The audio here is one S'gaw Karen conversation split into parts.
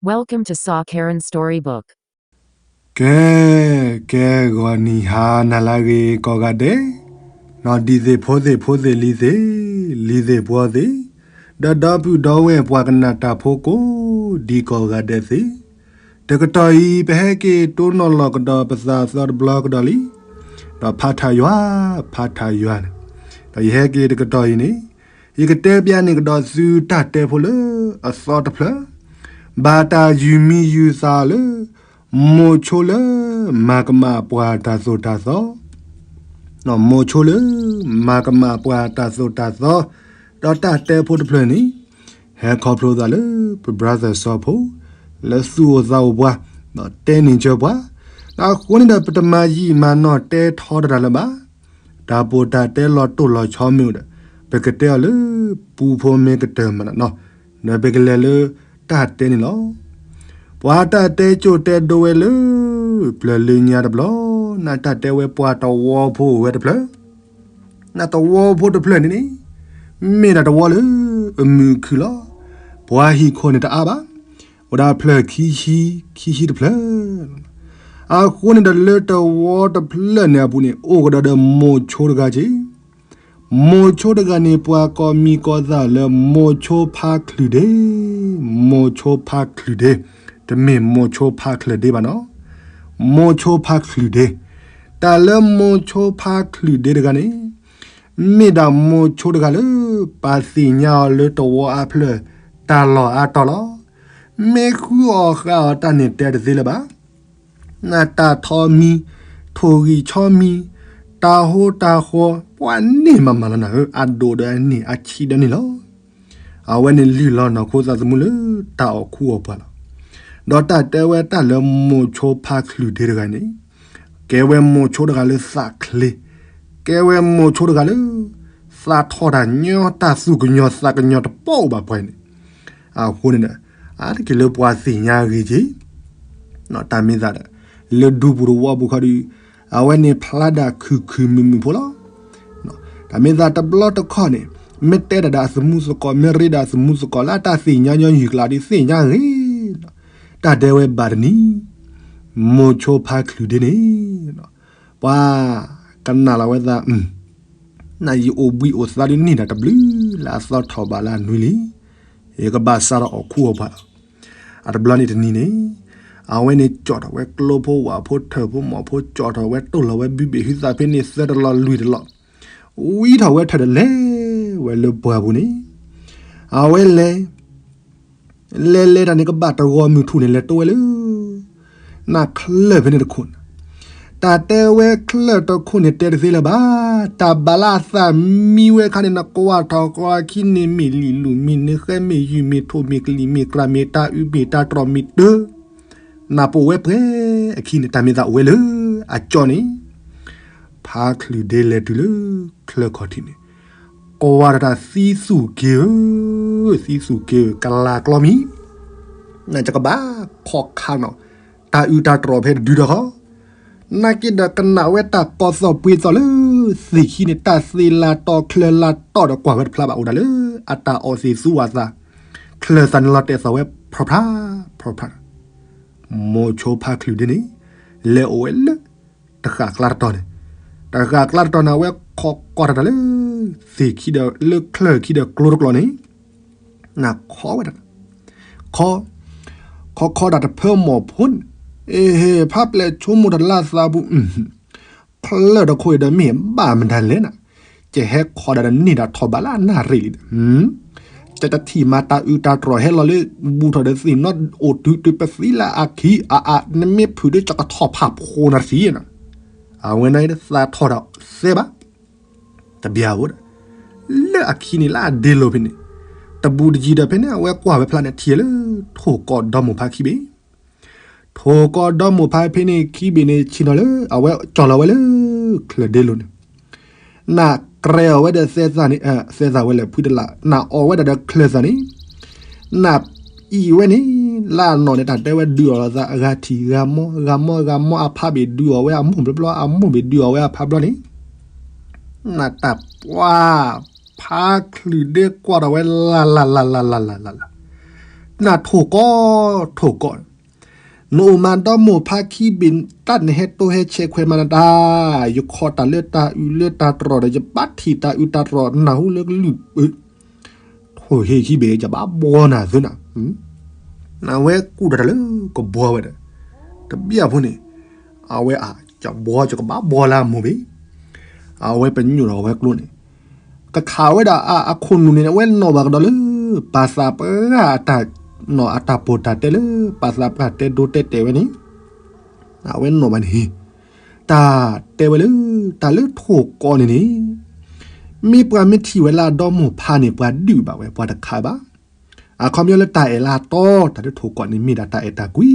Welcome to Sa Karen Storybook. ကဲ, ကဲဂီၤနံၤဟါနၤလၢအဂ့ၤကိးဂၤဒဲး, နီၢ်ဒံသ့ၣ်ဖိသ့ၣ်ဖိသ့ၣ်လံၤသ့ၣ်, လံၤသ့ၣ်ပှီၤသ့ၣ်, ဒီးဒီပုၢ်ဒီဝဲၢ်ပှၤကနၣ်တၢ်ဖိကိးဒံကိးဂၤဒဲးသ့ၣ်, တကတီၢ်အံၤ ပဟဲက့ၤတိနီၣ်လီၤကဒီးပသးသီတဘျီကဒီးလံ, ဒီးဖးထးယွၤ, ဖးထးယွၤန့ၣ်, ဒီးယဟဲက့ၤတကတီၢ်အံၤန့ၣ် ယကတဲပျးန့ၢ်ကဒီးသုတၢ်တဲဖိလၢအသီတဖျၢၣ်, ဘၣ်တၢ်ယုၢ်မံယုၢ်သးလၢ မိၤဆိလၢမၤကမၣ်ပှၤတၢ်သိၣ်တၢ်သီ, မိၤဆိလၢမၤကမၣ်ပှၤတၢ်သိၣ်တၢ်သီ, ဒီးတၢ်တဲဖိတဖျၢၣ်န့ၣ် ဟဲခီဖျိသးလၢပ brother စီၤဖိ လၢသူၣ်အိၣ်သးအိၣ်ပှၤ, ဒီးတဲန့ၢ်စၢၤပှၤ, ဒီးအဃိန့ၣ်ဒီးပတမၤယံာ်မၤနီၢ်တဲထီတၢ်လၢၤဘၣ်. တၢ်ပိာ်တၢ်တဲလီၤတိၢ်လီၤဆီမ့ၢ်အိၣ်ဒီး ပကတဲအီၤလၢ ပူဖိမ့ၢ်ကတၢၢ်မးနီၢ်, ဒီးပကလဲၤလၢတၢ်တဲန့ၣ်လီၤ. ပှၤတၢ်တဲကၠိၣ်တဲဒိဝဲလၢ ပျၢၤလၢညါတဘျီ, နတၢ်တဲဝဲပှၤတဝီဖိအိၣ်ဝဲတဖျၢၣ်, နတဝီဖိတဖျၢၣ်န့ၣ်န့ၣ် မ့ၢ်ဒၣ်တဝီလၢအမုာ်ခုၣ်လီၤ. ပှၤဟံၣ်ခိၣ်န့ၣ်တအါဘၣ်, အိၣ်ဒၣ်ဖျၢၣ်ခံဆံ, ခံဆံတဖျၢၣ်. အဃိန့ၣ်ဒီးလၢတဝီတဖျၢၣ်န့ၣ်အပူၤန့ၣ် အိၣ်ကဒီးဒီးမိၤဆိတဂၤက့ၤ, မိၤဆိတဂၤန့ၣ် ပှၤကိးမံၤကိးသးလၢမိၤဆိဖါချုးဒ့, မိၤဆိဖါချုးဒ့, တမ့ၢ်မိၤဆိဖါချုးဒ့ဘၣ်နီၢ်, မိၤဆိဖါချုးဒ့, တၢ်လၢမိၤဆိဖါချုးဒ့တဂၤန့ၣ် မ့ၢ်ဒၣ်မိၤဆိတဂၤလၢ ပှၤသ့ၣ်ညါအီၤလၢတဝီအါဖျၢၣ် တၢ်လီၢ်အါတီၤလီၤ. မ့ၢ်ဃုအီၣ်ဃုအီတၢ်န့ၣ်တဲတသ့လၢၤဘၣ်. နတၢ်ထီမံၤ, ထိၣ်ဂံၢ်ဆီမံၤ, တၢ်ဟိတၢ်ဃီၤ, ပှၤန့ၢ်မးမးလီၤနၤဧၢ, အဒိၣ်ဒီးအန့ၢ် အဆံးဒီးန့ၢ်လီၤ. အဝဲန့ၣ်လုၢ်လီၤနီၢ်ခိသးသမူလၢတၢ်အီၣ်ခူအီၣ်ပှၤလီၤ. ဒီးတၢ်တဲဝဲတၢ်လၢမိၤဆိဖါချုးဒ့တဂၤန့ၣ် ကဲဝဲမိၤဆိတဂၤလၢသးချ့, ကဲဝဲမိၤဆိတဂၤလၢ သးထီၣ်တၢ်ညီ, တၢ်သူၣ်ကညီၤသးကညီၤတပိာ်ဘၣ်ပှၤန့ၣ်, အဃိန့ၣ်ဒီး အါတက့ၢ်လၢပှၤသ့ၣ်ညါအဂ့ၤက့ၤ, တၢ်မ့ၢ်သးဒီး လၢဒူပူၤတဝီပူၤခီဒီး အဝဲန့ၣ်ဖျါဒၣ်ခုၣ်ခုၣ်မုာ်မုာ်ဖိလီၤ. တၢ်မ့ၢ်သးတဘျီတခီၣ်န့ၣ် မ့ၢ်တဲဒၣ်ဒီးအသမူသကိး, မ့ၢ်ရ့ဒၣ်အသမူသကိးလၢအတၢ်သ့ၣ်ညါညီနုၢ်ကျါဒီးသ့ၣ်ညါဂ့ၤ, တၢ်တဲဝဲဘၣ်တနံၤ မိၤဆိဖါချုးဒ့န့ၣ် ပှၤကနၣ်လီၤဝဲသး, နယအိၣ်ဘှံးအိၣ်သါဒုးန့ၢ်ဒၣ်တဘျုးလၢအသီထီၣ်ဘးလၢအနွံလံ, ယကဘၣ်စးထီၣ်အီၣ်ခူအီၣ်ပှၤလီၤ. အတဘျီန့ၣ်တနံၤန့ၣ် အဝဲန့ၣ်ကၠီၣ်ထီၣ်ဝဲကျိဖိဝၣ်ဖိထၢၣ်ဖိမီၢ်ဖိ ကၠီၣ်ထီၣ်ဝဲတိၢ်လီၤဝဲဘုဘ့ၣ်ဟုသးဖဲန့ၣ် သၢတလီၤလွံၢ်တလီၤ, ဝံထီၣ်ဝဲထၢၣ်ဒီးလဲၤဝဲလၢပှၢ်ပူၤန့ၣ်, အဝဲလဲၤ လဲၤလဲၤတၢ်န့ၣ် ကဘၣ်တဂီၤမုၢ်ထူၣ်န့ၣ် လဲၤတိဝဲလၢ နချၢၣ်ဖဲန့ၣ်တခိၣ်န့ၣ်, တၢ်တဲဝဲချၢၣ်တခိၣ်န့ၣ် တဲတသ့လၢၤဘၣ်, တၢ်ဘၣ်လၢအသးမံဝဲခါန့ၣ် နကွၢ်ထီၣ်ဃီအခံန့ၣ် မ့ၢ်လံာ်လူၢ်မ့ၢ်နဃဲမ့ၢ်ယုၢ်မ့ၢ်ထိၣ်မ့ၢ်ကလံၤမ့ၢ်ကြၢ်မ့ၢ်တၢ်အုးမ့ၢ်တၢ်တြီၢ်မ့ၢ်တၢ် နၢ်ပိာ်ဝဲပှဲၤအခံန့ၣ် တၢ်မ့ၢ်သးအိၣ်ဝဲလၢအကၠီန့ၣ်, ဖါချုးဒ့လဲၤတုၤလၢချၢၣ်ခီၣ်ထံးန့ၣ်, ကွၢ်တၢ်သံသူၣ်က့ၤဧၢ, သံသူၣ်က့ၤဧၢ, ကလၤကျီမံၤ, နကဘၣ်ခီၣ်ခါနီၤ, တၢ်အုးတၢ်တြီၢ်ဖဲတဒုဒီးဃီ နာ်က့ဒီးကနၣ်ဝဲတၢ်ကီသီၣ်ပှ့ၤသီၣ်လၢ သ့ၣ်ခံန့ၣ် တၢ်သ့လၤတီၤချၢလၤတီၤဒီးကွၢ်ဝဲတဖျါဘၣ်အိၣ်ဒၣ်လၢ အတၢ်အီၣ်သ့ၣ်သူဝၤသး, ချၢၣ်သးန့ၣ်လီၤတဲာ်သီၣ်ဝဲ ဖြီဖြါ, ဖြီဖြါ, မိၤဆိဖါချုးဒ့န့ၣ် လဲၤအိၣ်ဝဲလၢ တဃၣ်ကျါတတီၤန့ၣ်, တဃၣ်ကျါတတီၤန့ၣ် အဝဲခီၣ်ကီၢ်တၢ်တၢ်လၢ သ့ၣ်ခံဒီးလၢချၢၣ်ခံဒီးကျိတကျိၤန့ၣ် နခီဝဲဒၣ်, ခီ, ခီခီဒၣ်တဖၢမီၢ်ဖိန့ၣ်, အ့ဟ့ၣ် ဖါပျဲၢ်ဆိကမိၣ်တၢ်လၢအသးပူၤ, ချၢၣ်တခိၣ်အံၤဒီးမ့ၢ်ဘၣ်မတၤလဲၣ်နၤ, ကဟဲခီဒၣ်ဒီးန့ၢ်ဒၣ်ထီၣ်ဘးလၢအနၣ်ရံၣ်လံဒီး, ကတထံၣ်မၤတၢ်အုးတၢ်တြီၢ်ဟဲလီၤလၢ ဘူးထီၣ်ဒီးသ့ၣ်နီၣ်အိၣ်တုၤတုၤပသံလၢအခံအအါ နမ့ၢ်ဖုးဒီးကကထီၣ်ဖးဖိနၤတထံၣ်နၤ, အဝဲန့ၣ်သးထီၣ်ဒီးသဲဘၣ် တဘျီဘၣ်ဒီး လၢအခံန့ၣ်လၢအဒ့လိာ်ဖဲန့ၣ်, တဘူးတယံၤဒီးဖဲန့ၣ် အဝဲကွၢ်ဝဲဖျါန့ၣ် ထံၣ်လၢ ထိၣ်ကီၢ်ဒီမိၢ်ဖါခံဘ့ၣ်, ထိၣ်ကီၢ်ဒီမိၢ်ဖါဖဲန့ၣ်ခံဘ့ၣ်န့ၣ် ဆ့ၣ်နီၤလၢ အဝဲကၠီၣ်လီၤဝဲလၢ ချၢၣ်ဒ့လိၤန့ၣ်, နကြဲအီၤဝဲဒီးသဲသၣ်န့ၣ်, သဲသၣ်ဝဲလဲၣ်ဖုတလး နအီၣ်ဝဲဒၣ်ဒီးချၢၣ်သၣ်န့ၣ် နအံၤဝဲန့ၣ် လၢအနီၢ်န့ၣ် တၢ်တဲဝဲဒုးအီၣ်လိာ်သး အဂၤထံၣ်ဂၤမီ ဂၤမီဂၤမီ အဖါဘ့ၣ်ဒုးအီၣ်ဝဲ အမိၢ်ဘျီဘျီ အမိၢ်ဘ့ၣ်ဒုးအီၣ်ဝဲအဖါဘျီန့ၣ်, နတၢ်ပှၢ် ဖါချုးဒ့ကွၢ်ထီၣ်ဝဲလၢ်လၢ်လၢ်လၢ်လၢ်လၢ်လၢ်လၢ်, နထိၣ်ကီၢ် ထိၣ်ကီၢ်, နအိၣ်မးဒီမိၢ်ဖါခံဘ့ၣ် တၢ်နဟဲတိဟဲဆဲးခွဲးမၤနတၢ်, ယခီၣ်တၢ်လၢတၢ်အုးလၢတၢ်တြီၢ်ဒီး ယဘၣ်ထံၣ်တၢ်အုးတၢ်တြီၢ်နၢ်ဟူလၢကလုၢ်, ထိၣ်ဟ့ၣ်ခံဘ့ၣ် ယဘၣ်ဘှီနၤသုနၤ, နဝဲကူၣ်တၢ်တၢ်လၢကဘှီဝဲဒီး တဘျီဖိန့ၣ် အဝဲအကဘှီ ယကဘၣ်ဘှီလၢအမိၢ်ဘ့ၣ်, အဝဲပညိၣ်ဒီးအဝဲကျိန့ၣ် ကခးဝဲဒၣ်အခိၣ်နူာ်န့ၣ် အဝဲနီၣ်ဘၣ်ကဒီးလၢ ပၢ်သးပှၢ်အတၢ်နီၣ်အတၢ်ပီၢ်တၢ်တဲလၢ ပၢ်သးပှၢ်တဲဒိတဲတဲာ်ဝဲန့ၣ်, အဝဲနီၣ်ဘၣ်န့ၣ် တၢ်တဲဝဲလၢ တၢ်လၢထိၣ်ကီၢ်န့ၣ်န့ၣ် မ့ၢ်ပှၤမ့ၢ်ထံၣ်ဝဲလၢအဒီမိၢ်ဖါန့ၣ် ပှၤဒုးဘၣ်ဝဲ ပှၤတခးဘၣ်. အခီပညီလၢတၢ်အဲၣ်လၢအတီ တၢ်လၢထိၣ်ကီၢ်န့ၣ် မ့ၢ်ဒၣ်တၢ်အဲၣ်တၢ်ကွံ,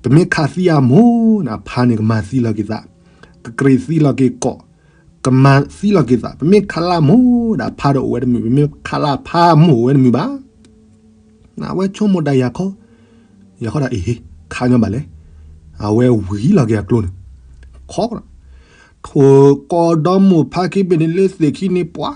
ပမ့ၢ်ခးသံအမိၢ်န့ၣ် အဖါန့ၣ် ကမၤသံလီၤက့ၤသး, ကကြ့းသံလီၤက့ၤကီၢ်, ကမၤသံလီၤက့ၤသး, ပမ့ၢ်ခးလၢအမိၢ်ဒီး အဖါဒီးအိၣ်ဝဲတမုာ်, ပမ့ၢ်ခးလၢအဖါ အမိၢ်အိၣ်ဝဲတမုာ်ဘၣ်. အဝဲဆိကမိၣ်တၢ်ယၤခီ, ယၤခီဒၣ်အ့ၣ်ဟ့ ခးညီဘၣ်လဲၣ်, အဝဲဝံၤလီၤက့ၤအကျိန့ၣ်, ခီ, ထိၣ်ကီၢ်ဒီမိၢ်ဖါခံဘ့ၣ်န့ၣ်လၢသ့ၣ်ခံန့ၣ်ပှၤ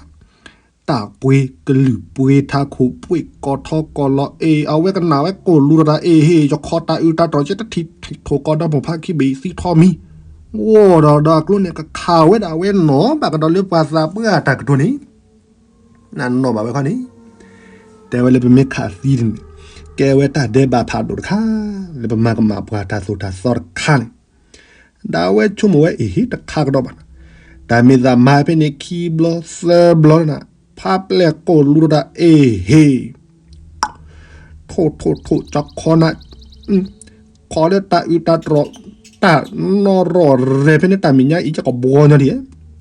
တၢ်ပှ့ၤကလုာ်ပှ့ၤထးခိၣ်ပှ့ၤကီၢ်ထီကီၢ်လီၤအ့ၣ် အဝဲကနၣ်ဝဲကိၢ်လူၤဒီးတၢ်အ့ၣ်ဟ့ ယခီၣ်တၢ်အုးတၢ်တြီၢ် ယတထံၣ်ထိၣ်ကီၢ်ဒီမိၢ်ဖါခံဘ့ၣ်သံထီမံၤ, အိၣ်ဒီးဒီးအကျိန့ၣ် ကခးဝဲဒၣ်အဝဲနီၣ်ဘၣ်ကဒီးလၢပှၤသးပှၢ်အတၢ်ကတိၤန့ၣ်, နနီၣ်ဘၣ်ဝဲခီန့ၣ်, တဲဝဲလၢပမ့ၢ်ခးသံန့ၣ် ကဲဝဲတၢ်ဒဲးဘးဖးဒိၣ်တခါ, လၢပမၤကမၣ်ပှၤတၢ်သိၣ်တၢ်သီတခါန့ၣ် ဒီးအဝဲဆိကမိၣ်ဝဲအ့ၣ်ဟ့ တခါကဒီးဘၣ်နီၤ, တၢ်မ့ၢ်သးမၤဖဲန့ၣ်ခံဘျီသၢဘျီန့ၣ်, ဖါပျဲၢ်ကိၢ်လူၤဒီးတၢ်အ့ၣ်ဟ့ ထိၣ်ထိၣ်ထိၣ် ကၠီခီနၤ, ခီလၢတၢ်အုးတၢ်တြီၢ် တၢ်နီၣ်ရီၣ်ရဲၣ်ဖဲန့ၣ် တၢ်မဲာ်ညါအံၤ ကဘှီညီဒံးဧါ,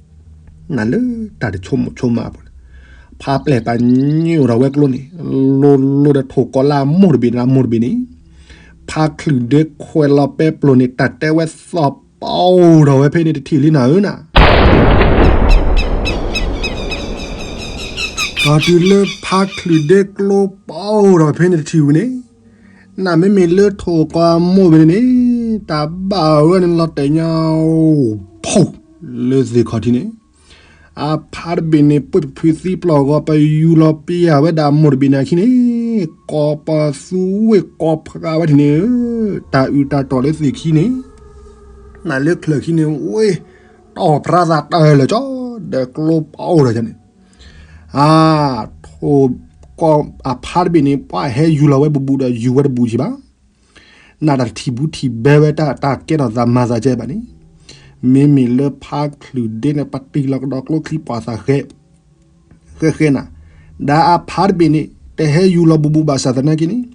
နၤလၢတၢ်တဆိကမိၣ်ဆိကမးအပူၤန့ၣ်, ဖါပျဲၢ်ပာ်ညိၣ်ဒီးဝဲကျိန့ၣ်, လိၤလိၤဒီးထိၣ်ကီၢ်လၢအမိၢ်တဘ့ၣ်န့ၣ် အမိၢ်တဘ့ၣ်န့ၣ်, ဖါချုးဒ့ခွဲးလီၤပဲပျိၢ်န့ၣ် တၢ်တဲဝဲသီၣ်ပီၣ်ဒီးဝဲဖဲန့ၣ်တထံၣ်လံနၤဧၢနၤ ဒီးတုၤလၢဖါချုးဒ့ကျိပီၣ်ဒီးဖဲန့ၣ်တထံၣ်ဝံၤန့ၣ်, နမ့မ့ၢ်လၢထိၣ်ကီၢ်အမိၢ်ဘ့ၣ်န့ၣ်န့ၣ်, တၢ်ဘၣ်ဝဲန့ၣ်လီၤတဲာ်ညါ, ဖီၣ်, လၢသ့ၣ်ခီၣ်ထံးန့ၣ်, အဖါတဘ့ၣ်န့ၣ် ပှ့ၤဖုးသံပျီၢ်ဂီၤ ပယူၤလီၤပျံၤဝဲဒၣ်အမိၢ်တဘ့ၣ်န့ၣ်အခံန့ၣ်, ကိးပသူဝ့ၢ်ကိးဖးဝဲထံၣ်န့ၣ်, တၢ်အုးတၢ်တြီၢ်လၢသ့ၣ်ခံန့ၣ်, နလၢချၢၣ်ခံန့ၣ်ဝ့ၢ်, တီၢ်ပြါသးတၢ်လၢာ်ကၠီ, ဒီးကျိပီၣ်အိၣ်ဒီးန့ၣ်, အ, ထိၣ်ကီၢ်အဖါတဘ့ၣ်န့ၣ် ပှၤဟဲယူၤလီၤဝဲဘူးဘူးဒီးယူၤဝဲတဘူးကံဘၣ်, နတၢ်ထံၣ်ဘူးထံၣ်ဘဲဝဲတၢ်တၢ်ကဲထီၣ်သးမၤသးကဲဘၣ်န့ၣ်, မ့မ့ၢ်လၢဖါချုးဒ့န့ၣ် ပတံၢ်လီၤကဒီးကျိချံပှၤသးဃဲ, ဃဲဃဲနၤ, ဒီးအဖါတဘ့ၣ်န့ၣ် တဟဲယူၤလီၤဘူးဘူးဘၣ်ဆၣ်သနာ်က့န့ၣ်,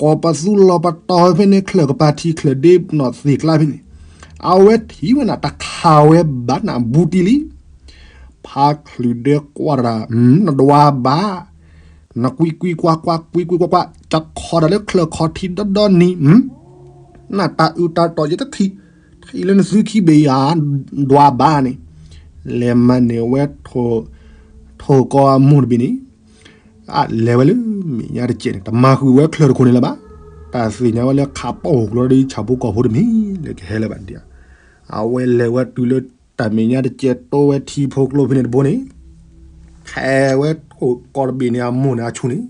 ကိးပသူလီၤပတီၢ်ဖဲန့ၣ် ချၢၣ်ကပၤထံချၢၣ်ဒ့နီၣ်သ့ၣ်ကျါဖဲန့ၣ်, အဝဲထံၣ်ဝဲနၤ တခးဝဲဘၣ်နၤဘူးတံၢ်လံ ဖါချုးဒ့ကွၢ်တၢ်, နဒွးဘၣ်, နကွံကွံကွၢ်ကွၢ် ကွံကွံကွၢ်ကွၢ် ကခီတၢ်လၢချၢၣ်ခီၣ်ထံးဒီဒီနံၤ, နတၢ်အုးတၢ်တြီၢ်ယတထံၣ်, ထံၣ်လၢနသုခံဘ့ၣ်ယၤ, ဒွးဘၣ်န့ၣ်, လဲၤမၤန့ၢ်ဝဲ ထိၣ်ကီၢ်အမိၢ်တဘ့ၣ်န့ၣ်, အလဲၤဝဲလၢမဲာ်ညါတစဲးန့ၣ် တမၤဃုာ်ဝဲချၢၣ်တခိၣ်န့ၣ်လၢၤဘၣ်, တၢ်သ့ၣ်ညါဝဲလၢခးပီၣ်ကျိဒီးဆၣ်ဖိကီၢ်ဖိတမ့ၢ်လၢကဟဲလၢၤဘၣ်ဒ်, အဝဲလဲၤဝဲတုၤလၢတၢ်မဲာ်ညါတစဲး တိဝဲထံဖိကျိဖဲန့ၣ်တဘိန့ၣ်, ထဲးဝဲထိၣ်ကီၢ်တဘ့ၣ်န့ၣ်အမိၢ်န့ၣ်အဆူၣ်န့ၣ်,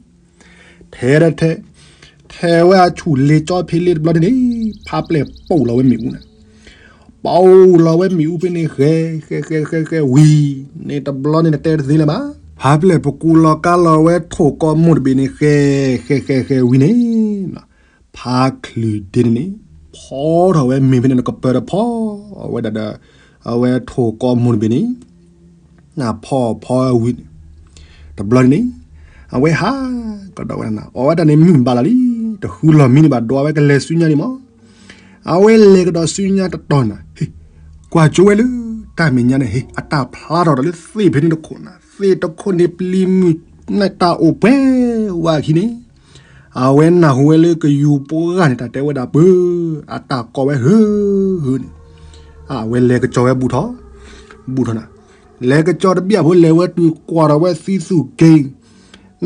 ထဲးထဲး, ထဲးဝဲအဆူၣ်လ့ၤကၠီဖဲလ့တဘျီန့ၣ်န့ၣ်, ဖါပျဲၢ်ပိၢ်လီၤဝဲမ့ၣ်အူနၤ, ပိၢ်လီၤဝဲမ့ၣ်အူဖဲန့ၣ် ဃဲ, ဃဲဃဲဃဲဃဲဝံၤ, န့ၣ်တဘျီန့ၣ်နတဲတသ့လၢၤဘၣ်, ဖါပျဲၢ်ပကူလီၤကါလီၤဝဲထိၣ်ကီၢ်မိၢ်တဘ့ၣ်န့ၣ် ဃဲ, ဃဲဃဲဃဲဝံၤန့ၣ်, ဖါချုးဒ့န့ၣ်န့ၣ်, ဖီထီၣ်ဝဲမ့ၢ်ဖဲန့ၣ်နကပၢၤဒီးဖီ, အဝဲဒၣ်ဒီး, အဝဲထိၣ်ကီၢ်မိၢ်တဘ့ၣ်န့ၣ်, နဖီဖီဝံၤန့ၣ်, တဘျီန့ၣ်န့ၣ်, အဝဲဟးကဒီးဝဲနၤ အီၣ်ဝဲတၢ်န့ၣ်မုၢ်ဘၣ်လီၤလံ, တဃုလီၢ်မံန့ၣ်ဘၣ် ဒွးဝဲကလဲၤဆူညါန့ၣ်မး, အဝဲလဲၤကဒီးဆူညါတတီၤနၤ, ကွၢ်ကၠိဝဲလၢတၢ်မဲာ်ညါန့ၣ် ဟ့ၣ် အတၢ်ဖျါထီၣ်ဒီးလၢသ့ၣ်ဖဲန့ၣ်တခိၣ်နၤ, သ့ၣ်တခိၣ်န့ၣ်ပျံၤမုၢ်န့ၣ်တၢ်အိၣ်ပှဲၤဝဲအခံန့ၣ်, အဝဲနၢ်ဟူဝဲလၢကယူၤပှၢ်န့ၣ် တၢ်တဲဝဲဒၣ်ပၢ, အတၢ်ကိးဝဲဟုဟုန့ၣ်, အဝဲလဲၤကစီၤဝဲဘူးထီၣ်, ဘူးထီၣ်နၤ, လဲၤကစီၤတဘျီဖိလဲၤဝဲတုၤကွၢ်ထီၣ်ဝဲသံသူၣ်က့ၤ,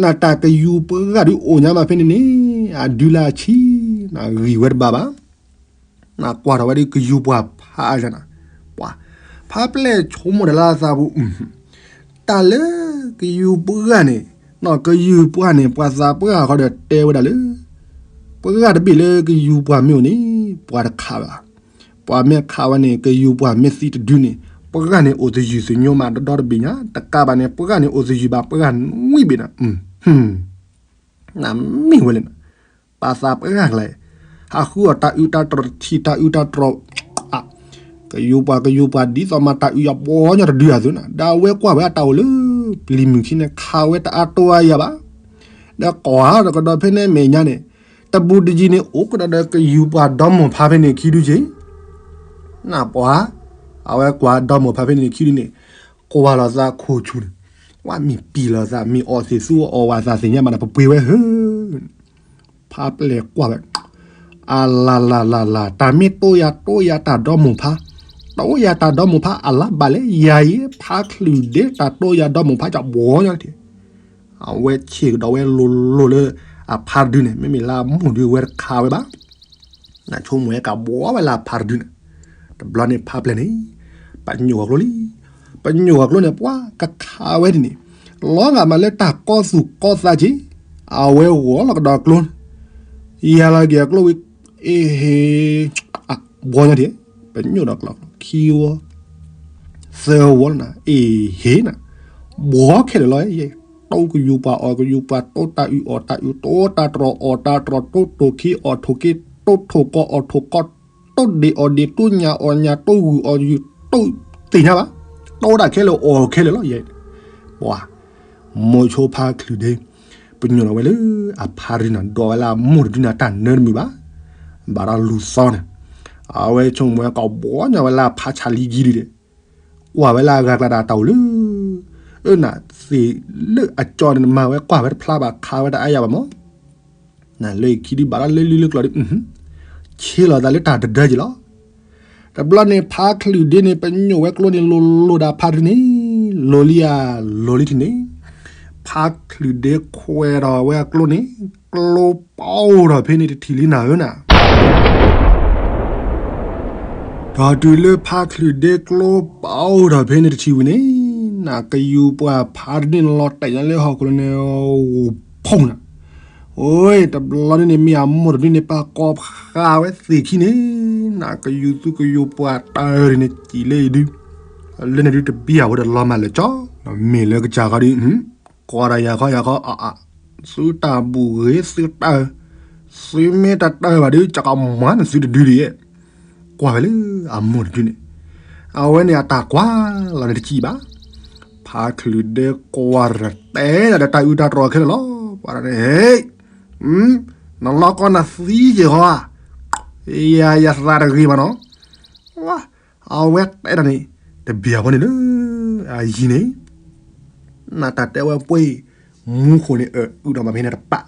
နတၢ်ကယူၤပှၢ်ဒုးအိၣ်ညါဘၣ်ဖဲန့ၣ်န့ၣ်, အဒုလၢအဆံ, ဂံၢ်ဝဲတဘၣ်ဘၣ် နကွၢ်ထီၣ်ဝဲဒ်ကယူၤပှၢ်ဖးအါယၤနၤ, ပှၤ, ဖါပျဲၢ်ဆိကမိၣ်တၢ်လၢအသးပူၤ, တၢ်လၢကယူၤပှၢ်န့ၣ်, ကယူၤပှၢ်န့ၣ် ပှၤသးပှၢ်ဃီဒီးတဲဝဲဒၣ်လၢ ပှၤတဘ့ၣ်လၢကယူၤပှၤမ့ၢ်အိၣ်န့ၣ် ပှၤတခးဘၣ်. ပှၤမ့ၢ်ခးဝဲန့ၣ် ကယူၤပှၤမ့ၢ်သံတဒုန့ၣ် ပှၤန့ၣ်အိၣ်သယုၢ်သညိမးဒီဒီတဘ့ၣ်ညါ, တကးဘၣ်န့ၣ် ပှၤန့ၣ်အိၣ်သယုၢ်ဘၣ်ပှၤနွံဘ့ၣ်နၤ, နမ့ၢ်ဝဲလဲၣ်နၤ, ပာ်သးပှၤကျါ, ဟးဃုအီၣ်တၢ်အုးတၢ်တြီၢ်တထံၣ်တၢ်အုးတၢ်တြီၢ် ကယူၤပှၤကယူၤပှၤဒ်သိးမးတၢ်အုးယီၤဘီညီတဒုအသိးနၤ, ဒီးအဝဲကွၢ်ဝဲအတၢ်အိၣ်လၢပျံၤမုၢ်ခံန့ၣ် ခးဝဲတအါတိအါယၤဘၣ်. ဒီးကွၢ်ဒီးကဒီးဖဲန့ၣ်မဲာ်ညါန့ၣ် တဘူးတယံၤန့ၣ် အိၣ်ကဒီးဒီးကယူၤပှၤဒီမိၢ်ဖါဖဲန့ၣ်ခံဒုက့ၤ နပှၤ, အဝဲကွၢ်ဒီမိၢ်ဖါဖဲန့ၣ်ခံဒုန့ၣ် ကွၢ်လီၤသးခိၣ်ဆူၣ်န့ၣ်, ဝဲမ့ၢ်ပံာ်လီၤသး မ့ၢ်အီၣ်သ့ၣ်သူအီၣ်ဝဲသးသ့ၣ်ညါဘၣ်နၤ ပပှ့ၤဝဲဧၢ. ဖါပျဲၢ်ကွၢ်ဝဲ, အလၤလၤလၤလၤ တၢ်မ့ၢ်တိယၤတိယၤတၢ်ဒီမိၢ်ဖါ, တိယၤတၢ်ဒီမိၢ်ဖါအလါဘၣ်လဲၣ် ယၤအံၤ ဖါချုးဒ့တၢ်တိယၤဒီမိၢ်ဖါကဘီညီတထံၣ် အဝဲဆ့ၣ်ကဒီးဝဲလိၤလိၤလၢအဖါတဒုန့ၣ် မ့မ့ၢ်လၢအမိၢ်ဒုးဝဲတခးဝဲဘၣ်. နဆိကမိၣ်ဝဲကဘီဝဲလၢအဖါတဒုန့ၣ်, တဘျီန့ၣ်ဖါပျဲၢ်န့ၣ် ပညိၣ်ဂီၤကျိလံ. ပညိၣ်ဂီၤကျိန့ၣ် ပှၤကခးဝဲဒ်န့ၣ်, လီၤဂာ်မးလၢတၢ်ကီသူၣ်ကီသးက့ၤ, အဝဲဂီၤလီၤကဒီးကျိန့ၣ်, ယၤလီၤက့ၤအကျိဝံၤ, အ့ဟ့ ဘီညီဒံး, ပညိၣ်ဒီးကျိ ခံဝီ သၢဝီလီၤနၤ, အ့ဟ့နၤ, ဘီခဲလၢာ်လီၤ, တိကယူၤပှၤအီၣ်ကယူၤပှၤ တိတၢ်အုးအီၣ်တၢ်အုး တိတၢ်တြီၢ်အီၣ်တၢ်တြီၢ် တိထိၣ်ခ့အီၣ်ထိၣ်ခ့ တိထိၣ်ကီအီၣ်ထိၣ်ကီ တိဒ့ၣ်အီၣ်ဒ့ၣ် တိညၣ်အီၣ်ညၣ် တိဂုၢ်အီၣ်ဂုၢ် တိသ့ၣ်ညါဘၣ်, တိတၢ်ခဲလၢာ်အီၣ်ခဲလၢာ်လီၤ, ယဲ, ပှၤ မိၤဆိဖါချုးဒ့ ပညိၣ်လီၤဝဲလၢအဖါတဒုန့ၣ် ဒိးဝဲလၢအမိၢ်တဒုန့ၣ် တၢ်နၢတမုာ်ဘၣ်, ဘၣ်ဒီးလူၤသီန့ၣ်, အဝဲဆိကမိၣ်ဝဲကဘီညီဝဲလၢအဖါဆးလံကံဒုဒီး, ကွၢ်ဝဲလၢအဂၤကျါဒီးတၢ်အိၣ်လၢ, အၢနၤသ့ၣ်လၢအကၠီန့ၣ် မၤဝဲကွၢ်ဝဲတဖျါဘၣ် ခးဝဲတအါယၤဘၣ်မး နလၢခံဒုဘၣ်ဒီးလၢလံလၢကျီဒု, ဆ့လီၤသးလၢတၢ်တဒၢက့ၤလီၤ. တဘျီန့ၣ် ဖါချုးဒ့န့ၣ် ပညိၣ်ဝဲကျိန့ၣ် လိၤလိၤဒီးဖါတဒုန့ၣ်, လိၤလံဧါ, လိၤလံထံၣ်န့ၣ်, ဖါချုးဒ့ခွဲးဒီးဝဲအကျိန့ၣ်, ကျိပအိၣ်ဒီးဖဲန့ၣ်တထံၣ်လံနၤဧၢနၤ ဒီးတုၤလၢဖါချုးဒ့ကျိပအိၣ်ဒီးဖဲန့ၣ်တထံၣ်ဝံၤန့ၣ်, နကယူၤပှၤဖါတဒုန့ၣ်လီၤတဲာ်ညါလၢဟီၣ်ခိၣ်န့ၣ် ဂိၢ်ဖီၣ်နၤ, အိ တဘျီန့ၣ်န့ၣ် မ့ၢ်အမိၢ်တဒုန့ၣ် ပာ်ကီၤဖးဝဲသ့ၣ်ခံန့ၣ်, နကယူၤသူကယူၤပှၤတၢ်န့ၣ် စံးလၢအံၤဒု, လၢန့ၣ်ဒုတဘံၣ်အဝဲဒီးလီၤမၢ်လၢာ်ကၠီ, ဒီးမ့ၢ်လၢကစၢ်ဃီဒု, ကွၢ်ဒီးယၤခီယၤခီ, သုတၢ်ဘူၣ်ဂ့ၤသုတၢ်, သုမ့ၢ်တတၢၢ်ဘၣ်ဒု ကကမၤန့ၣ်သုတဒုဒံး, ကွၢ်ဝဲလၢအမိၢ်တဒုန့ၣ်, အဝဲန့ၣ်အတၢ်ကွၢ်လီၤန့ၣ်တစံးဘၣ်, ဖါချုးဒ့ကွၢ်ဒီးတဲဒၣ်ဒီးတၢ်အုးတၢ်တြီၢ်ခဲလၢာ်လီၤ, ပှၤန့ၣ်, နလီၤကီနသံက့ၤဃီဧါ, ယၤယသးတဂ့ၤဘၣ်နီၤ, အဝဲတဲဒၣ်န့ၣ်, တဘံၣ်အဝဲန့ၣ်လၢ, အယံၤန့ၣ်, နတၢ်တဲဝဲပှဲၤ, မူခိၣ်န့ၣ်အုၣ်ဒီးမၤဖဲန့ၣ်တပာ်,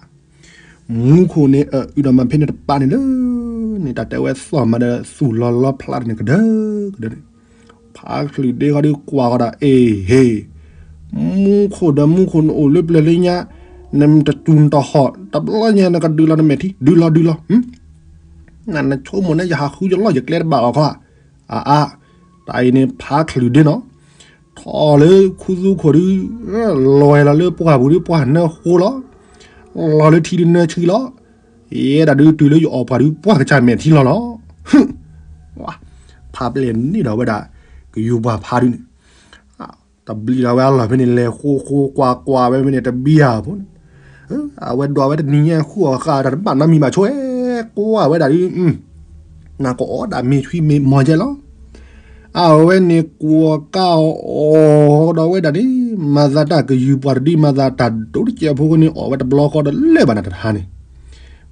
မူခိၣ်န့ၣ်အုၣ်ဒီးမၤဖဲန့ၣ်တပာ်န့ၣ်လၢ, နတၢ်တဲဝဲသီၣ်မၤဒီးသူၣ်လီၤလီၤဖျါန့ၣ်ကဒၢကဒၢန့ၣ်, ဖါချုးဒ့ဃီဒုကွၢ်ဃီဒီး အ့ဟ့ၣ် မူခိၣ်ဒီးမူခိၣ်နအိၣ်လၢပျၢၤလၢညါ, နတတူၢ်နတဟီၣ်, တဘျီညါနကဒုးလီၤနမဲာ်ထံ, ဒုးလီၤဒုးလီၤ, နဆိကမိၣ်န့ၣ် ယဟးဃုယလီၢ်ယကျဲတဘၣ်အီၤခီ, အါအါ, တၢ်အံၤန့ၣ်ဖါချုးဒ့နီၤ, ထီၣ်လၢခူသူခိၣ်ဒု, လီၤလီၤလၢပှၢ်ပူၤဒုပှၢ်နၢဃိလီၤ, လီၤလၢထံဒုနၢဆှံလီၤ, ယဲဒၣ်ဒုတုၤလၢယအီၣ်ပှၢ်ဒုပှၢ်ကစၢ်မဲာ်ထံလီၤလီၤ, ဖါပျဲၢ်န့ၢ်ဒီးဝဲဒၣ်, ကယူၤပှၤဖါဒုန့ၣ် တဘျံးလီၤဝဲအလီၢ်ဖဲန့ၣ် လဲၤဃိဃိကွၢ်ကွၢ်ဝဲဖဲန့ၣ် တဘံယၤဖိန့ၣ်, အဝဲဒွးဝဲတနံၤညါဃုအီၣ်ဃာ်တဘၣ်နီတမံၤဘၣ်ဆိဝဲ, ကွၢ်ဝဲဒၣ်ဒ်, နကအီၣ်ဒၣ်မ့ၢ်ဆွံမ့ၢ်မီၤကဲလီၤ, အဝဲန့ၣ်ကွၢ်ကၢ်အီၣ်ဒီးဝဲဒၣ်န့ၣ်, မၤသးတၢ်ကယူၤပှၤတဒု မၤသးတၢ်ဒိၣ်တစဲးဖိန့ၣ် အီၣ်ဝဲတဘျီဃီဒီးလဲၤဘၣ်နတဟါန့ၣ်,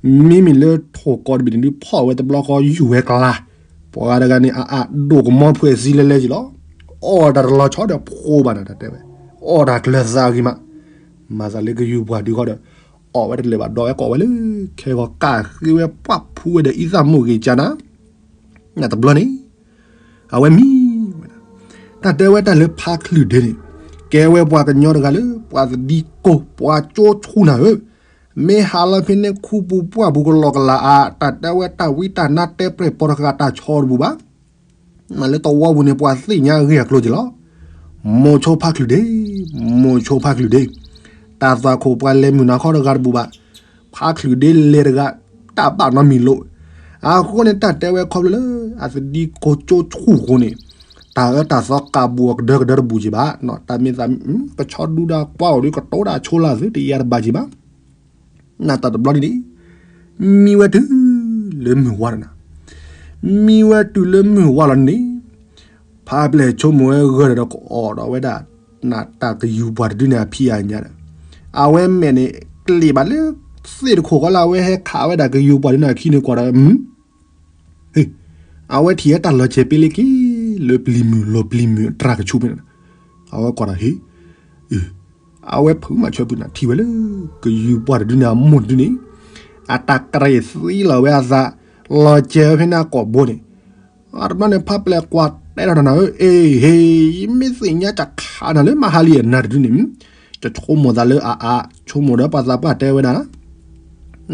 မ့မ့ၢ်လၢထိၣ်ကီၢ်တဘ့ၣ်န့ၣ်ဒုး ဖီၣ်ဝဲတဘျီဃီယူၢ်ဝဲကျါ, ပှၤတဂၤန့ၣ် အအါဒိၣ်ကမီၤဖှဲးသံလဲလဲက့ၤလီၤ, အီၣ်တၢ်တလီၤဆီဒီးဖိဘၣ်နတၢ်တဲဝဲ, အီၣ်တၢ်ကျၢၤသးဂ့ၤမး, မၤသးလၢကယူၤပှၤဒုးဃီဒီး, အီၣ်ဝဲတလဲၤဘၣ်ဒီးဝဲကိးဝဲလၢ, ခဲဂီၤကၢ်ဃ့ဝဲပှၢ်ဖူဝဲဒီးအံသၣ်မိၢ်ဂ့ၤကၢနၤ, နတဘျီန့ၣ်, အဝဲမံဝဲဒၣ်, တၢ်တဲဝဲတၢ်လၢဖါချုးဒ့န့ၣ်, ကဲဝဲပှၤကညီတဂၤလၢ ပှၤသဒံကိၢ် ပှၤကၠိဆူၣ်နၤဧၢ, မ့ၢ်ဟးလၢဖဲန့ၣ်ခူပူၤပှၢ်ပူၤကလီကလးအါ တၢ်တဲဝဲတၢ်ဝံတၢ်နါတဲပြဲၢ်ပိာ်တဃာ်တၢ်ဆီတပူၤဘၣ်, မ့ၢ်လၢတဝီပူၤန့ၣ် ပှၤသ့ၣ်ညါဂ့ၢ်အကျိၤက့ၤလီၤ, မိၤဆိဖါချုးဒ့, မိၤဆိဖါချုးဒ့, တၢ်သွၣ်ခိၣ်ပှၤလဲၤမုၢ်နၤခီတဂၤတပူၤဘၣ်, ဖါချုးဒ့လဲၤတဂၤ, တၢ်ဘၣ်နီတမံၤလိၣ်. အဃိန့ၣ် တၢ်တဲဝဲခီဖျိလၢ အသဒံကိကၠိဆူၣ်အဃိန့ၣ် တၢ်အၢတၢ်သီကးဘူးအကဒၢကဒၢတဘူးက့ၤဘၣ်, တၢ်မ့ၢ်သး ကဆီဒူဒၣ်ကွၢ်အိၣ်ဒီးကတိၤဒၣ်ဆိလၢ်သုတယါတဘၣ်က့ၤဘၣ်. နတၢ်တဘျီန့ၣ်န့ၣ် မံဝဲတုၤလၢမုၢ်ဝါဒီးနၤ, မံဝဲတုၤလၢမုၢ်ဝါလီၤန့ၣ် ဖါပျဲၢ်ဆိကမိၣ်ဝဲဂၢၢ်ဒီး ဒီးကအီၣ်ဒီးဝဲဒၣ် နတၢ်ကယူၤပှၤတဒုန့ၣ်အဖံးအညါဒီး အဝဲမဲာ်န့ၣ် ကျ့ၣ်ဘၣ်လၢ သ့ၣ်တခိၣ်ဃီလၢ အဝဲဟဲခးဝဲဒၣ်ကယူၤပှၤတဒုန့ၣ်အခံန့ၣ်ကွၢ်ဒီး အဝဲထံၣ်ဝဲတၢ်လီၤစဲၤပ့လ့က့ၤ လၢပျံၤမုၢ်လီၤပျံၤမုၢ်အတြၢ်ကဆူၣ်ဖဲန့ၣ်, အဝဲကွၢ်ဒီးဟ့ၣ် အဝဲဖုးမၤဆၢပုၢ်နၤထံၣ်ဝဲလၢ ကယူၤပှၤတဒုန့ၣ်အမိၢ်တဒုန့ၣ် အတၢ်ကရ့ၣ်သံလီၤဝဲအသး လီၤစဲၤဝဲဖဲန့ၣ်အကိာ်ဘိန့ၣ်, အတဘျီန့ၣ် ဖါပျဲၢ်ကွၢ်တဲထီၣ်တၢ်နၤဧၢ, အ့ဟ့ၣ် ယမ့ၢ်သ့ၣ်ညါတၢ်ခးနၤလၢမဟါလံအနၤတဒုန့ၣ် ယဆိကမိၣ်သးလၢအအါ ဆိကမိၣ်ဒီးပှၤသးပှၢ်တဲဝဲဒၣ်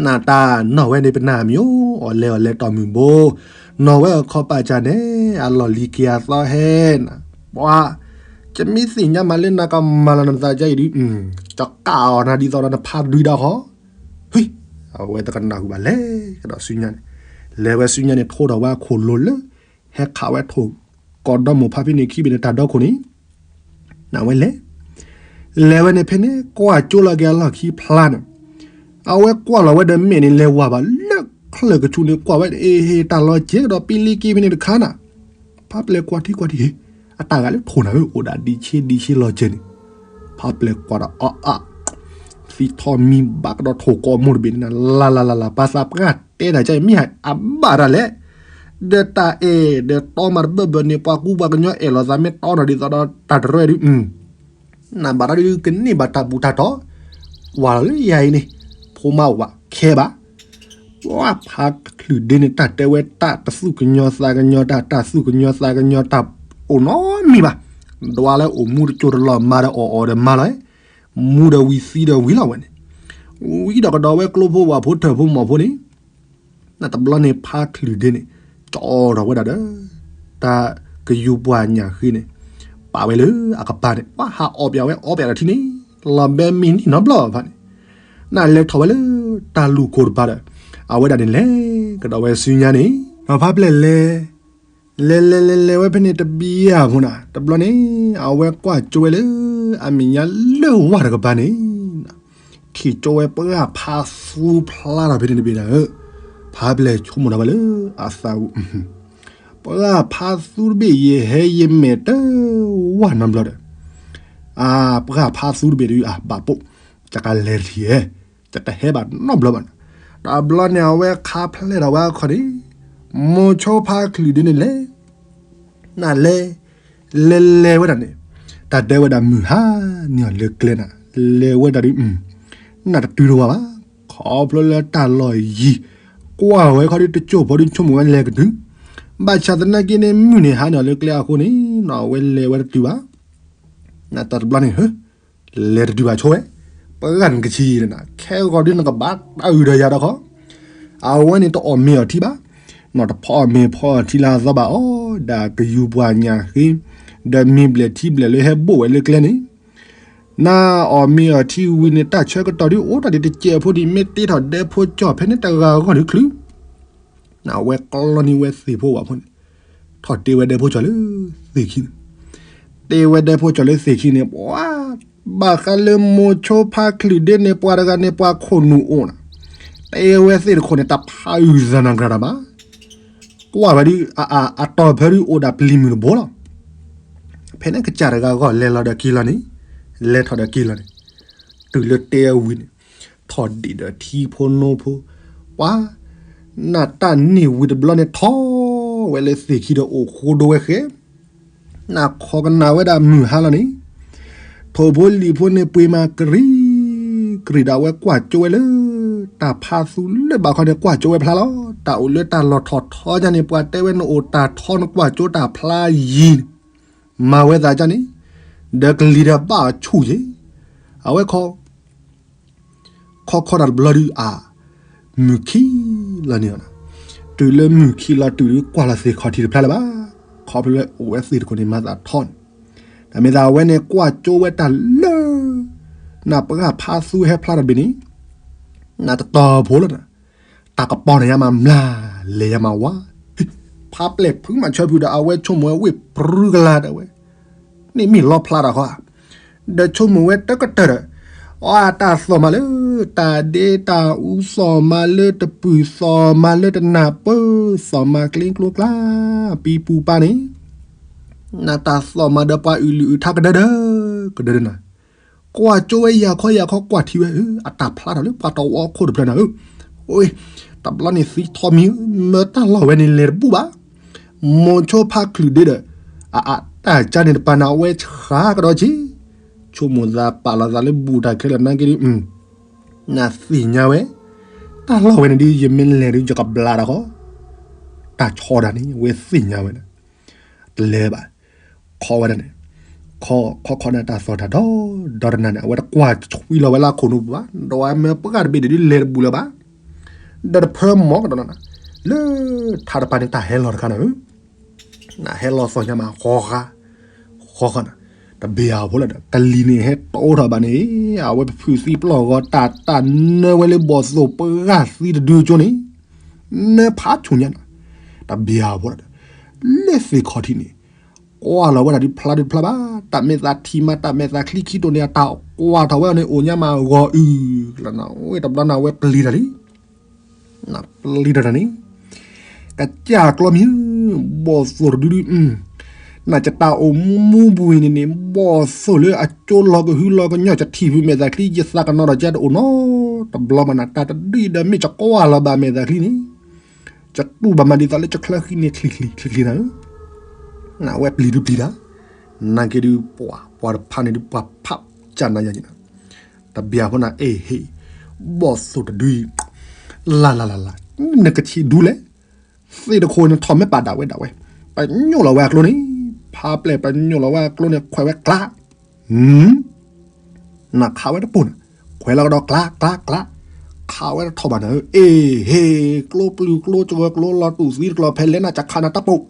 နတၢ်နီၢ်ဝဲန့ၣ်ပနၢ်မံၤအိၣ် အီၣ်လဲၣ်အီၣ်လဲၣ်တီၢ်မုၢ်ဘိ, နီၢ်ဝဲအခီပာ်စၢ်န့ၣ် အလီၢ်လံၤက့ၤအသီဟဲနၤ, ပှၤ ယမ့ၢ်သ့ၣ်ညါမးလၢနကမၤလီၤနသးဒ်အံၤဒုး ကကးအီၤနၤဒ်သိးဒီးနဖါဒုးဒၣ်ဃီ, ဟံ အဝဲတကနၣ်ဃုာ်ဘၣ်လဲၤကဒီးဆူညါန့ၣ်, လဲၤဝဲဆူညါန့ၣ် ထိထီၣ်ဝဲအခိၣ်လိၤလၢ ဟဲခးဝဲထိၣ်ကီးဒီမိၢ်ဖါဖဲန့ၣ်ခံဘ့ၣ်န့ၣ် တၢ်ဒီခိၣ်န့ၣ် နဝဲလဲၤ, လဲၤဝဲန့ၣ်ဖဲန့ၣ် ကွၢ်ကၠိလီၤက့ၤအလီၢ်ခံဖျါန့ၣ်, အဝဲကွၢ်လီၤဝဲဒီးမဲာ်န့ၣ် လဲၤဝၤဘၣ်လၢချၢၣ်ကဆူၣ်န့ၣ် ကွၢ်ဝဲအ့ဟ့ၣ် တၢ်လီၤစဲၤကဒီးပံလ့က့ဖဲန့ၣ်တခါနၤ, ဖါပျဲၢ်ကွၢ်ထံကွၢ်ထံဟ့ၣ် အတၢ်ဂၤလၢထိၣ်နၤဧၢ အိၣ်ဒၣ်ဒံးဆ့ဒံးဆ့လီၤစဲၤန့ၣ်, ဖါပျဲၢ်ကွၢ်ဒီးအအါ သံထီၣ်မံဘၣ်ကဒီးထိၣ်ကိးမိၢ်တဘ့ၣ်န့ၣ် လၢ်လၢ်လၢ်လၢ် ပှၤသးပှၢ်တဲတၢ်ကါအံၤမ့ၢ်အဘၣ်တၢ်လဲၣ်, ဒီးတၢ်အဲၣ်ဒီးတီမၤတဘၢၣ်ဘၢၣ်န့ၣ် ပှၤကူပှၤကညီအဲၣ်လိာ်သးမ့ၢ်တီနၤဒ်သိးဒီးတၢ်တရၢဒုး နဘၣ်တၢ်ဒုးကန့ၢ်ဘၣ်တၢ်ဘူၣ်တၢ်တီ, ကွၢ်လီၤလၢယၤအံၤန့ၣ် ဖိမါအိၣ်ဘၣ်ခဲဘၣ်, ပှၤဖါကချုးဒ့န့ၣ် တၢ်တဲဝဲတၢ်တသူၣ်ကညီၤသးကညီၤတၢ် တၢ်သူၣ်ကညီၤသးကညီၤတၢ်အိၣ်နီတမံၤဘၣ်, ဒွးလၢအိၣ်မူတကၠိတလီၢ်မၤဒီးအီၣ်အီၣ်ဒီးမၤလီၤ, မူဒီးဝံၤသံဒီးဝံၤလီၤဝဲန့ၣ်, ဝံၤဒီးကဒီးဝဲကျိဖိဝၣ်ဖိထၢၣ်ဖိမီၢ်ဖိန့ၣ် နတဘျီန့ၣ်ဖါချုးဒ့န့ၣ် ကၠီထီၣ်ဝဲဒၣ်ဒီး တၢ်ကယူၤပှၤညၣ်ဃ့န့ၣ် ပာ်ဝဲလၢအကပၤန့ၣ် ပှၤဟးအီၣ်ပၠးဝဲအီပၠးဒီးထံန့ၣ် လီၤဘဲမံၤနံၣ်နီတဘျီဖးန့ၣ် နလဲၤထီၣ်ဝဲလၢတၢ်လူၢ်ခိၣ်တပၤဒီး အဝဲဒၣ်န့ၣ်လဲၤကဒီးဝဲဆူညါန့ၣ် ဒီးဖါပျဲၢ်လဲၤ လဲၤလဲၤလဲၤလဲၤဝဲဖဲန့ၣ်တဘျီအဖိနၤ တဘျီန့ၣ် အဝဲကွၢ်ကၠိဝဲလၢ အမဲာ်ညါလၢဝၢ်တကပၤန့ၣ် ထံၣ်ကၠိဝဲပှၢ်ဖါသူဖျါထီၣ်ဖဲန့ၣ်တဘ့ၣ်နၤဧၢ, ဖါပျဲၢ်ဆိကမိၣ်ထီၣ်ဝဲလၢအသး ပှၢ်ဖါသူတဘ့ၣ်ယဟဲယမဲာ်တဝၢ်နီတဘျီဒီး အပှၢ်ဖါသူတဘ့ၣ်ဒုးအဘၣ်ပိာ်, ယကလဲၤတထံၣ်ဧဲ, ယတဟဲဘၣ်နီတဘျီဘၣ်နၤ, တဘျီန့ၣ် အဝဲခါဖျဲၣ်ထီၣ်ဝဲအခီၣ်န့ၣ် မိၤဆိဖါချုးဒ့န့ၣ်လဲၤ နလဲၤ လဲၤလဲၤဝဲဒၣ်န့ၣ် တၢ်တဲဝဲဒၣ်မုၢ်ဟါန့ၢ်အီၤလၢကျဲနၤ, လဲၤဝဲဒၣ်ဒုး နတတုၤတဝၤဘၣ်, ခီဖျိလၢတၢ်လီၢ်ယံၤ ကွၢ်ဝဲခီဒုးတစိၢ်ဖိဒုးဆိကမိၣ်ဝဲလဲၤကတုၤ, ဘၣ်ဆၣ်သနာ်က့န့ၣ် မုၢ်န့ၣ်ဟါန့ၢ်အီၤလၢကျဲအဃိန့ၣ် နဝဲလဲၤဝဲတတုၤဘၣ် နတၢ်တဘျီန့ၣ် လဲၤတတုၤဘၣ်ဆိဝဲ, ပှၢ်နကဆံးနၤ ခဲဂီၤဒုးနကဘၣ်တၢ်အုၣ်ဒီးယၤဒီးခီ, အဝဲန့ၣ်တအီၣ်မ့ၤအီထံဘၣ်, နီၢ်တဖီအီၣ်မ့ၤဖီအီထံလၢအသီဘၣ်အီၤ ဒီးကယူၤပှၤညၣ်ဃ့, ဒီးမ့ၤဘျဲၣ်ထံဘျဲၣ်လၢဟဲဘိၣ်ဝဲလၢကျဲန့ၣ်, နအီၣ်မ့ၤအီထံဝံၤန့ၣ် တၢ်ဆၢကတီၢ်ဒုးအိၣ်တၢ်ဒ်တစဲးဖိဒ်မ့ၢ်တ့ထီၣ်ဒဲဖိကၠီၣ်ဖဲန့ၣ်တဂၤဂီၢ်ဒုးချုး နဝဲကျီန့ၢ်ဝဲသ့ၣ်ဖိဝၣ်ဖိန့ၣ်, ထီၣ်တ့ဝဲဒဲဖိကၠီၣ်လၢသ့ၣ်ခံန့ၣ်, တ့ဝဲဒဲဖိကၠီၣ်လၢသ့ၣ်ခံန့ၣ် ပှၤ ဘၣ်ဃးလၢမိၤဆိဖါချုးဒ့န့ၣ် ပှၤတဂၤန့ၣ် ပှၤခိၣ်နူာ်အိၣ်နၤ, တ့ဝဲသ့ၣ်တခိၣ်န့ၣ် တၢ်ဖးအုၣ်သးနၤကြၢးတၢ်ဘၣ်, ကွၢ်ဝဲဒုး အတီၢ်ဖဲဒုးအိၣ်ဒၣ်ပျံၤမုၢ်တဘိလီၤ ဖဲန့ၣ်ကစၢ်တဂၤဂီၢ်လဲၤလီၤဒီးက့ၤလီၤန့ၣ်, လဲၤထီၣ်ဒီးက့ၤလီၤန့ၣ်, တုၤလၢတဲအဝံၤန့ၣ်, ထီၣ်ဒံးဒီးထံဖိနိဖိ, ပှၤ, နတၢ်န့ၢ်ဝံၤတဘျီန့ၣ် ထီၣ်ဝဲလၢသ့ၣ်ခံဒီးအိၣ်ဃိဒိဝဲဃဲ, နခီကနၣ်ဝဲဒၣ်မုၢ်ဟါလီၤန့ၣ် ထိၣ်ဖိလံၣ်ဖိန့ၣ်ပှ့ၤမၤကရံၣ်, ကရံၣ်ဒီးအဝဲကွၢ်ကၠိဝဲလၢ တၢ်ဖးသူလၢဘၣ်ခီန့ၣ်ကွၢ်ကၠိဝဲဖျါလီၤ. တၢ်အိၣ်လၢတၢ်လီၢ်ထီၣ်ထီကန့ၣ် ပှၤတဲဝဲနအိၣ်တၢ်ထီနကွၢ်ကၠိတၢ်ဖျါယံၤန့ၣ်, မၤဝဲသးကန့ၣ်, ဒီးကလံၤဒီးဘၣ်အဆူၣ်က့ၤ, အဝဲခီ ခီခီတၢ်တဘျီဒုးအါ, မုၢ်ခံလီၤန့ၣ်လီၤ. တုၤလၢမုၢ်ခံလီၤတုၤဒုးကွၢ်လီၤသ့ၣ်ခီၣ်ထံးတဖျါလၢၤဘၣ်, ခီဖျိလၢအိၣ်ဝဲသ့ၣ်တခိၣ်န့ၣ်မၤသးထီန့ၣ်, တၢ်မ့ၢ်သးအဝဲန့ၣ်ကွၢ်ကၠိဝဲတၢ်လၢ နပှၢ်ဖးသူဟဲဖျါတဘ့ၣ်န့ၣ်, နတတီၤဖိလီၤနၤ, တၢ်ကပီၤန့ၣ်ယါမးမျၢ်, လဲၤယါမးဝါ, ဖါပျဲၢ်ဖုမၤဆၢဖုဒီး အဝဲဆိကမိၣ်ဝဲဝ့ၢ်ပြူကလါဒီးဝဲ, န့ၣ်မ့ၢ်လီဖျါတၢ်ဃီဧါ, ဒီးဆိကမိၣ်ဝဲတကတၢၢ်ဒီး, အတၢ်သီၣ်မးလၢ တၢ်ဒ့တၢ်အူ သီၣ်မးလၢတပုၢ် သီၣ်မးလၢတနၢ်ပၢၢ် သီၣ်မးကျ့ကျိကျါ, ပံပူၤပၤန့ၣ် နတၢ်သီၣ်မးဒီးပှၤအုၣ်လုၢ်အုၣ်ထါကဒၢဒၢ, ကဒၢဒၢနၤ, ကွၢ်ကၠိဝဲယၤခီယၤခီကွၢ်ထံဝဲဧၢ, အတၢ်ဖျါထီၣ်လၢပှၤတဝီခိၣ်တဖျၢၣ်နၤဧၢ, အိ, တဘျီန့ၣ်သံထီၣ်မံၤဧၢ, မၢတၢ်လီၢ်ဝဲန့ၣ်လဲၤတဘူၣ်ဘၣ်, မိၤဆိဖါချုးဒ့ဒီး, အအတၢ်ကၢန့ၣ်တပၤနၤဝဲဆှါကဒီးက့ၤ, ဆိကမိၣ်သးပာ်လီၤသးလၢဘူးတၢ်ခဲလၢာ်နာ်က့ဒု, နသ့ၣ်ညါဝဲ, တၢ်လီၢ်ဝဲန့ၣ်ဒု ယမ့ၢ်လဲၤဒု ယကဘျါတၢ်ဃီ, တၢ်ဆီဒၣ်န့ၣ် ဝဲသ့ၣ်ညါဝဲဒၣ် တလဲၤဘၣ်, ခီဝဲဒၣ်န့ၣ်, ခီခီခီန့ၣ်တၢ်သီၣ်တၢ်ဒီဒီတနၤန့ၣ် အဝဲတကွၢ်ဆွံလီၤဝဲလၢခိၣ်နူာ်ပူၤဘၣ်, ဒီးဝဲမၢပှၢ်တဘ့ၣ်ဒုးဒုးလဲၤတဘူၣ်လၢၤဘၣ်, ဒီးတဖၢမီၤကဒီးနၤ, လၢထါတပၤန့ၣ်တၢ်ဟဲလီၤတခါနၤဧၢ, နဟဲလီၤသီၣ်ညါမးဃီဃါ, ဃီဃါနၤ, တဘ့ၣ်အဖိလၢဒီး ကလံၤန့ၣ်ဟဲတိထီၣ်ဘၣ်န့ၣ်, အဝဲပဖုးသံပျီၢ်ဂီၤတၢ်တၢ်နၢဝဲလၢဘီၣ်သိၣ်ပှၢ်သံတဒုကၠိန့ၣ် နၢဖးဆူၣ်ညါနၤ, တဘ့ၣ်အဖိလၢဒီး, လၢသ့ၣ်ခီၣ်ထံးန့ၣ်, ကွၢ်လီၤဝဲဒၣ်ဒ်ဖျါဒ်ဖျါဘၣ်, တၢ်မဲာ်သးထံမး တၢ်မဲာ်သးချံခံတိၢ်န့ၣ် အတၢ်ကွၢ်ထီၣ်ဝဲအီၤန့ၣ် အိၣ်ညါမးဂီၤအုၣ်လီၤနၤ, ဝဲတဘျီနၤဝဲပျံၤတၢ်လံ, နပျံၤတၢ်တၢ်န့ၣ် ကစၢ်ကျီမံၤ, ဘီၣ်သိၣ်တဒုဒု, နကတၢ်အိၣ်မူပူၤအံၤန့ၣ်န့ၣ် ဘီၣ်သိၣ်လၢအကၠိလီၤကဟုလီၤကညီၢ် ကထံၣ်ဖုးမဲာ်သးချံ ယသးကနီၤဒီးကဲတအိၣ်နီတဘျီဘၣ်နၤ, တၢ်တဒုအံၤဒီးမ့ၢ်ကကွၢ်လီၤဘၣ်မဲာ်သးချံန့ၣ်, ကတူၢ်ဘၣ်မၤဒ်သိးလၢကချၢဃံန့ၣ်ချံချံချံချံနၤဧၢ, နဝဲပျံၤဒုပျံၤတၢ်, နာ်က့ဒုပှၤ ပှၤတဖၣ်န့ၣ်ဒုပှၤဖးကၢ်နၤယၤန့ၣ်, တဘ့ၣ်အဖိနၤ အ့ၣ်ဟ့ၣ်, ဘီၣ်သိၣ်တဒုအံၤ, လၢ်လၢ်လၢ်လၢ်, နကဆံးဒူလဲၣ်, သ့ၣ်တခိၣ်န့ၣ်ထီၣ်မ့ၢ်ပာ်ဒၣ်ဝဲဒၣ်ဝဲ, ပညိၣ်လီၤဝဲအကျိန့ၣ်, ဖါပျဲၢ်ပညိၣ်လီၤဝဲအကျိန့ၣ် ခွဲးဝဲကျါ, နခးဝဲတပိၢ်နၤ, ခွဲးလီၤကဒီးကျါကျါကျါ, ခးဝဲတထီၣ်ဘၣ်နၤဧၢ, အ့ၣ်ဟ့ၣ်, ကျိပျုၢ်ကျိကဝဲၤကျိလီၤတူာ်သံတကျိၤ ဖဲလဲၣ်နၤကခးနၤတပိၢ်,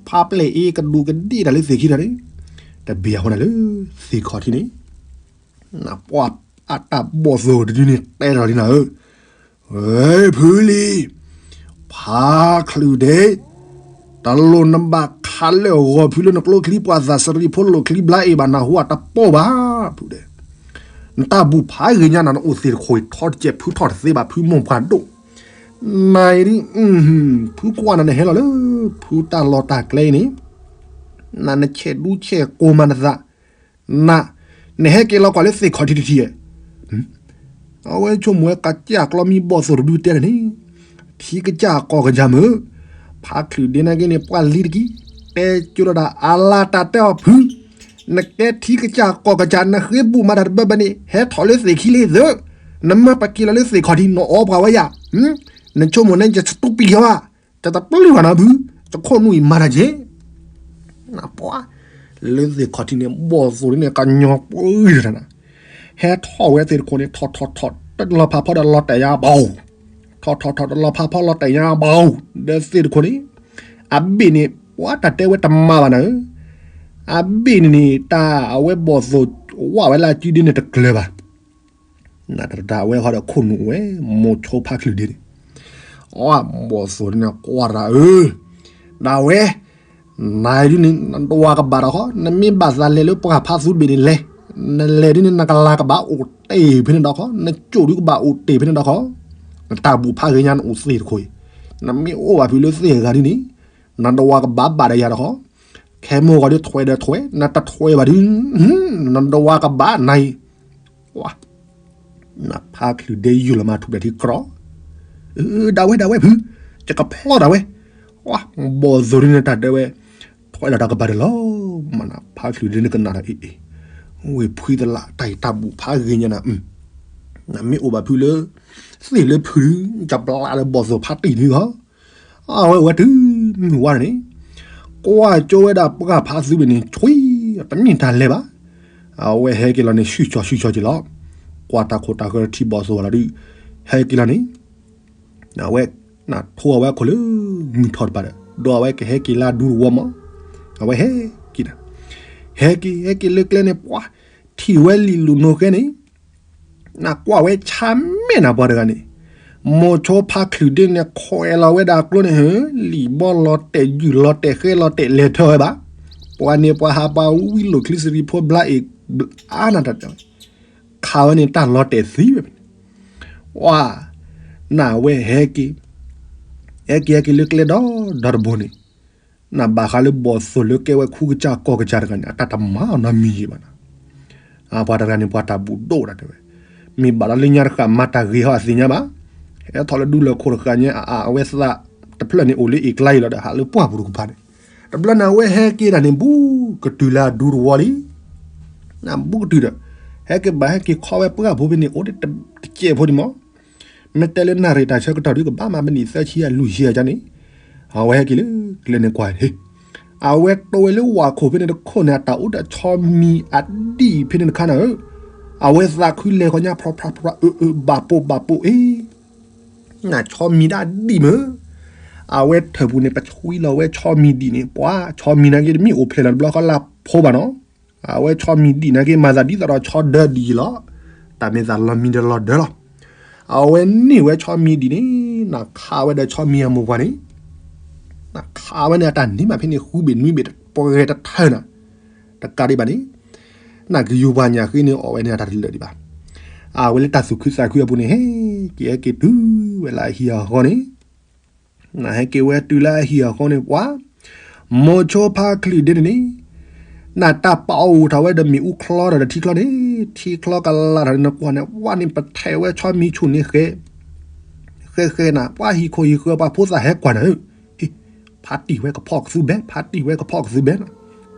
ဖါပျဲၢ်အ့ၣ် ကဒူးကဒ့ၣ်တၢ်လၢသ့ၣ်ခံတၢ်န့ၣ်, တဘ့ၣ်အဖိနၤလၢ သ့ၣ်ခီၣ်ထံးန့ၣ် နပှၢ်အတၢ်ဘီၣ်သိၣ်တဒုန့ၣ်တဲထီၣ်လံနၤဧၢ, ဖုလံၤ, ဖါချုးဒ့, တလိၣ်နဘၣ်ခးလၢအဂီၢ်ဖုလၢနကျိချံပှၤသးစရံဖိလိာ်ချံဘျါအံၤဘၣ် နဟူအတပိၢ်ဘၣ်, ဖုဒ့, နတၢ်ဘူၣ်ဖးဂ့ၤညါနၤ နအိၣ်သ့ၣ်တခိၣ်အံၤထီတကဲး ဖုထီၣ်တသ့ဘၣ် ဖုမိၢ်ပှၢ်ဒိၣ်, နအံၤဒ်, ဖုကွၢ်နၤနဟဲလီၤလၢ ဖုတၢ်လီၢ်တၢ်ကျဲအံၤန့ၣ်, နနဆဲးဒူဆဲးကိၤမၤနသး, န, နဟဲက့ၤလီၤကွၢ်လၢသ့ၣ်ခီၣ်ထံးတထံၣ်ဧါ, အဝဲဆိကမိၣ်ဝဲကစၢ်ကျီမံဘီၣ်သိၣ်တဒုတဲတၢ်န့ၣ်, ထံကစၢ်ကီၢ်ကစၢ်မုၢ်, ဖါချုးဒ့နာ်က့န့ၣ် ပှၢ်လံတက့ၢ်, တဲကၠိလီၤဒၣ်အလါတၢ်တဲအီၤဖု, နကဲထံကစၢ်ကီၢ်ကစၢ် နဃ့ဘူးမၤတၢ်တဘၣ်ဘၣ်န့ၣ် ဟဲထီၣ်လၢသ့ၣ်ခံလံသၢ, နမၢပက့ၤလီၤလၢသ့ၣ်ခီၣ်ထံး နအီပှၤဝဲယၤ, နဆိကမိၣ်န့ၣ် ယစတူပံယီၤဘၣ်, တတပျုၢ်ဘၣ်နၤဖု, ယခိၣ်နူာ်အံၤမၤတၢ်က့ၤ နပှၢ်, လၢသ့ၣ်ခီၣ်ထံးန့ၣ် ဘီၣ်သိၣ်န့ၣ် ကညီပှၢ်တၢ်နၤ, ဟဲထီၣ်ဝဲသ့ၣ်တခိၣ်န့ၣ် ထီၣ်ထီၣ်ထီၣ် တလီၤဖးဖီဒီးလီၤတဲာ်ညါဘၣ်, ထီၣ်ထီၣ်ထီၣ်တလီၤဖးဖီလီၤတဲာ်ညါဘၣ်, ဒီးသ့ၣ်တခိၣ်န့ၣ်, အဘ့ၣ်န့ၣ် ပှၤတၢ်တဲဝဲတမၤဘၣ်နၤဧၢ, အဘ့ၣ်န့ၣ်န့ၣ် တၢ်အဝဲဘီၣ်သိၣ်ဝၣ်ဝဲလၢအစုဒ့န့ၣ်တကျၢၤဘၣ် နတတၢ်ဝဲဃီဒီးခိၣ်နူာ်ဝဲ, မိၤဆိဖါချုးဒ့န့ၣ်, အဘီၣ်သိၣ်န့ၣ်ကွၢ်တၢ်ဧၢ, ဒၣ်ဝဲ, နဒုန့ၣ် နဒွးကဘၣ်ဒီးခီ, နမ့ၢ်ဘၣ်သးလဲၤလၢပှၢ်ဖးသူတဘ့ၣ်န့ၣ်လဲၤ, နလဲၤဒုန့ၣ် နကလၤကဘၣ်အိၣ်တ့ၢ်ဖဲန့ၣ်ဒီးခီ, နကၠိၣ်ဒုကဘၣ်အိၣ်တ့ၢ်ဖဲန့ၣ်ဒီးခီ, နတၢ်ဘူၣ်ဖးဂ့ၤညါနအိၣ်သ့ၣ်တခိၣ်အံၤ, နမ့ၢ်အိၣ်ဘၣ်ဖုလၢသ့ၣ်အဂၤဒုန့ၣ်, နဒွးကဘၣ်ဘၣ်ဒီးယၤဒီးခီ, ခဲမိၢ်ဂီၤဒုထွဲဒီးထွဲ, နတထွဲဘၣ်ဒု, နဒွးကဘၣ်နၤအံၤ နဖါချုးဒ့ယူၢ်လီၤမၤထူၣ်ဖျဲးထံကြီ, ဒၣ်ဝဲဒၣ်ဝဲဖု, ယကဖျီၣ်ဒၣ်ဝဲ, ဘီၣ်သိၣ်ဒုန့ၣ်တၢ်တဲဝဲ, ထွဲလီၤတၢ်ကဘၣ်ဒီးလီၤ, မ့ၢ်နဖါချုးဒ့န့ၣ်ကနၣ်ဒီးအံၤ, ဝ့ၢ်ဖှံသလး တၢ်အံၤတၢ်ဘူၣ်ဖးဂ့ၤညါနၤ, နမ့ၢ်အိၣ်ဘၣ်ဖုလၢ, သ့ၣ်လၢဖုဒု, ယပျၢ်လၢဘီၣ်သိၣ်ဖးတံၢ်ဒုဂီၢ် အဝဲဝဲတုၤမုၢ်ဝါန့ၣ်, ကွၢ်ကၠိဝဲဒၣ်ပှၢ်ဖးသူဘ့ၣ်န့ၣ် ဆွံ, တမ့ၢ်တၢ်လဲၤဘၣ်, အဝဲဟဲက့ၤလီၤန့ၣ် ဆူၣ်ဆီၣ်ဆူၣ်ဆီၣ်က့ၤလီၤ, ကွၢ်တၢ်ခိၣ်တၢ်ဃၢၤထံဘီၣ်သိၣ်ဝဲလီၤဒုး, ဟဲက့ၤလီၤန့ၣ်, အဝဲ, ထိအဝဲခိၣ်လၢ, မုၢ်ထီၣ်တပၤဒီး, ဒီးအဝဲကဟဲက့ၤလၢဒူတဝီမး, အဝဲဟဲက့ၤနၤ, ဟဲက့ၤဟဲက့ၤလၢကျဲန့ၣ် ပှၤ, ထံၣ်ဝဲလံာ်လူၢ်နိဃဲန့ၣ် နကွၢ်ဝဲဆါမဲာ်နၤပှၤတဂၤန့ၣ်, မိၤဆိဖါချုးဒ့န့ၣ် ခွဲးလီၤဝဲဒၣ်အကျိန့ၣ် ဟၢ လံာ်ဘီလီၤတဲာ် ယုၢ်လီၤတဲာ် ဃဲလီၤတဲာ် လဲၤထၢၣ်ဝဲဘၣ်. ပှၤန့ၣ်ပှၤဟးပှၤဝံလိာ်ချံစရံဖိဘျါအံၤ အါနၤတၢ်တဲဝဲ ခးဝဲန့ၣ်တၢ်လီၤတဲာ်သံဝဲန့ၣ် ဝါ နဝဲဟဲက့ၤ ဟဲက့ၤဟဲက့ၤလၢကျဲဒီဒီတဘိန့ၣ် နဘၣ်ဃးလၢဘီၣ်သိၣ်လၢကဲဝဲခူကစၢ်ကီၢ်ကစၢ်တဂၤန့ၣ် အတၢ်တမၤနီတမံၤယံၤဘၣ်နၤ. ပှၤတဂၤန့ၣ် ပှၤတၢ်ဘူၣ်ဒိၣ်ဒၣ်တဲဝဲ, မ့ၢ်ဘၣ်ဒီးလၢညါတဃၣ်မၤတၢ်ဂ့ၤဟီအသ့ၣ်ညါဘၣ်. ဟဲထီၣ်လၢဒူလၢၢ်ခိၣ်တဃၣ်ညါ အအဝဲသးတဖျၢၣ်န့ၣ်အိၣ်လၢအ့ၣ်ကျါအံၤလီၤဒီး ဟးလၢပှၢ်ပူၤတကပၤန့ၣ်, တဘျီန့ၣ် အဝဲဟဲက့ၤတၢ်န့ၣ် ဘူးကတုၤလၢအဒူတဝီလံ. နဘူးကတုၤဒီး ဟဲက့ၤဘၣ်ဟဲက့ၤခီဝဲပှၢ်ပူၤဖဲန့ၣ် အိၣ်တစဲးဖိန့ၣ်မး မ့ၢ်တဲလၢနၣ်ရံၣ်တၢ်ဆၢကတီၢ်ဒုးကဘၣ်မး မံးနံးသၢဆံအလွံၢ်ဆံအကါန့ၣ်, အဝဲဟဲက့ၤလၢကျဲန့ၣ်ကွၢ်ဟ့ၣ်, အဝဲတိၢ်ဝဲလၢဝၣ်ခိၣ်ဖဲန့ၣ်တခိၣ်န့ၣ် အတၢ်အိၣ်ဒီးဆီမံၤအဒံၣ်ဖဲန့ၣ်တခါနၤဧၢ, အဝဲသးခုလဲၤခီညါ ဖြီဖြီဖြီ အၢ အၢ ဘၣ်ပိာ်ဘၣ်ပိာ်အ့, နဆီမံၤဒၣ်ဒံၣ်မၢ်, အဝဲထၢၣ်ပူၤန့ၣ် ပဆှံလီၤဝဲဆီမံၤဒံၣ်န့ၣ် ပှၤဆီမံၤနာ်က့တမ့ၢ်အိၣ်ဖျဲၣ်လီၤတဘျီဃီလၢဖိဘၣ်နီၤ အဝဲဆီမံၤဒံၣ်နာ်က့ မၤသးဒ်သိးဒီးဆီဒၢဒံၣ်လီၤ, တၢ်မ့ၢ်သးလီၤမံၤဒီးလီၤဒၢလီၤ. အဝဲန့ၢ်ဝဲဆီမံၤဒံၣ်န့ၣ် နခးဝဲဒီးဆီမံၤအမိၢ်ပှၢ်န့ၣ်, နခးဝဲန့ၣ် အတၢ်န့ၢ်ဘၣ်ဖဲန့ၣ် ဃုဘ့ၣ်နွံဘ့ၣ် ပှဲၤတထၢၣ်နၤ, တကးဒံးဘၣ်န့ၣ်, နကယူၤပှၤညၣ်ဃ့န့ၣ် အီၣ်ဝဲန့ၣ်အတၢ်တလၢာ်ဒံးဘၣ်. အဝဲလၢတၢ်သူၣ်ခုသးခုအပူၤန့ၣ် ဟဲက့ၤဟဲက့ၤတုၤဝဲလၢအဟံၣ်အဃီန့ၣ် နဟဲက့ၤဝဲတုၤလၢအဟံၣ်အဃီန့ၣ် ပှၤ မိၤဆိဖါချုးဒ့န့ၣ်န့ၣ်, နတၢ်ပာ်အီၣ်ဝူၤထီၣ်ဝဲဒီးမ့ၣ်အူချီဒီးတထံချီန့ၣ်, ထံချီကလးထီၣ်န့ၣ်နကွၢ်န့ၣ် ဝဲန့ၣ်ပထဲးဝဲဆီမံၤဆူၣ်န့ၣ်ဃဲ, ဃဲဃဲနၤ, ပှၤဟံၣ်ခိၣ်ဟံၣ်ဃၢၤပှၤဖိသၣ်ဟဲကွၢ်နၤဧၢ, ဖါတံၢ်ဝဲကဖီၣ်ကသူဘဲ, ဖါတံၢ်ဝဲကဖီၣ်ကသူဘဲနၤ,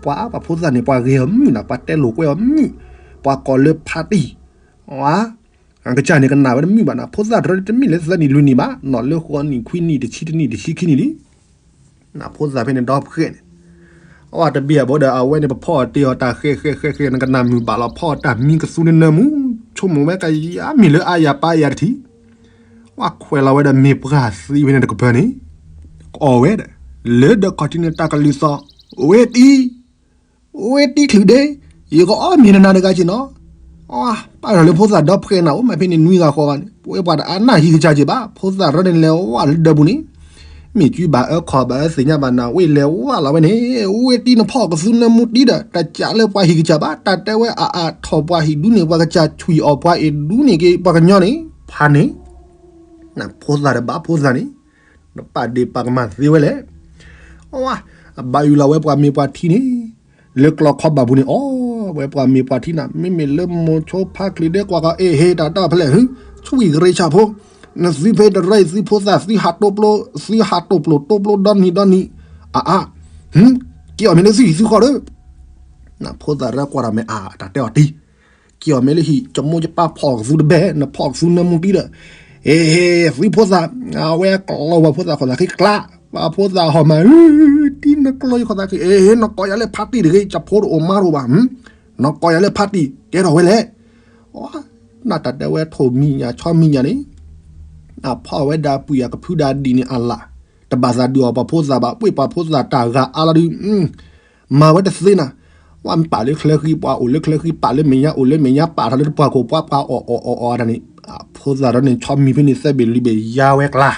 ပှၤပှၤဖိသၣ်န့ၣ် ပှၤဂ့ၤအီၤမုၣ်နၤ, ပှၤတဲလိာ်ကွဲအီၤမုၣ်, ပှၤကိးလၢဖါတံၢ်, ဝါ အကစၢ်န့ၣ်ကနၣ်ဝဲတမုာ်ဘၣ်နၤ, ဖိသၣ်တရၢတမ့ၢ်လၢသၢနံၣ်လွံၢ်နံၣ်ဘၣ်, နီၢ်လၢဃိးနံၣ်ခွံနံၣ်တဆံတနံၣ်တဆံခံနံၣ်လံ. နဖိသၣ်ဖဲန့ၣ်ဒီဖှဲးန့ၣ်, အဝဲတဘ့ၣ်အဘိဒီး အဝဲန့ၣ်ပဖီၣ်အီၤတ့ၢ်အီၤတၢ်ဃဲဃဲဃဲဃဲ နကနၣ်မုာ်ဘၣ်လီၤ, ဖီၣ်အီၤတၢ်မံကသူနနၢမူ, ဆိကမိၣ်ဝဲကယၤမ့ၢ်လၢအါယၤပာ်ယၤတထံၣ်, ဝဲခွဲးလီၤဝဲဒီးမ့ၢ်ပှၢ်သံဝဲန့ၣ်တကပၤန့ၣ်, အီၣ်ဝဲဒီး လၢဒီးခီၣ်ထံးန့ၣ်တၢ်ကလုၢ်သီၣ်, ဝဲတံၢ် ဝဲတံၢ်ချုးဒ့, ယကအီၣ်မ့ၤနနၤတဂၤက့ၤနီၤ, ပာ်ထီၣ်လၢဖိသၣ်ဒီဖှဲးနၤ အိၣ်မးဖဲန့ၣ်နွံဂၤဃိးဂၤန့ၣ် ပဝဲပှၤတအါနၢ်ဟံၣ်ကစၢ်က့ၤဘၣ်, ဖိသၣ်ရၢန့ၣ်လဲၤဝဲလၢဒၢးပူၤန့ၣ်, မ့ၢ်ကုဘၣ်အၢခီၣ်ဘၣ်အၢသ့ၣ်ညါဘၣ်နၤ ဝဲလဲၤဝဲလီၤဝဲန့ၣ်, ဝဲတံၢ်နဖီၣ်ကသူနၢမူတံၢ်ဒီး တၢ်ကးလၢပှၤဟံၣ်ကစၢ်ဘၣ်, တၢ်တဲဝဲအအါထီၣ်ပှၤဟံၣ်ဒူန့ၣ် ပှၤကစၢ်ဆွံၣ်အီၣ်ပှၤအ့ၣ်ဒူန့ၣ်က့ၤ ပှၤကညီန့ၣ် ဖးန့ၣ်, နဖိသၣ်တဘၣ်ဖိသၣ်န့ၣ် နပာ်ဒ့ၣ်ပာ်ကမၣ်သ့ဝဲလဲၣ်. အဝဲ အဘၣ်ယုၢ်လီၤဝဲပှၤမ့ၢ်ပှၤထံန့ၣ်, လၢကျီခီဘၣ်ပူၤန့ၣ် အီၣ်ဝဲပှၤမ့ၢ်ပှၤထံနၤ, မ့မ့ၢ်လၢမိၤဆိဖါချုးဒ့ကွၢ်ဃီ အ့ၣ်ဟ့ၣ်တၢ်တၢ်ဖဲလဲၣ်, ဟူ ဆွံၣ်ကရ့ဆၣ်ဖိ, နသုဖဲတရၢအံၤ သုဖိသၣ် သုဟးတိၢ်ပျိ, သုဟးတိၢ်ပျိၢ်တိၢ်ပျိဒီနံၤဒီနံၤ, အအါ, ဟူ က့ၤအီၣ်မ့ၤလၢသုဟံၣ်သုဃီဒီး, နဖိသၣ်ရၢကွၢ်ဒီးမ့ၢ်အါ တၢ်တဲအီၤတံၢ် က့ၤအီၣ်မ့ၤလၢဟံၣ် ကမိၢ်ကပၢ်ဖီၣ်ကသူတဘဲ နဖီၣ်ကသူနၢမူတံၢ်ဒီး, အ့ သုဖိသၣ်, အဝဲကျီဝဲဖိသၣ် ခိၣ်သးခံကျါ, ပှၤဖိသၣ်ဟီၣ်မး, တံၢ်နကျီယခိၣ်သးခံ, အ့ နကိးယၤလၢဖါတံၢ်တဂ့ၤ ကဖိတအိၣ်မါတအိၣ်ဘၣ်, နကိးယၤလၢဖါတံၢ် ကဲထီၣ်ဝဲလဲၣ်. နတၢ်တဲဝဲထိၣ်မံၤညၣ် ဆီမံၤညၣ်န့ၣ်, အဖီၣ်ဝဲဒၣ်ပှံၢ်အကဖုဒၣ်ဒံၣ်န့ၣ်အလၣ်, တဘၣ်သးဒုးအီၣ်ပှၤဖိသၣ်ဘၣ်, ပှ့ၢ်ပှၤဖိသၣ်တၢ်ဂၤအါလီၤဒုး မၤဝဲတသ့နၤ, ဝဲပာ်လၢချၢဃံ ပှၤအိၣ်လၢချၢဃံ ပာ်လၢမဲာ်ညါအိၣ်လၢမဲာ်ညါ ပာ်ထီၣ်လၢတပှၢ်ခိၣ် ပှၤပှၤအီၣ်အီၣ်အီၣ်အီၣ်တၢ်န့ၣ်, ဖိသၣ်ဒီးန့ၣ် ဆီမံၤဖဲန့ၣ်သၢဘ့ၣ်လွံၢ်ဘ့ၣ်ယါဝဲကျါ,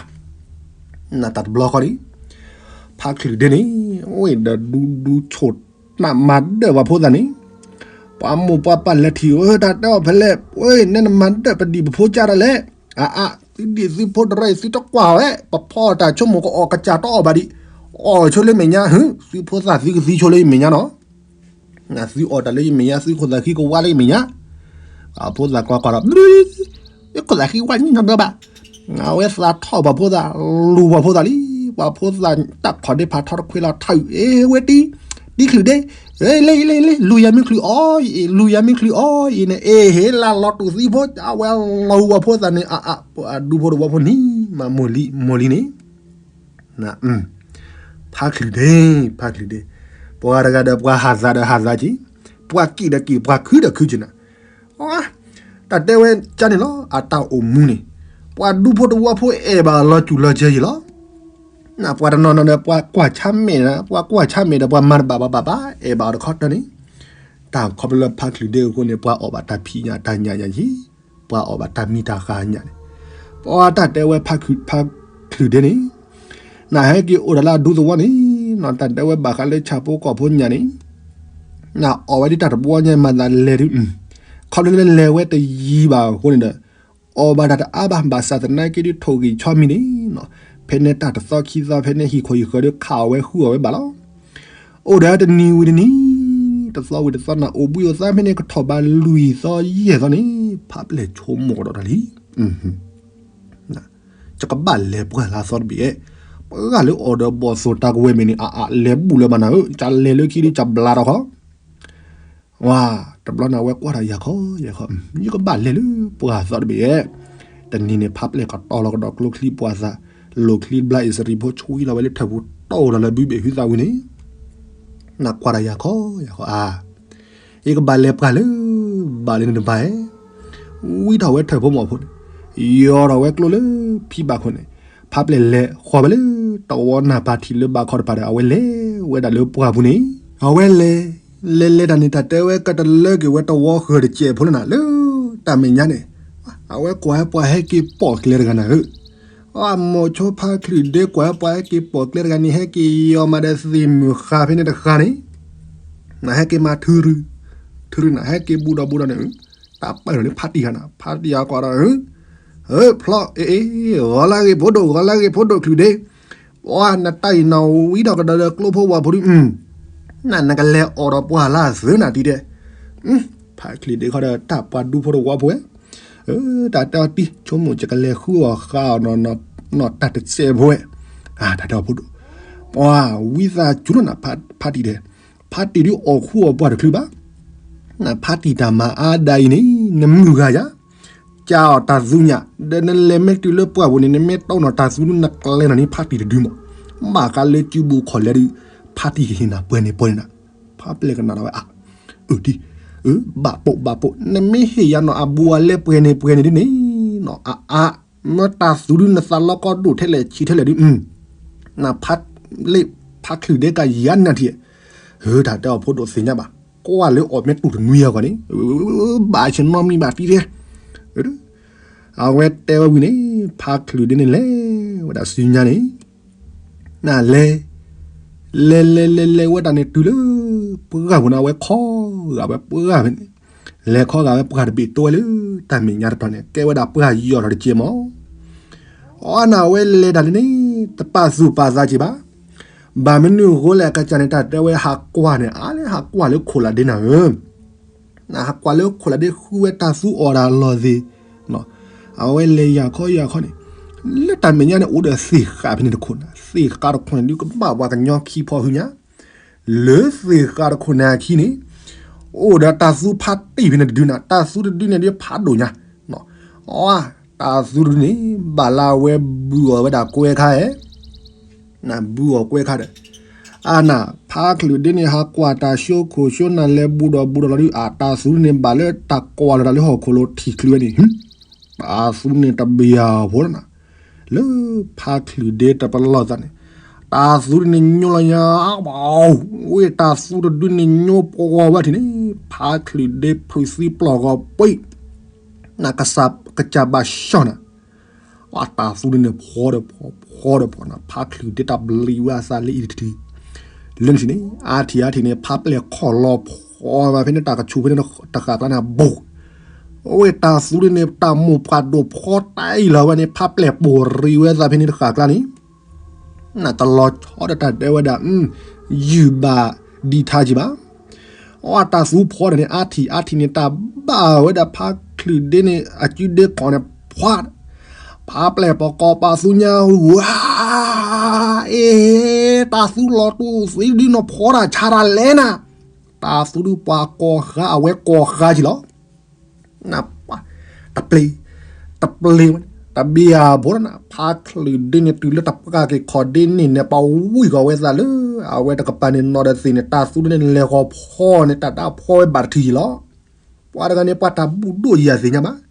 နတၢ်တဘျီဃီန့ၣ်, ဖါချုးဒ့န့ၣ်, ဝဲဒီးဒူဒူဆိၣ်နးမၤဒၢၣ်ပှၤဖိသၣ်န့ၣ်, ပှၤမိၢ်ပှၤပၢ်လဲၤထံၣ်ဧၢ တၢ်တဲအီၤဖဲလဲၣ်, ဝဲနဲနမၤဒၢၣ်ပဒံၣ်ပဖိကၢ်ဒၣ်လဲၣ်, အအါ, သုဒံၣ်သုဖိတရၢအံၤ သုတကွၢ်ဝဲ, ပဖီၣ်တၢ်ဆိကမိၣ်ကအီၣ်ကစၢ်တအီၣ်ဘၣ်ဒံး, အီၣ်ဆိလၢမဲာ်ညါ, သုဖိသၣ်သုကသံဆိလၢယမဲာ်ညါနီၤ, သုအီၣ်တၢ်လၢယမဲာ်ညါ သုခိၣ်သးဃံကဝါလၢယမဲာ်ညါ, ပှၤဖိသၣ်ကွၢ်ကွၢ်ဒီး ယခိၣ်သးဃံဝါညံနီတဘျီဘၣ်, အဝဲသးထီၣ်ပှၤဖိသၣ်, လူၤပှၤဖိသၣ်လံ, ပှၤဖိသၣ်တၢ်ခီၣ်ဒ့ဖးထီတခွ့လီၤထၢၣ်, အ့ ဝဲတံၢ်, တံၢ်ချုးဒ့, အ့ လၢအံၤလၢအံၤလၢ လူၤယၤမ့ၢ်ချုးအီၤအံၤ, လူၤယၤမ့ၢ်ချုးအီၤအံၤန့ၣ်, အ့ ဟ့ၣ်လၢလီၤတူာ်သံဖိ, အဝဲလီၤဟူပှၤဖိသၣ်န့ၣ် အအါ, ပှၤဒူဖိတဝီဖိန့ၣ် မၤမိၢ်လံ မိၢ်လံန့ၣ် ဖါချုးဒ့, ဖါချုးဒ့, ပှၤတဂၤဒီးပှၤဟးသးဒီးဟးသးက့ၤ, ပှၤက့ၣ်ဒီးက့ၣ်, ပှၤခုဒီးခုက့ၤနၤ, တၢ်တဲဝဲကန့ၣ်လီၤ, အတၢ်အိၣ်မူန့ၣ်, ပှၤဒူဖိတဝီဖိအဲၣ်ဘၣ်လီၤစူၢ်လီၤစၢၤယံၤလီၤ, ပှၤတနီၤနီၤဒီး ပှၤကွၢ်ဆါမဲာ်နၤ, ပှၤကွၢ်ဆါမဲာ်ဒီး ပှၤမၤတဘၣ်ဘၣ်ဘၣ်ဘၣ် အဲၣ်ဘၣ်အီၤတခီတၢၢ်န့ၣ်, တၢ်ခီဖျိလၢဖါချုးဒ့အဃိန့ၣ် ပှၤအီၣ်ဘၣ်တၢ်ဖံးညၣ်တၢ်ညၣ်ညါယံၤ, ပှၤအီၣ်ဘၣ်တၢ်မံတၢ်ဃါညၣ်န့ၣ်, ပှၤတၢ်တဲဝဲဖါချုးဒ့န့ၣ် နဟဲက့ၤအိၣ်ဒီးလၢအဒူသဝီန့ၣ် နတၢ်တဲဝဲဘၣ်ဃးလၢဆၣ်ဖိကီၢ်ဖိညၣ်န့ၣ် နအီၣ်ဝဲဒ်တၢ်တဘှီညါမၤသးလဲၤဒုး ခီဖျိလၢလဲၤဝဲတယံၤဘၣ်အဃိန့ၣ်ဒီး အီၣ်ဘၣ်တၢ်တအါဘၣ် ဘၣ်ဆၣ်သနာ်က့ဒုးထိၣ်ဂံၢ်ဆီမံၤန့ၣ် ဖဲန့ၣ်တၢ်တသီခံသီ ဖဲန့ၣ်ဟံၣ်ခိၣ်ဟံၣ်ဃၢၤဒုးခးအီၣ်ဝဲဃုအီၣ်ဝဲဘၣ်လီၤ. အိၣ်ဒီးတနံၤဝံၤတနံၤ တသီဝံၤတသီ နအိၣ်ဘှံးအိၣ်သါဖဲန့ၣ် ကထီၣ်ဘးလွံၢ်သီယဲၢ်သီန့ၣ် ဖးပျဲၢ်ဆိကမိၣ်ကဒီးတၢ်လံ ယကဘၣ်လဲၤပှၢ်လၢအသီတဘ့ၣ်ဧါ. ပှၤလၢအီၣ်ဒီးဘီၣ်သိၣ်တၢ်ကဝဲၢ်မ့ၢ်န့ၣ် အအါလဲၤဘူၣ်လၢၤဘၣ်နၤဧၢ, ကလဲၤလၢခံဒုးကဘျါထီၣ်ခီ, ဝါ, တဘျီန့ၣ်အဝဲကွၢ်တၢ်ယၤခီယၤခီ, ယကဘၣ်လဲၤလၢပှၢ်သီတဘ့ၣ်ဧါ. တနံၤန့ၣ် ဖးပျဲၢ်ကတီၤလီၤကဒီးကျိချံပှၢ်သး, လိၣ်ချံဘျါအ့ၣ်စရံဖိ ဆွံလီၤဝဲလၢထၢၣ်ပူၤတီၢ်လီၤလၢဘုဘ့ၣ်ဟုသးဝံၤန့ၣ် နကွၢ်တၢ်ယၤခီယၤခီဧါ. ယကဘၣ်လဲၤပှၢ်လၢ ဘၣ်လၢနတဘၣ်ဧါ. ဝံထီၣ်ဝဲထၢၣ်ဖိမီၢ်ဖိန့ၣ်, ယီၤထီၣ်ဝဲကျိလၢဖံဘၣ်ခိၣ်န့ၣ်, ဖးပျဲၢ်လဲၤဃီၤဝဲလၢတဝီနၢ်ပၢ်ထံးလၢဘးခီတဖၣ်ဒီး အဝဲလဲၤဝဲဒၣ်လၢပှၢ်ပူၤန့ၣ်, အဝဲလဲၤ လဲၤလဲၤတၢ်န့ၣ် တၢ်တဲဝဲကတလၢက့ၤဝဲတဝီဃၢၤတစဲးဖိလၢနၤ လၢတၢ်မဲာ်ညါန့ၣ်, အဝဲကွၢ်ဝဲပှၤဟဲက့ၤပိာ်ကျဲတဂၤနၤဧၢ အမိၢ်ဆိဖါချုးဒ့ကွၢ်ဝဲပှၤဟဲက့ၤပိာ်ကျဲတဂၤန့ၣ် ဟဲက့ၤယီၤမးဒီးသ့ၣ်မုၢ်ဃာ်ဖဲန့ၣ်တဃာ်န့ၣ်, နဟဲက့ၤမၤထုရု, ထုရုနၤ ဟဲက့ၤဘူးဒီးဘူးဒီးန့ၣ်, တၢ်ပၢၢ်ဒီးလၢဖါတံၢ်ဃာ်နၤ, ဖါတံၢ်ဃာ်ကွၢ်ဒီး, ဖျီအ့ၣ်အ့ၣ်, ဂီၤလၢဂ့ၤဖိဒိၣ် ဂီၤလၢဂ့ၤဖိဒိၣ်ချုးဒ့, ပှၤနတၢ်အံၤနီၢ်ဝံထီၣ်ကဒီးဒီးကျိဖိဝၤဖိဒု, နနကလဲၤအီၣ်ဒီးပှၢ်လၢအသၢနၤတံၤတဲ, ဖါချုးဒ့ခီဒီးတၢ်ပှၤဒူဖိတဝီဖိဝဲ တၢ်တဲအီၤတံၢ် ဆိကမိၣ်ယကလဲၤဃုအီၣ်ဃာ်အီၤနီၢ်တၢ်တစဲးဖိဝဲ, တၢ်တဲအီၤဖိဒိၣ်, ပှၤဝံသးစူၤလီၤနၤ ဖါတံၢ်တဲ, ဖါတံၢ်ဒုးအီၣ်ဃူအီၣ်ပှၢ်တချုးဘၣ်, နဖါတံၢ်တၢ်မၤအါဒၣ်အံၤန့ၣ် နမုၢ်ဂၤယၤ, ကၢအီၣ်တၢ်သူညၣ် ဒီးနလဲၤမ့ၢ်တုၤလၢပှၢ်ပူၤန့ၣ် နမ့ၢ်တီနီၢ်တၢ်သူဒုးနကျဲနီၢ်န့ၣ် ဖါတံၢ်တဒုမး, ဘၣ်ဃးလၢစုဘူၣ်ခီၣ်လဲၤဒုး ဖါတံၢ်ကဟ့ၣ်နၤပှဲၤန့ၣ်ပှဲၤန့ၣ်နၤ, ဖါပျဲၢ်ကနၣ်ဒီးဝဲအါ အၢတံၢ်, အၢ ဘၣ်ပိာ်ဘၣ်ပိာ် နမ့ၢ်ဟ့ၣ်ယၤနီၢ်အဘူးအလဲပှဲၤန့ၣ်ပှဲၤန့ၣ်ဒ်န့ၣ်, အါအါ, မ့ၢ်တၢ်သူဒုးနသးလီကီဒိၣ်ထဲလဲၣ်ဆံးထဲလဲၣ်ဒုး, နဖါလ့ၣ်ဖါချုးဒ့ကယၤနၢ်ထံၣ်, တၢ်တဲအီၤဖိဒိၣ်သ့ၣ်ညါဘၣ်, ကွၢ်လၢအီၣ်မ့ၢ်တူၢ်တနွံအဂီၢ်န့ၣ်, ဘၣ်ဆၢနီတမံၤဘၣ်တံၢ်တဲ, အဝဲတဲဝဲဝံၤန့ၣ် ဖါချုးဒ့န့ၣ်လဲၤဝဲဒၣ်ဆူညါန့ၣ် နလဲၤ လဲၤလဲၤလဲၤလဲၤဝဲတၢ်န့ၣ်တုၤလၢ ပှၢ်ပူၤန့ၣ် အဝဲခီဂာ်ဝဲပှၢ်ဖဲန့ၣ်, လဲၤခီဂာ်ဝဲပှၢ်တဘ့ၣ်တိဝဲလၢ တၢ်မဲာ်ညါတတီၤန့ၣ် ကဲဝဲဒၣ်ပှၢ်ယီၤထီၣ်တက့ၢ်မး, အီနၤဝဲလဲၤတၢ်လၢန့ၣ် တပာ်သူၣ်ပာ်သးက့ၤဘၣ်, ဘၣ်မနုၤအဃိလဲၣ် အကစၢ်န့ၣ် တၢ်တဲဝဲဟးကွၢ်န့ၣ် အါလၢဟးကွၢ်လၢခိၣ်လၢ်ဒ့နၤဧၢ နဟးကွၢ်လၢခိၣ်လၢ်ဒ့ဃုဝဲတၢ်သူအီၣ်တၢ်လီၢ်သ့ၣ်, အဝဲလဲၤယၤခီယၤခီန့ၣ်, လၢတၢ်မဲာ်ညါန့ၣ် အိၣ်ဒီးသ့ၣ်ဃာ်ဖဲန့ၣ်တခိၣ်နၤ, သ့ၣ်ဃာ်တခိၣ်န့ၣ် ဒုးကဘၣ်ပှၤကညီခံဖီဟုညါ, လၢသ့ၣ်ဃာ်တခိၣ်န့ၣ်အခံန့ၣ်, အိၣ်ဒီးတၢ်သူဖါတံၢ်ဖဲန့ၣ်တဒုနၤ, တၢ်သူတဒုန့ၣ်ဒုးဖးဒိၣ်ညါ, အတၢ်သူတဒုန့ၣ် ဘၣ်လၢအဝဲဘုၣ်အီၣ်ဝဲဒၣ်ကွဲခါဧါ နဘုၣ်အီၣ်ကွဲခါဒီး, အနၤ ဖါချုးဒ့န့ၣ် ဟးကွၢ်တၢ်ဆိခိၣ်ဆိနၢ်လဲၤဘူးဒီးဘူးဒီးလီၤဒုး အတၢ်သူန့ၣ်ဘၣ်လၢတၢ်ကွၢ်လီၤတၢ်လၢဟီၣ်ခိၣ်လိၤထံၣ်ချုးဝဲန့ၣ်, တၢ်သူန့ၣ်တဘၣ်ယၤဖိလီၤနၤ, လၢဖါချုးဒ့တပလီၢ်သးန့ၣ်, တၢ်သူန့ၣ်ညိလီၤညါ, ဝဲတၢ်သူတဒုန့ၣ်ညိပှီၤဝဲထံၣ်န့ၣ်, ဖါချုးဒ့ဖုးသံပျီၢ်ဂီၤပှံၢ် နကစၢ်ဘၣ်ဆှီၣ်နၤ, အတၢ်သူဒုန့ၣ်ဖီဒီးဖီ ဖီဒီးဖီနၤ, ဖါချုးဒ့တၢ်ဘျံးဝဲအသးလၢအံၤတထံၣ်, လၢနထံၣ်န့ၣ် အါထံၣ်အါထံၣ်န့ၣ် ဖါပျဲၢ်ခီၣ်လီၤဖီဘၣ်ဖဲန့ၣ် တၢ်ကဆူးဖဲန့ၣ်တဃာ်ကျါန့ၣ် ဘူး, အဝဲတၢ်သူဒုန့ၣ် တၢ်မိၢ်ပှၢ်ဒိၣ်ဖီတၢ်အံၤလီၤဝဲန့ၣ် ဖါပျဲၢ်ပိာ်ရံဝဲအသးဖဲန့ၣ်တဃာ်ကျါန့ၣ် နတလီၤဆီဒီးတၢ်တဲဝဲဒၣ်, ယုၢ်ဘၣ်ဒံးထါက့ၤဘၣ်. အတၢ်သူဖီဒီးန့ၣ် အါထံၣ်အါထံၣ်န့ၣ် တၢ်ဘၣ်ဝဲဒၣ်ဖါချုးဒ့န့ၣ် အစုဒ့ခီၣ်န့ၣ် ဖှါ, ဖါပျဲၢ်ပကိးပသူညါဝါ, အ့, တၢ်သူလီၤတူာ်သံဒုနီၢ်ဖီတၢ်ဆါတၢ်လဲၣ်နၤ, တၢ်သူဒုပှၤကိးဃါအဝဲကိးဃါက့ၤလီၤ. နပှၤ, တပျ့ၤ, တပျ့ၤ, တဘံယၤဖိလီၤနၤ, ဖါချုးဒ့န့ၣ်တုၤလၢတပှၢ်က့ၤခီၣ်ဒ့န့ၣ်န့ၣ် ပှၤဝံၢ်ဃီၤဝဲသးလၢ အဝဲတကပၤန့ၣ်နီၢ်ဒီးသ့ၣ်န့ၣ် တၢ်သူဒုန့ၣ်လဲၤဃီၤဖီန့ၣ် တၢ်တၢ်ဖီဝဲဘၣ်တထံၣ်ယံၤလီၤ. ပှၤတဂၤန့ၣ် ပှၤတၢ်ဘူၣ်ဒိၣ်ယၤသ့ၣ်ညါဘၣ်.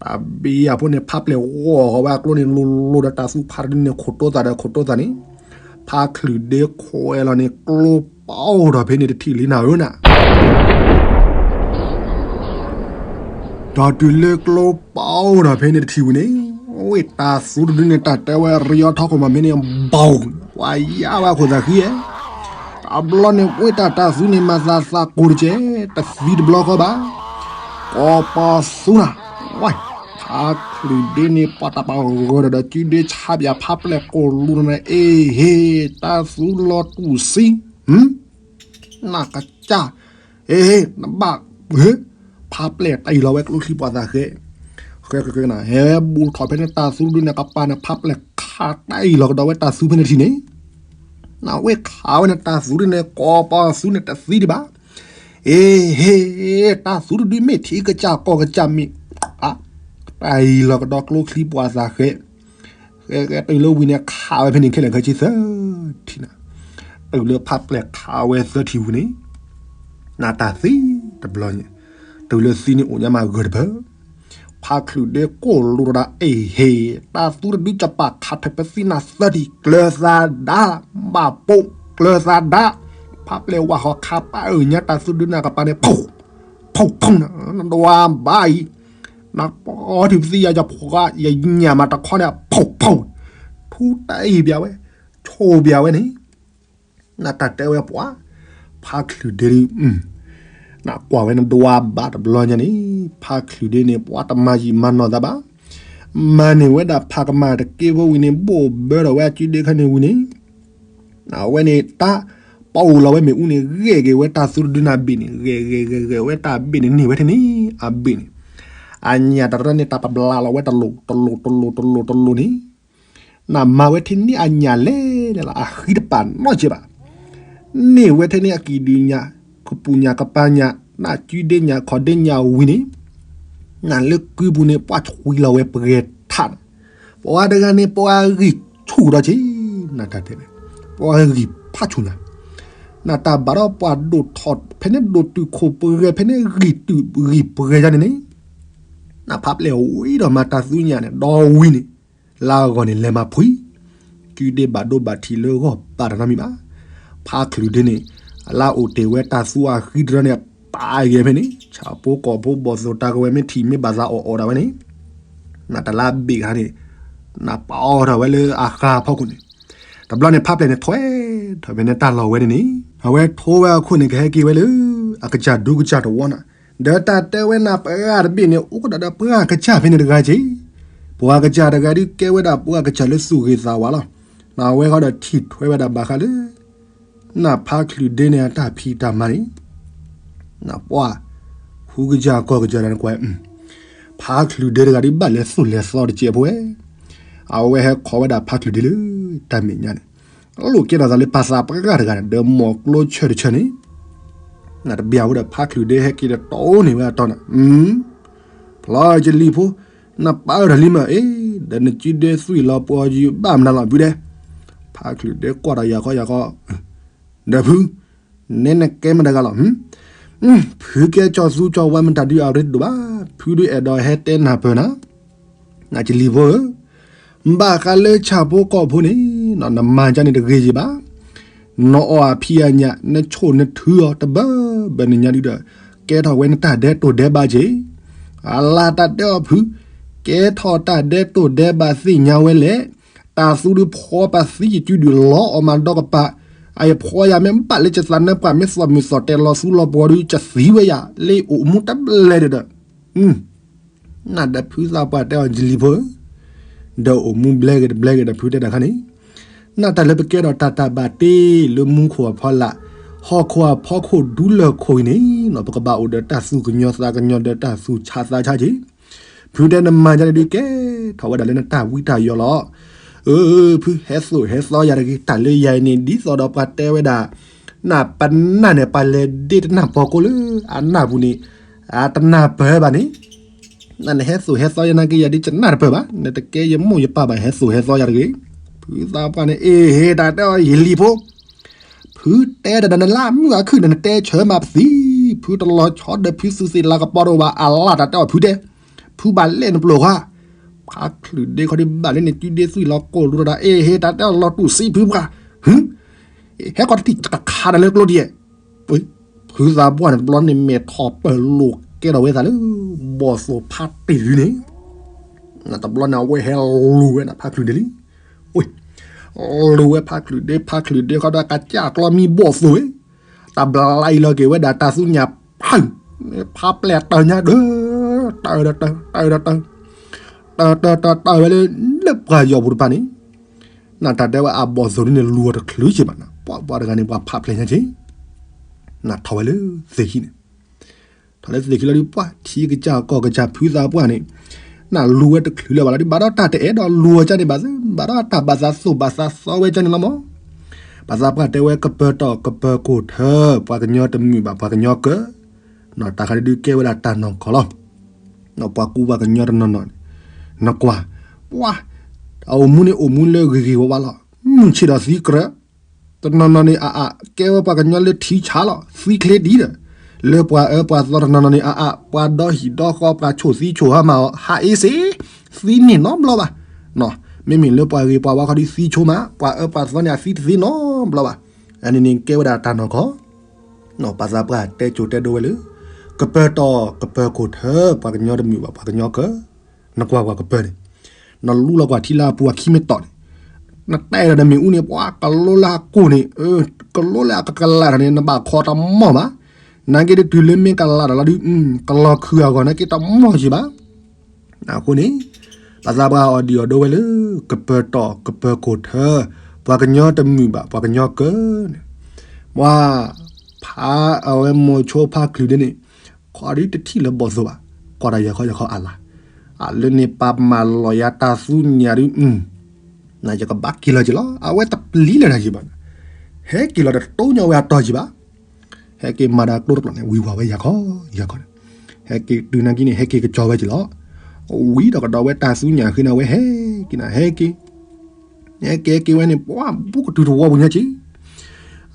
တဘံယၤဖိန့ၣ် ဖါပျဲၢ်ဂီၤဃီၤဝဲအကျိန့ၣ် လိၤလိၤဒီးတၢ်သူဖါတဒုန့ၣ် ခိၣ်တိသးဒီးခိၣ်တိသးန့ၣ် ဖါချုးဒ့ခွဲးလီၤန့ၣ် ကျိပအိၣ်ထီၣ်ဖဲန့ၣ်တထံၣ်လံနၤဧၢနၤ. ဒီးတုၤလၢကျိပအိၣ်ထီၣ်ဖဲန့ၣ်တထံၣ်ဝံၤန့ၣ် ဝ့ၢ်တၢ်သူတဒုန့ၣ် တၢ်တဲဝဲ ရီအီထီခိၣ်မးမ့ၢ်န့ၣ် ဘီၣ် ပှၤယါဝဲအခိၣ်သးဃံဧဲ, တဘျီန့ၣ် ဝ့ၢ်တၢ်တၢ်သူန့ၣ် မၤသးသးကိၢ်တကဲး, တသံတဘျီဃီဘၣ်, ကိးပသူနၤ, ဝဲ, ဖါချုးဒ့န့ၣ် ပှၤတၢ်ပာ်ဂၢၢ်ဒီး ဒီးကုဒ့ဆါပၠးဖါပျဲၢ်ကိၢ်လူၤန့ၣ် အ့ဟ့ၣ် တၢ်သူလီၤတူၢ်ဆံ, နကစၢ် ဟ့ၣ် နဘၣ် ဖးပျဲၢ်တၢ်အံၤလီၤဝဲကျိချံပှၤသးဃဲ, ဃဲဃဲဃဲနၤ ဟဲဘူးထီၣ်ဖဲန့ၣ်တၢ်သူဒုန့ၣ် ကပၤန့ၣ် ဖးပျဲၢ်ခးတၢ်အံၤလီၤကဒီးဝဲတၢ်သူဖဲန့ၣ်ထံၣ်န့ၣ်, နဝဲခးဝဲန့ၣ်တၢ်သူဒုန့ၣ် ကိးပသူန့ၣ်တသံဒံးဘၣ်, အ့ဟ့ၣ် တၢ်သူတဒုမ့ၢ်ထံကစၢ်ကီၢ်ကစၢ်မ့ၢ် တၢ်အံၤလီၤကဒီးကျိချံပှၤသးဃဲ ဃဲဃဲတုၤလၢဝံၤန့ၣ် ခးဝဲဖဲန့ၣ်ခဲလၢာ်ခဲဆ့သၢထံၣ်နၤ, တုၤလၢဖးပျဲၢ်ခးဝဲသၢထံၣ်ဝံၤန့ၣ်, နတၢ်သံတဘျီန့ၣ်, တုၤလၢသံန့ၣ်အိၣ်ညါမးဂၢၢ်တဖၢၣ်, ဖးချုးဒ့ကိၢ်လူၤတဒၣ်အ့ဟ့ၣ် တၢ်သူတဒုကပာ်ခးထၢၣ်ပသံနၤသၢထံၣ် ကျၢၤသးဒါ, ဘၣ်ပိာ်ကျၢၤသးဒါ, ဖးပျဲၢ်ဝၢ်ဟီခးပၢ်အၢၣ်ညါတၢ်သူဒုနၤကပၤန့ၣ် ဖီၣ် ဖီၣ်ဖီၣ်နၤ, နဒွးဘါအံၤ, နပီထံၣ်ပသံယၤယဖှီယညၣ်မးတခီန့ၣ် ဖီၣ်ဖီၣ်, ထူတၢ်အံၤပၠးဝဲ, ဆိၣ်ပၠးဝဲန့ၣ်, နတၢ်တဲဝဲပှၤ, ဖါချုးဒ့ဒု, နကွၢ်ဝဲနဒွးဘါတဘျီညါန့ၣ်, ဖါချုးဒ့န့ၣ် ပှၤတမၤယံာ်မၤနီၢ်သးဘၣ်, မၤန့ၢ်ဝဲဒၣ်ဖးကမၣ်တက့ဖိဝံၤန့ၣ် ဘိၣ်ဘၢထီၣ်ဝဲအကုဒ့ခါန့ၣ်ဝံၤန့ၣ် အဝဲန့ၣ်တၢ်ပအိၣ်လီၤဝဲမ့ၣ်အူန့ၣ် ဂဲၤက့ၤဝဲတၢ်သူတဒုနၤဘ့ၣ်န့ၣ် ဂဲၤဂဲၤဂဲၤဂဲၤဝဲတၢ်ဘ့ၣ်န့ၣ်န့ၢ်ဝဲထဲန့ၣ် အဘ့ၣ်န့ၣ် အညၣ်တရၢန့ၣ် တၢ်ပဘျးလီၤဝဲတလိၤတလိၤတလိၤတလိၤတလိၤန့ၣ် နမၤဝဲထဲန့ၣ်အညၣ်လဲၣ်လၢ အဃံတပာ်နီတစဲးဘၣ် န့ၢ်ဝဲထဲန့ၣ်အကံၣ်ဒုၣ်ညၣ် ကပူၤညၣ်ကပၤညၣ် နကုဒ့ညၣ်ခီၣ်ဒ့ညၣ်ဝံၤန့ၣ် နလၢကုပူၤန့ၣ် ပှၤဆွံလီၤဝဲပှဲၤထးန့ၣ် ပှၤတဂၤန့ၣ် ပှၤဂံၢ်ဆူၣ်ဒီးက့ၤ နတၢ်တဲန့ၣ် ပှၤဂံၢ်ဖးဆူၣ်ညါ နတၢ်ဘၣ်ဒီးပှၤဒိၣ်ထီၣ် ဖဲန့ၣ်ဒိၣ်တုာ်ခိၣ်ပှဲၤ ဖဲန့ၣ်ဂံၢ်တုာ်ဂံၢ်ပှဲၤယါန့ၣ်န့ၣ် နဖးပျဲၢ်ဝံၤဒီးမၤတၢ်သူညၣ်န့ၣ် ဒီဝံၤန့ၣ် လၢအဂီၢ်န့ၣ် လဲၤမၤဖှံ ကုဒ့ဘၣ်ဒိဘၣ်ထံးလၢဂီၢ်ပာ်တနီတမံၤဘၣ်. ဖါချုးဒ့န့ၣ် အလၢအအိၣ်တ့ၢ်ဝဲတၢ်သူအဃံတရၢန့ၣ် ပာ်ဂ့ၤဖဲန့ၣ် ဆၣ်ဖိကီၢ်ဖိဘီၣ်သိၣ်တၢ်ကဝဲၤမ့ၢ်ထံၣ်မ့ၢ်ဘၣ်သးအီၣ်အီၣ်ဒၣ်ဝဲန့ၣ် နတလါဘ့ၣ်ခါန့ၣ် နပာ်အီၣ်ထီၣ်ဝဲလၢအဃါဖီခိၣ်န့ၣ် တဘျီန့ၣ်ဖးပျဲၢ်န့ၣ်ထွဲထီၣ်ဖဲန့ၣ်တၢ်လီၢ်ဝဲန့ၣ်န့ၣ် အဝဲထိဝဲအခိၣ်န့ၣ် ကဟဲက့ၤဝဲလၢ အကစၢ်ဒူကစၢ်တဝီနၤ ဒီးတၢ်တဲဝဲနၤပှၤတဘ့ၣ်န့ၣ် အိၣ်ကဒီးဒီးပှၤကစၢ်ဖဲန့ၣ်တဂၤက့ၤ ပှၤကစၢ်တဂၤဒုးကဲဝဲဒၣ်ပှၤကစၢ်လၢသူၣ်ဂ့ၤသးဝါလီၤ. နဝဲဃီဒီးထံၣ်ထွဲဝဲဒၣ်ဘၣ်ဃးလၢ နဖါချုးဒ့န့ၣ်အတၢ်ဖံးတၢ်မၤန့ၣ် နပှၤ ဃုကစၢ်ကီၢ်ကစၢ်တၢ်နကွၢ် ဖါချုးဒ့တဂၤဒုးဘၣ်လဲၤသူၣ်လဲၤသီတစဲးဖိဝဲ အဝဲဟဲခိးဝဲဒၣ်ဖါချုးဒ့လၢတၢ်မဲာ်ညါန့ၣ် လိၣ်ကဲထီၣ်သးလၢပှၤသးပှၢ်တဂၤန့ၣ် ဒီးမိၢ်ကျိဆၢတဆၢန့ၣ် နတဘၣ်ဝဲဒီးဖါချုးဒ့ဟဲက့ၤဒီးတီန့ၢ်ဝဲအတီန့ၣ် ဖျီယလံၤဖိ နပၢ်အၢထီၣ်လံမး အ့ ဒီးနကုဒ့သွံၣ်လီၤပှီၤယုာ်ဘၣ်မနုၤလီၤဘုဒဲ ဖါချုးဒ့ကွၢ်ဒီးယၤဃီယၤဃီ ဒီးဖု နဲနကဲမတၤတဂၤလီၤ ဖုကဲကၠီၤသူကၠီၤဝါမတၤဒုးအရ့ဒိၣ်ဘၣ် ဖုဒုးအဲၣ်ဒိးဟဲတဲနၢ်ပၢၢ်နၤ နကလံၤဖိဧၢ ဘၣ်ဃးလၢဆၣ်ဖိကီၢ်ဖိန့ၣ် နမၤကၢန့ၣ်တဂ့ၤယံၤဘၣ် နအီၣ်အဖံးအညၣ် နဆိၣ်နထုအီၤတဘၢဘၢန့ၣ်ညါဒုးဒီး ကဲထီၣ်ဝဲနတၢ်ဒဲးတိၢ်ဒဲးဘးက့ၤ အလၢတၢ်တဲအီၤဖု ကဲထီၣ်တၢ်ဒဲးတိၢ်ဒဲးဘးသ့ၣ်ညါဝဲလဲၣ် တၢ်သူဒုးဖီပာ်သံယကုဒုးလီၤအီၣ်မးဒီကပၤ အယဖီယၤမ့ၢ်ဘၣ်လၢယသးနၢပှၢ်မ့ၢ်သီၣ်မုၢ်သီၣ်တဲလီၤသူလီၤပှီၤဒုး ယသံဝဲယၤ လၢအိၣ်မူတဘျဲၣ်ဒီး နဒီးဖုသးပှၢ်တဲအီၤယလံၤဖိဧၢ, ဒီးအိၣ်မူဘျဲဂ့ၤတဘျဲဂ့ၤဒီးဖုတဲတၢ်ခါန့ၣ်, နတၢ်လၢပကဲထီၣ်တၢ်တၢ်ဘၣ်တ့ၢ်လၢမူခိၣ်အဖီလာ်, ဟီၣ်ခိၣ်အဖီခိၣ်ဒူလၢၢ်ခိၣ်အံၤန့ၣ်, ပကဘၣ်အိၣ်ဒီးတၢ်သူၣ်ကညီၤသးကညီၤဒီးတၢ်သူၣ်ဆါသးဆါက့ၤ, ဖုတဲနမၤယၤန့ၣ်ဒုးကဲထီၣ်ဝဲဒၣ်လၢနတၢ်ဝံတၢ်ယိးလီၤ. အၢ ဖုဟဲသိၣ်ဟဲသီယၤတဂ့ၤ, တၢ်လၢယၤအံၤန့ၣ် ဒ်သိးဒီးပှၤတဲဝဲဒၣ် နပနၢ်န့ၣ် ပှၤလဲၤဒ့တနၢ်ပီကိၢ်လၢအနၢ်ပူၤန့ၣ်, အတနၢ်ပၢၢ်ဘၣ်န့ၣ်, နနဟဲသိၣ်ဟဲသီယၤနာ်က့ ယၤဒ်ယနၢ်တပၢၢ်ဘၣ်, နတကဲယမိၢ်ယပၢ်ဘၣ် ဟဲသိၣ်ဟဲသီယၤတဂ့ၤ. ဖုသးပှၢ်န့ၣ် အ့ဟ့ တၢ်တဲအီၤယလံၤဖိ, ဖုတဲတၢ်ဒီးနလၢမုၢ်ဂၤခုၣ်န့ၣ် နတဲဆၢမးပသံ, ဖုတလီၤဆီဒီးဖုသူသ့ၣ်လၤကပီၤတအိၣ်ဘၣ် အလၢ်တၢ်တဲအီၤဖုတဲ, ဖုဘၣ်လဲၣ်နပျိၢ်ဃါ, ဖါချုးဒ့ခီဒုးဘၣ်လၢန့ၣ် ကုဒ့သွံၣ်လီၤကိၢ်လိာ်တၢ် အ့ဟ့ တၢ်တဲအီၤလီၤတူၢ်စံဖုပှၢ်, ဟဲကီးတထံၣ်တခါဒီးလၢကျိဒ်ယဲၢ် ဖုသးပှၢ်န့ၣ် တဘျီန့ၣ်မဲာ်ထီၣ်ပၢၢ်လိာ်ကဲထီၣ်ဝဲသးလၢ ဘီၣ်သိၣ်ဖါတံၢ်ဒုန့ၣ်, တဘျီန့ၣ် အဝဲဟဲလူၤဝဲဒၣ်ဖးချုးဒ့လံ. လူၤဝဲဖးချုးဒ့ ဖးချုးဒ့ဃီဒီး ကစၢ်ကျီမံဘီၣ်သိၣ်ဝဲ, တဘျီလၢအံၤလီၤက့ၤဝဲဒၣ်တၢ်သူညၣ်ဖး, ဖးပျဲၢ်တၢ်ညါဒီး, တၢ်ဒီးတၢ်, တၢ်ဒီးတၢ်, တၢ်တၢ်တၢ်တၢ်ဝဲလၢ လၢပှၤယီၤပူၤတဖၣ်န့ၣ်, နတၢ်တဲဝဲအဘီၣ်သိၣ်ဒ်န့ၣ် လူၤအီၤတချုးက့ဘၣ်နၤ, ပှၤပှၤတဂၤန့ၣ် ပှၤဖးပျဲၢ်ညါက့ၤ နထီၣ်ဝဲလၢသ့ၣ်ခံန့ၣ်, ထီၣ်လၢသ့ၣ်ခံလီၤဒီး ပှၤထံကစၢ်ကီၢ်ကစၢ်ဖုသးပှၢ်န့ၣ်, နလူၤဝဲတချုးလၢၤဘၣ်လီၤဒီး ဘၣ်ဒီးတၢ်တအဲၣ်ဒိးလူၤအီၤကန့ၣ်ဘၣ်, ဘၣ်ဒီးတၢ်ဘၣ်သးသိၣ်ဘၣ်သးသီဝဲကန့ၣ်လီၤမး. ပှၤသးပှၢ်တဲဝဲ ကပၢၤတီၢ်ကပၢၤခိၣ်ထၢ, ပှၤကညီတမုာ်ဘၣ်ပှၤကညီကၢ, တၢ်ခါဒုးကဲဝဲဒၣ်တၢ်နီၢ်ကီၢ်လီၤ. ပှၤကူပှၤကညီတနီၤနီၤန့ၣ်, နကွၢ်, ပှၤ, အအိၣ်မူန့ၣ်အိၣ်မူလၢဂ့ၤဂ့ၤဝါဝါလီၤ, မုၢ်ဆ့ၣ်ဒီးသံကြၢး, တနီၤနီၤန့ၣ်အအါ, ကဲဝဲပှၤကညီလၢထံဆးလီၤ, သံချ့ဒံးဒီး, လၢပှၤအၢပှၤသီတနီၤနီၤန့ၣ်အအါ, ပှၤဒီဟံၣ်ဒီဃီ ပှၤဆိၣ်သံဆိၣ်ဟါမးအီၤ, ဟးအ့စ့, သံန့ၢ်နီတဘျီဘၣ်. မ့မ့ၢ်လၢပှၤဂ့ၤပှၤဝါခီဒုးသံဆိမး, ပှၤအၢပှၤသီန့ၣ် အသံတသ့နီတဘျီဘၣ်. အန့ၣ်န့ၣ်ကဲဝဲဒၣ်တၢ်နီၢ်ကီၢ် ပှၤသးပှၢ်တဲကိၤတဲဒိဝဲလၢ ကပၢၤတီၢ်ကပၢၤခိၣ်ထၢ, ပှၤကညီတမုာ်ဘၣ်ပှၤကညီကၢ, နကွၢ်ကွၢ်ကပၢၤန့ၣ်, နလူလီၤကွၢ်ထံလၢအပူၤအခံမ့ၢ်တီၢ်န့ၣ်, နတဲဒီးနမ့ၣ်အူန့ၣ် ပှၤကလိလၢအကိၢ်န့ၣ်, ကလိလၢအကကလးထီၣ်န့ၣ် နဘၣ်ခိးတမီၢ်ဘၣ်. နာ်က့ဒုးတုၤလၢမ့ၢ်ကလးထီၣ်လီၤဒုး, ကလီၤခုအဂီၢ်နာ်က့တမီၢ်ယံၤဘၣ်. အဃိန့ၣ်, ပှၤသးပှၢ်အီၣ်ဒံၣ်အီၣ်ဒိဝဲလၢ ကပၢၤတီၢ်ကပၢၤခိၣ်ထၢ, ပှၤကညီတမုာ်ဘၣ်ပှၤကညီကၢန့ၣ်, ပှၤ, ဖးအဝဲမိၤဆိဖးချုးဒ့န့ၣ်, ခီဒုးတထံၣ်လၢဘီၣ်သိၣ်ဘၣ်, ကွၢ်တၢ်ယၤခီယၤခီအလါ, အလၢန့ၣ်ပာ်မၤလီၤယၤတၢ်သူညၣ်ဒုး, နယကဘၣ်က့ၤလီၤက့ၤလီၤ, အဝဲတပျံၤလၢၤတၢ်ယံၤဘၣ်, ဟဲက့ၤလီၤတတိညိဝဲအတီၤယံၤဘၣ်. ဟဲက့ၤမၤတၢ်ကျိတပျီန့ၣ် ဝံၤဝၤဝဲယၤခီယၤခီန့ၣ်, ဟဲက့ၤတုၤနာ်က့န့ၣ် ဟဲက့ၤကစီၤဝဲက့ၤလီၤ. ဝံၤဒီးကဒီးဝဲတၢ်သူညၣ်ဃ့န့ၣ် အဝဲဟဲက့ၤနၤ ဟဲက့ၤ, ဟဲက့ၤဟဲက့ၤဝဲန့ၣ် ပှၤဘူးကတုၤတဝီပူၤညါက့ၤ,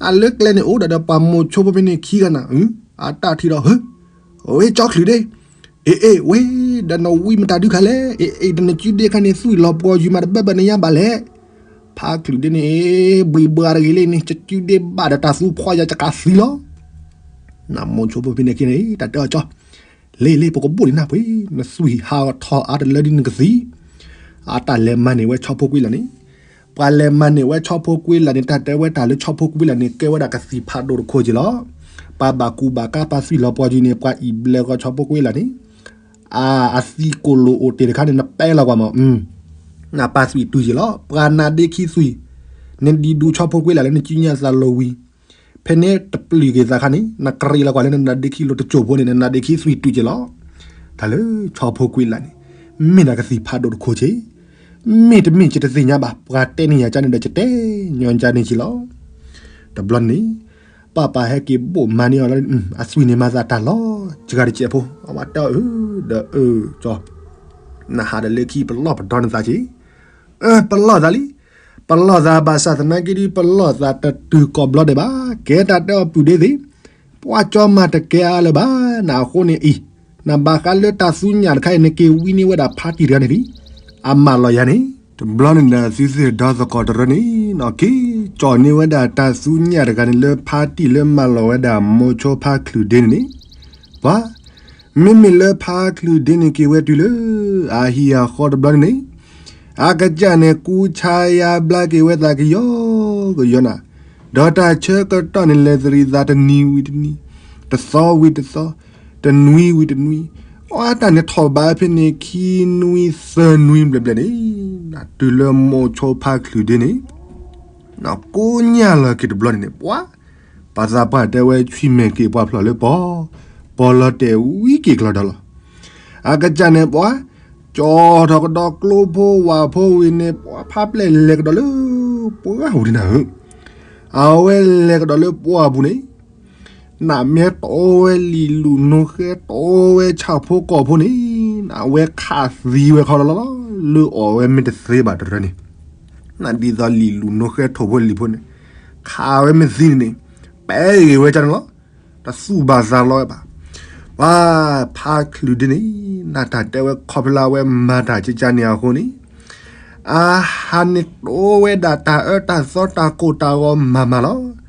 အလၢကျဲန့ၣ်အိၣ်ဒီးပှၤမိၤဆိဖိဖဲန့ၣ်ခံဂၤနၤ, အတၢ်ထံၣ်ဒီး, ဝဲကၠီချုးဒ့, အ့ၣ်အ့ၣ်ဝဲ, ဒီးနဝံမတၤဒုးခါလဲၣ်, အ့ၣ်အ့ၣ် ဒီးနစုဒ့ခါန့ၣ် သွံၣ်လီၤပှီၤယုာ်မးတဘၣ်ဘၣ်နယါဘၣ်လဲၣ်. ဖးချုးဒ့န့ၣ်, ဘှံးဘှါတဂ့ၤလံန့ၣ် ကစုဒ့ဘၣ်ဒီးတၢ်သူဖီယၤကကးသံလီၤ. နမိၤဆိဖိဖဲန့ၣ်က့န့ၣ် တၢ်တဲအီၤကၠီ, လ့လ့ ပကဘိၣ်လံနၢ်ပှ့ၤ, နသွံၣ်ဟးထီၣ်အါတလၢဒ်နကသံ, အတၢ်လဲၤမၤန့ၢ်ဝဲဆီဖိကွံလးန့ၣ်, ပှၤလဲၤမၤန့ၢ်ဝဲဆီဖိကွံလးန့ၣ် တၢ်တဲဝဲတၢ်လၢဆီဖိကွံလးန့ၣ် ကဲဝဲဒၣ်ကသံၣ်ဖးဒိၣ်တခိၣ်က့ၤလီၤ. ပှၤဘၣ်ကူဘၣ်ကါ ပှၤသွံၣ်လီၤပှီၤယုာ်န့ၣ် ပှၤအံၣ်ဘျဲၣ်ဃီဆီဖိကွံလးန့ၣ်, အသံကိၣ်လိာ်အိၣ်တ့ၢ်တခါန့ၣ် နပဲလီၤကွၢ်မး, နပာ်သွံၣ်တုၤက့ၤလီၤ. ပှၤနါဒ့ခံသွံၣ်, နဒံးဒူဆီဖိကွံလးလၢနစုညါသးလိၤဝံၤ, ဖဲန့ၣ်တပျုာ်က့ၤသးခါန့ၣ် နကရ့လီၤကွၢ်လၢနနါဒ့ခံလိၤတစိၢ်ဖိန့ၣ် နနါဒ့ခံသွံၣ်တုၤက့ၤလီၤ. တၢ်လၢဆီဖိကွံလးန့ၣ် မ့ၢ်ဒၣ်ကသံၣ်ဖးဒိၣ်တခိၣ်က့ၤ, မ့ၢ်တမ့ၢ်ကတသ့ၣ်ညါဘၣ်, ပှၤတဲန့ၢ်ယၤကန့ၣ်ဒီး ကတဲညီကန့ၣ်က့ၤလီၤ. တဘျီန့ၣ် ပှၤပာ်ဟဲက့ၤဘိၣ်မၤန့ၢ်အီၤလီၤ, အသွံၣ်န့ၣ်မၤသးတၢ်လီၤ, စှၤတစဲးဖိ, အဝဲတဲအီၤ, အၢ, ဒီးအၢ, ကၠီ, နဟးဒီးလၢခံပလီၢ်ပဒီနသးက့ၤ, ပလီၢ်သးလံ, ပလီၢ်သးဘၣ်ဆၣ်သနာ်က့ဒုး ပလီၢ်သးတတုၤကိးဘျီဒဲးဘၣ်, ကဲတၢ်တဲအီၤပုၢ်ဒ့သ့ၣ်, ပှၤကၠီမၤတကဲအါလၢၤဘၣ်, နအဃိန့ၣ်အံၤ, နဘၣ်ဃးလၢတၢ်သူညၣ်တခါအံၤ နက့ၤဝံန့ၢ်ဝဲဒၣ်ဖါတံၢ်တဂၤန့ၣ်လံ, အမၢလီၤယၤန့ၣ်, တဘျီန့ၣ်ဒီးသုသ့ၣ်ဒီသကိးတရၢန့ၣ် နီၢ်က့ၤ, ကၠီန့ၢ်ဝဲဒၣ်တၢ်သူညၣ်တဂၤန့ၣ် လၢဖါတံၢ်လၢမၢလီၤဝဲဒၣ်မိၤဆိဖါချုးဒ့န့ၣ်န့ၣ်, ပှၤ မ့မ့ၢ်လၢဖါချုးဒ့န့ၣ်က့ၤဝဲတုၤလၢ အဟံၣ်အဃီတဘျီန့ၣ်န့ၣ်, အကစၢ်န့ၣ် ကူဆါယါဘျါက့ၤဝဲသးကယီကယီနၤ, ဒီးတၢ်ဆၢကတီၢ်န့ၣ် လဲၤသရံးသးတနံၤဝံၤတနံၤ, တသီဝံၤတသီ, တနွံဝံၤတနွံ, အတၢ်န့ၣ်ထီၣ်ဘးဖဲန့ၣ် ခံနွံသၢနွံဘျဲၣ်ဘျဲၣ်န့ၣ်, တုၤလၢမိၤဆိဖါချုးဒ့န့ၣ် ကိးညၣ်လီၤက့ၤတဘျီန့ၣ်န့ၣ် ပှၤ, ပှၤသးပှၢ်တဲဝဲဆွံမဲာ်က့ၤပှၤဖျိးလၢပီၤ, ပီၤလီၤတဲာ်ဝံၤက့ၤကျီဒီးလီၤ. အကစၢ်န့ၣ်ပှၤ, ကၠီထီၣ်ကဒီးကျိဖိဝၣ်ဖိဝံၤန့ၣ် ပှၤဖးပျဲၢ်လဲၤကဒီးလၢ ပှၢ်ဝံၤဒ်နၤဧၢ, အဝဲလဲၤကဒီးလၢပှၢ်ပူၤန့ၣ် နမ့ၢ်တိဝဲလံာ်လူၢ်နိဃဲ တိဝဲဆၣ်ဖိကီၢ်ဖိန့ၣ်, နဝဲခးသံဝဲခီလီၤလီၤလီၤ, လၢအီၣ်ဝဲမ့ၢ်တသ့ဘၣ်တရၢန့ၣ်, နဒ်သိးလံာ်လူၢ်နိဃဲထိၣ်ဖိလံာ်ဖိန့ၣ်, ခးဝဲမ့ၢ်သံန့ၣ်န့ၣ်, ပဲဂ့ၤဝဲကန့ၣ်လီၤ, တသူၣ်ဘၣ်သးလီၤဝဲဘၣ်. ပှၤဖါချုးဒ့န့ၣ်, နတၢ်တဲဝဲခီဖျိလၢအဝဲမၤတၢ်ကကန့ၣ်အဃိန့ၣ် အဟးန့ၣ်တိဝဲဒၣ်တၢ်အၢတၢ်သီတၢ်ကိၢ်တၢ်ဂီၤမၤမၤလီၤ.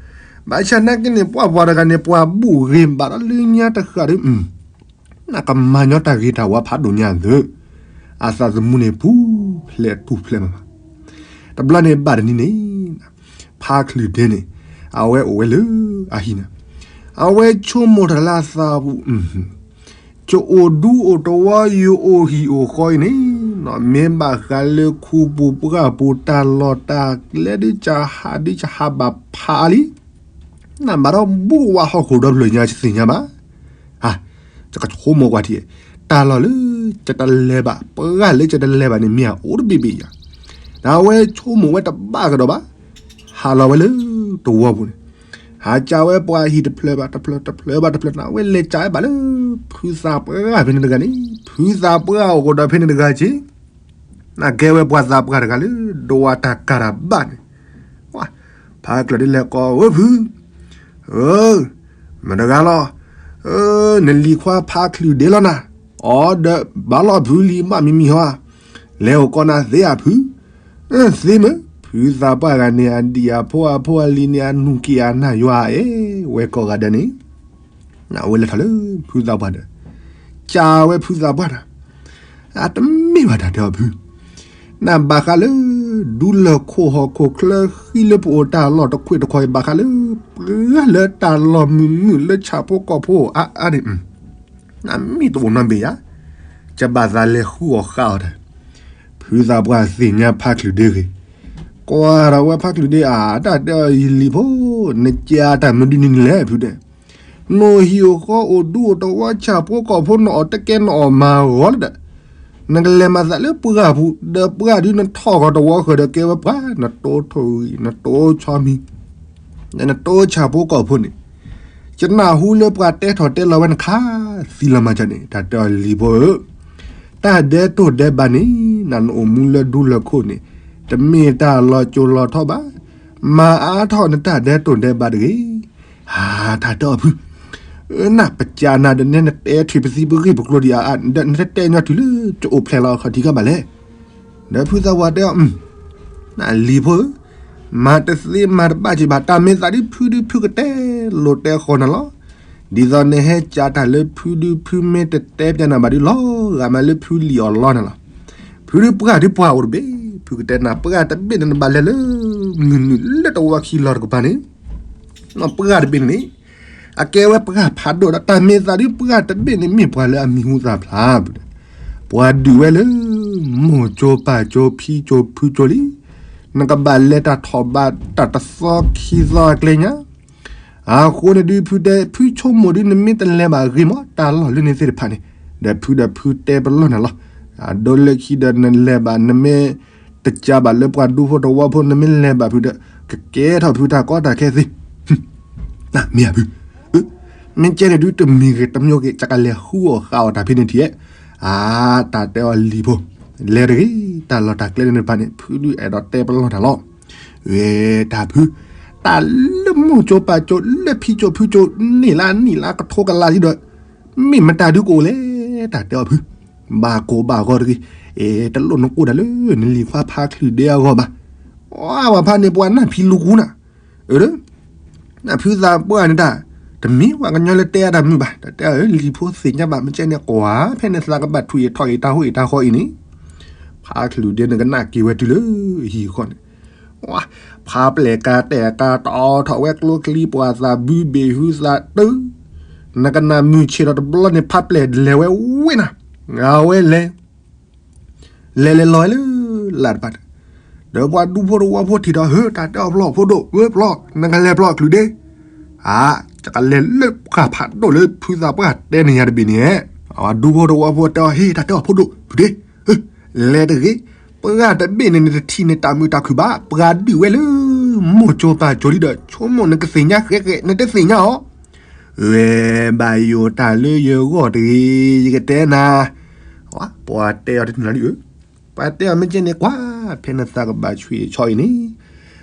ဘၣ်ဆၣ်နာ်က့န့ၣ် ပှၤပှၤတဂၤန့ၣ် ပှၤဘူၣ်ဂ့ၤဘၣ်ဒီးလၢညါတဃၣ်ဒီး, နကမၤညီတၢ်ဂ့ၤတၢ်ဝါဖးဒိၣ်ညါသၢ, အသးသမူန့ၣ် ပူၤဖျဲးတူၢ်ဖျဲးမးမး. တဘျီန့ၣ်ဘၣ်တနံၤန့ၣ် ဖါချုးဒ့န့ၣ် အဝဲအိၣ်ဝဲလၢအဟံၣ်န့ၣ် အဝဲဆိကမိၣ်ထီၣ်လၢအသးပူၤ ယအိၣ်ဒူအိၣ်တဝီ ယအိၣ်ဟံၣ်အိၣ်ဃီအံၤန့ၣ် မ့ၢ်ဘၣ်ဃးလၢခူပူၤပှၢ်ပူၤတၢ်လီၢ်တၢ်ကျဲဒ်ကဟးဒ်ကဟးဘၣ်ဖးလံ. နဘၣ်ဒီးဘူၣ်ဝါဟီၣ်ခိၣ်ဒီဖျၢၣ်ညါ ယသ့ၣ်ညါဘၣ်. ယကဆိကမိၣ်ကွၢ်ထံၣ် တၢ်လီၢ်လၢ ယတလဲၤဘၣ် ပှၢ်လၢယတလဲၤဘၣ်န့ၣ် မ့ၢ်အအိၣ်တဘ့ၣ်ဘ့ၣ်ဧါ. ဒီးအဝဲဆိကမိၣ်ဝဲတဘၣ်ကဒီးဘၣ်. ဟးလီၤဝဲလၢတဝီပူၤန့ၣ် ဟးကးဝဲပှၤဟံၣ်တဖျၢၣ်ဘၣ်တဖျၢၣ် တဖျၢၣ်ဘၣ်တဖျၢၣ်န့ၣ် အဝဲလဲၤကးဝဲဘၣ်လၢ ဖုသးပှၢ်ဖဲန့ၣ်တဂၤန့ၣ် ဖုသးပှၢ်အိၣ်ကဒီးဖဲန့ၣ်တဂၤက့ နကဲဝဲပှၤသးပှၢ်တဂၤလၢ ဒိးဝါတၢ်ကၤတၢ်ဘၣ်န့ၣ် ဖါချုးဒ့လဲၤကိးဝဲဖု မတၤတဂၤလီၤ. နလံၤခွါဖါချုးဒ့လီၤနၤ. အီဒီး ဘၣ်လီၤဖုလံၤဘၣ်မံၤမံၤဟီဧါ. လဲၤအိၣ်ကိးနၤသ့ဧါဖု. သ့မ့ၢ် ဖုသးပှၢ်ဂၤန့ၣ် အဒံၣ်အဖိအဖိအလံၤန့ၣ် အနူၢ်က့ၤအနၢ်ယွၤအဲ ဝဲကိးဂၤဒဲးန့ၣ် အဝဲလဲၤထီၣ်လၢဖုသးပှၢ်ဒီး ကးဝဲဖုသးပှၢ်ဒီး အတမ့ၢ်ဘၣ်တၢ်တဲအီၤဖု နဘၣ်ဃးလၢ ဒူလၢၢ်ခိၣ်ဟီၣ်ခိၣ်ချၢဃံလၢပအိၣ်တၢ်လီၢ်တခွ့ၣ်တခီၣ်အံၤ ဘၣ်ဃးလၢ ပှၤလၢတၢ်လီၢ်မုာ်မုာ်လၢဆၣ်ဖိကီၢ်ဖိအါအါန့ၣ် နမ့ၢ်တအိၣ်နီတဘ့ၣ်ဧါ. ကဘၣ်သးလဲၤဃုအီၣ်ဃုအီတၢ် ဖုသးပှၢ်သ့ၣ်ညါဖါချုးဒ့ဂ့ၤ ကွၢ်ထီၣ်ဝဲဖါချုးဒ့ အတၢ်တဲအီၤ ယလံၤဖိ နကးတၢ်မနုၤဒ်န့ၣ်လဲၣ်ဖုတဲ နအိၣ်ဟံၣ်အိၣ်ဃီအိၣ်ဒူအိၣ်တဝီဆၣ်ဖိကီၢ်ဖိ နအီၣ်တကဲနအီၣ်မၤဂီၤလၢဒီး နကလဲၤမၤသးလၢပှၢ်ပူၤ ဒီးပှၢ်ဒုးနထီၣ်ဂီၤတဝီဃၢၤဒီးကဲဝဲပှၤ နတိထိၣ်ဂံၢ် နတိဆီမံၤ နတိဆၣ်ဖိကီၢ်ဖိန့ၣ် ယနၢ်ဟူလၢပှၤတဲထီၣ်တဲလီၤဝဲနခါ သံလီၤမၤကန့ၣ် တၢ်တဲအီၤလံၤဖိဧၢ တၢ်ဒဲးတိၢ်ဒဲးဘးန့ၣ် နနအိၣ်မူလၢဒူလၢၢ်ခိၣ်န့ၣ် တမ့ၢ်တၢ်လီၤစိၤလီၤထီဘၣ် မၤအါထီၣ်နတၢ်ဒဲးတိၢ်ဒဲးဘးတဂ့ၤ. တၢ်တဲအီၤဖု နပစၢနၤဒီးနဲနတဲထွံၣ်ပသံပဂ့ၢ်ပကျိၤဒံးအါအါ နတတဲညီထံၣ်လၢ ကအိၣ်ဖျဲၣ်လီၤအခီၣ်ထံးကဘၣ်လဲၣ်. ဒီးဖုသးပှၢ်တဲအီၤ လံၤဖိဧၢ မၤတသ့မၤတဘၣ်က့ၤဘၣ် တၢ်မ့ၢ်သးဒ်ဖုဒုးဖုကတဲလိာ်တဲဃီနၤလီၤ. ဒ်သိးနဟဲကးတၢ်လၢဖုဒုး ဖုမ့ၢ်တတဲပျးနၤဘၣ်ဒုး လီၤဂာ်မးလၢဖုလံၤအီၤလီၤနၤလီၤ. ဖုဒုးပှၢ်ဒုးပှၢ်အိၣ်တဘ့ၣ် ဖုကတဲနၤ ပှၢ်တဘ့ၣ်န့ၣ် နဘၣ်လဲၤလၢ မုၢ်နုာ်လၢတဝီခံလီၤတကပၤန့ၣ် ပှၢ်တဘ့ၣ်န့ၣ် အကဲဝဲပှၢ်ဖးဒိၣ်ဒီး တၢ်မ့ၢ်သးဒ်ပှၢ်တဘ့ၣ်န့ၣ် မ့ၢ်ပှၤလၢအမံၤဟူသၣ်ဖျါ ပှၤဒုးဝဲလၢ မိၢ်ကၠိပၢ်ကၠိဖံကၠိဖုကၠိလံ. နကဘၣ်လဲၤတၢ်ထီၣ်ဘးတၢ်တသီခံသီအကျဲညါ အဃိန့ၣ်ဒုးဖုတဲ ဖုဆိကမိၣ်ဒုး နမ့ၢ်တလဲၤဘၣ်ဂ့ၤမး တၢ်လီၢ်လၢန့ၣ်သ့ၣ်တဖၣ်န့ၣ် ဒီးဖုဒီးဖုတဲပလီၢ်နၤလီၤ. အဒိလၢခံဒီးနလဲၤဘၣ် နမ့ၢ်တကးဘၣ်လၢပှၤဒူဖိတဝီဖိ နမ့ၢ်လဲၤဘၣ်ဖုဒီး ကကဲထီၣ်ဖုတၢ်ကီတၢ်ခဲသ့ မ့ၢ်ဧါဖု မ့ၢ်ကဲန့ၣ်ဒုး တမံၤဂ့ၤတမံၤဂ့ၤ ကကလဲၤဃုအီၣ်ဃုအီတၢ်ဖဲန့ၣ်ထံၣ်ဧါ. တၢ်တဲအီၤလံၤဖိ လဲၤတဂ့ၤ တၢ်လီၢ်တၢ်ကျဲန့ၣ်တဖၣ်န့ၣ် ဖုဒုးအဲၣ်ဒိးတဲပလီၢ်တၢ်လီၤ. ဝဲတၢ်ဖု တၢ်လၢမိၢ်ကၠိပၢ်ကၠိ လၢဖံကၠိဖုကၠိ န့ၢ်လါနံၣ်လါကထိကလးလံဒီး မ့ၢ်မတၤဒုးကအိၣ်လဲၣ် တၢ်တဲအီၤဖု ဘၣ်ကိးဘၣ်ဂီၤတဂ့ၤ တလိၣ်နကိးတၢ်လၢ နလံၤခွါဖါချုးဒ့အဂီၢ်ဘၣ်. အဝဲဖါန့ၣ် ပှၤနၢ်ဖံလူၤကူနၤ အၢ နဖုသးပှၢ်န့ၣ်တၢ် တမ့ၢ်ပှၤကညီလၢတဲအါတၢ်မုာ်ဘၣ် တၢ်တဲအီၤလံၤဖိသ့ၣ်ညါဘၣ် မ့ၢ်ကဲန့ၣ် ကွၢ်ဖဲန့ၣ်သးကဘၣ်ထွံၣ်အံၤထီၣ်အံၤတၢ်ဟိအံၤတၢ်ဃီအံၤန့ၣ် ဖါချုးဒ့န့ၣ်ကနၣ်က့ၤဝဲတုၤလၢဟံၣ်ဃီန့ၣ် ဖးပျဲၢ်ကါတဲာ်ကါတီထီၣ်ဝဲကျိချံ ပှၤသးဘုဘ့ၣ်ဟုသးတု နကနၣ်မုၢ်ဆ့ၣ်ဒီးတဘျီန့ၣ် ဖးပျဲၢ်လဲၤဝဲဝ့ၢ်နၤ အဝဲလဲၤ လဲၤလဲၤလီၤလၢ လၢ်တဖၣ် ဒီးပှၤဒူဖိတဝီဖိထံၣ်ဒီး ဟၢ တၢ်တဲအီၤပျီၢ်ဖိဒိၣ် ဝဲပျီၢ် နကလဲၤပျီၢ်ချုးဒ့ အါ ယကလဲၤလၢပှၢ်ဖးဒိၣ်လၢဖုသးပှၢ်တဲန့ၣ်ယၤတဘ့ၣ်န့ၣ် အဝဲဒူဖိတဝီဖိတဲအီၤ ဟ့ၣ် တၢ်တဲအီၤဖိဒိၣ် ဖုဒ့ လဲၤတဂ့ၤ ပှၢ်တဘ့ၣ်န့ၣ်န့ၣ် တထံၣ်န့ၢ်တၢ်မုာ်တၢ်ခုၣ်ဘၣ် ပှၤဒုးဝဲလၢ မိၢ်ကၠိပၢ်ကၠိလံဒီး ဆိကမိၣ်နကသ့ၣ်ညါဃဲးဃဲး နတသ့ၣ်ညါအီၤ ဝဲဘၣ်ယိၣ်တၢ်လၢယဂီၢ်တဂ့ၤ ယကတဲနၤ ပှၤတဲအီၤတနံၤလံဧၢ ပှၤတဲအီၤမ့ၢ်ကဲန့ၣ် ကွၢ်ဖဲနသးကဘၣ်ဆွံအံၤဆီအံၤန့ၣ်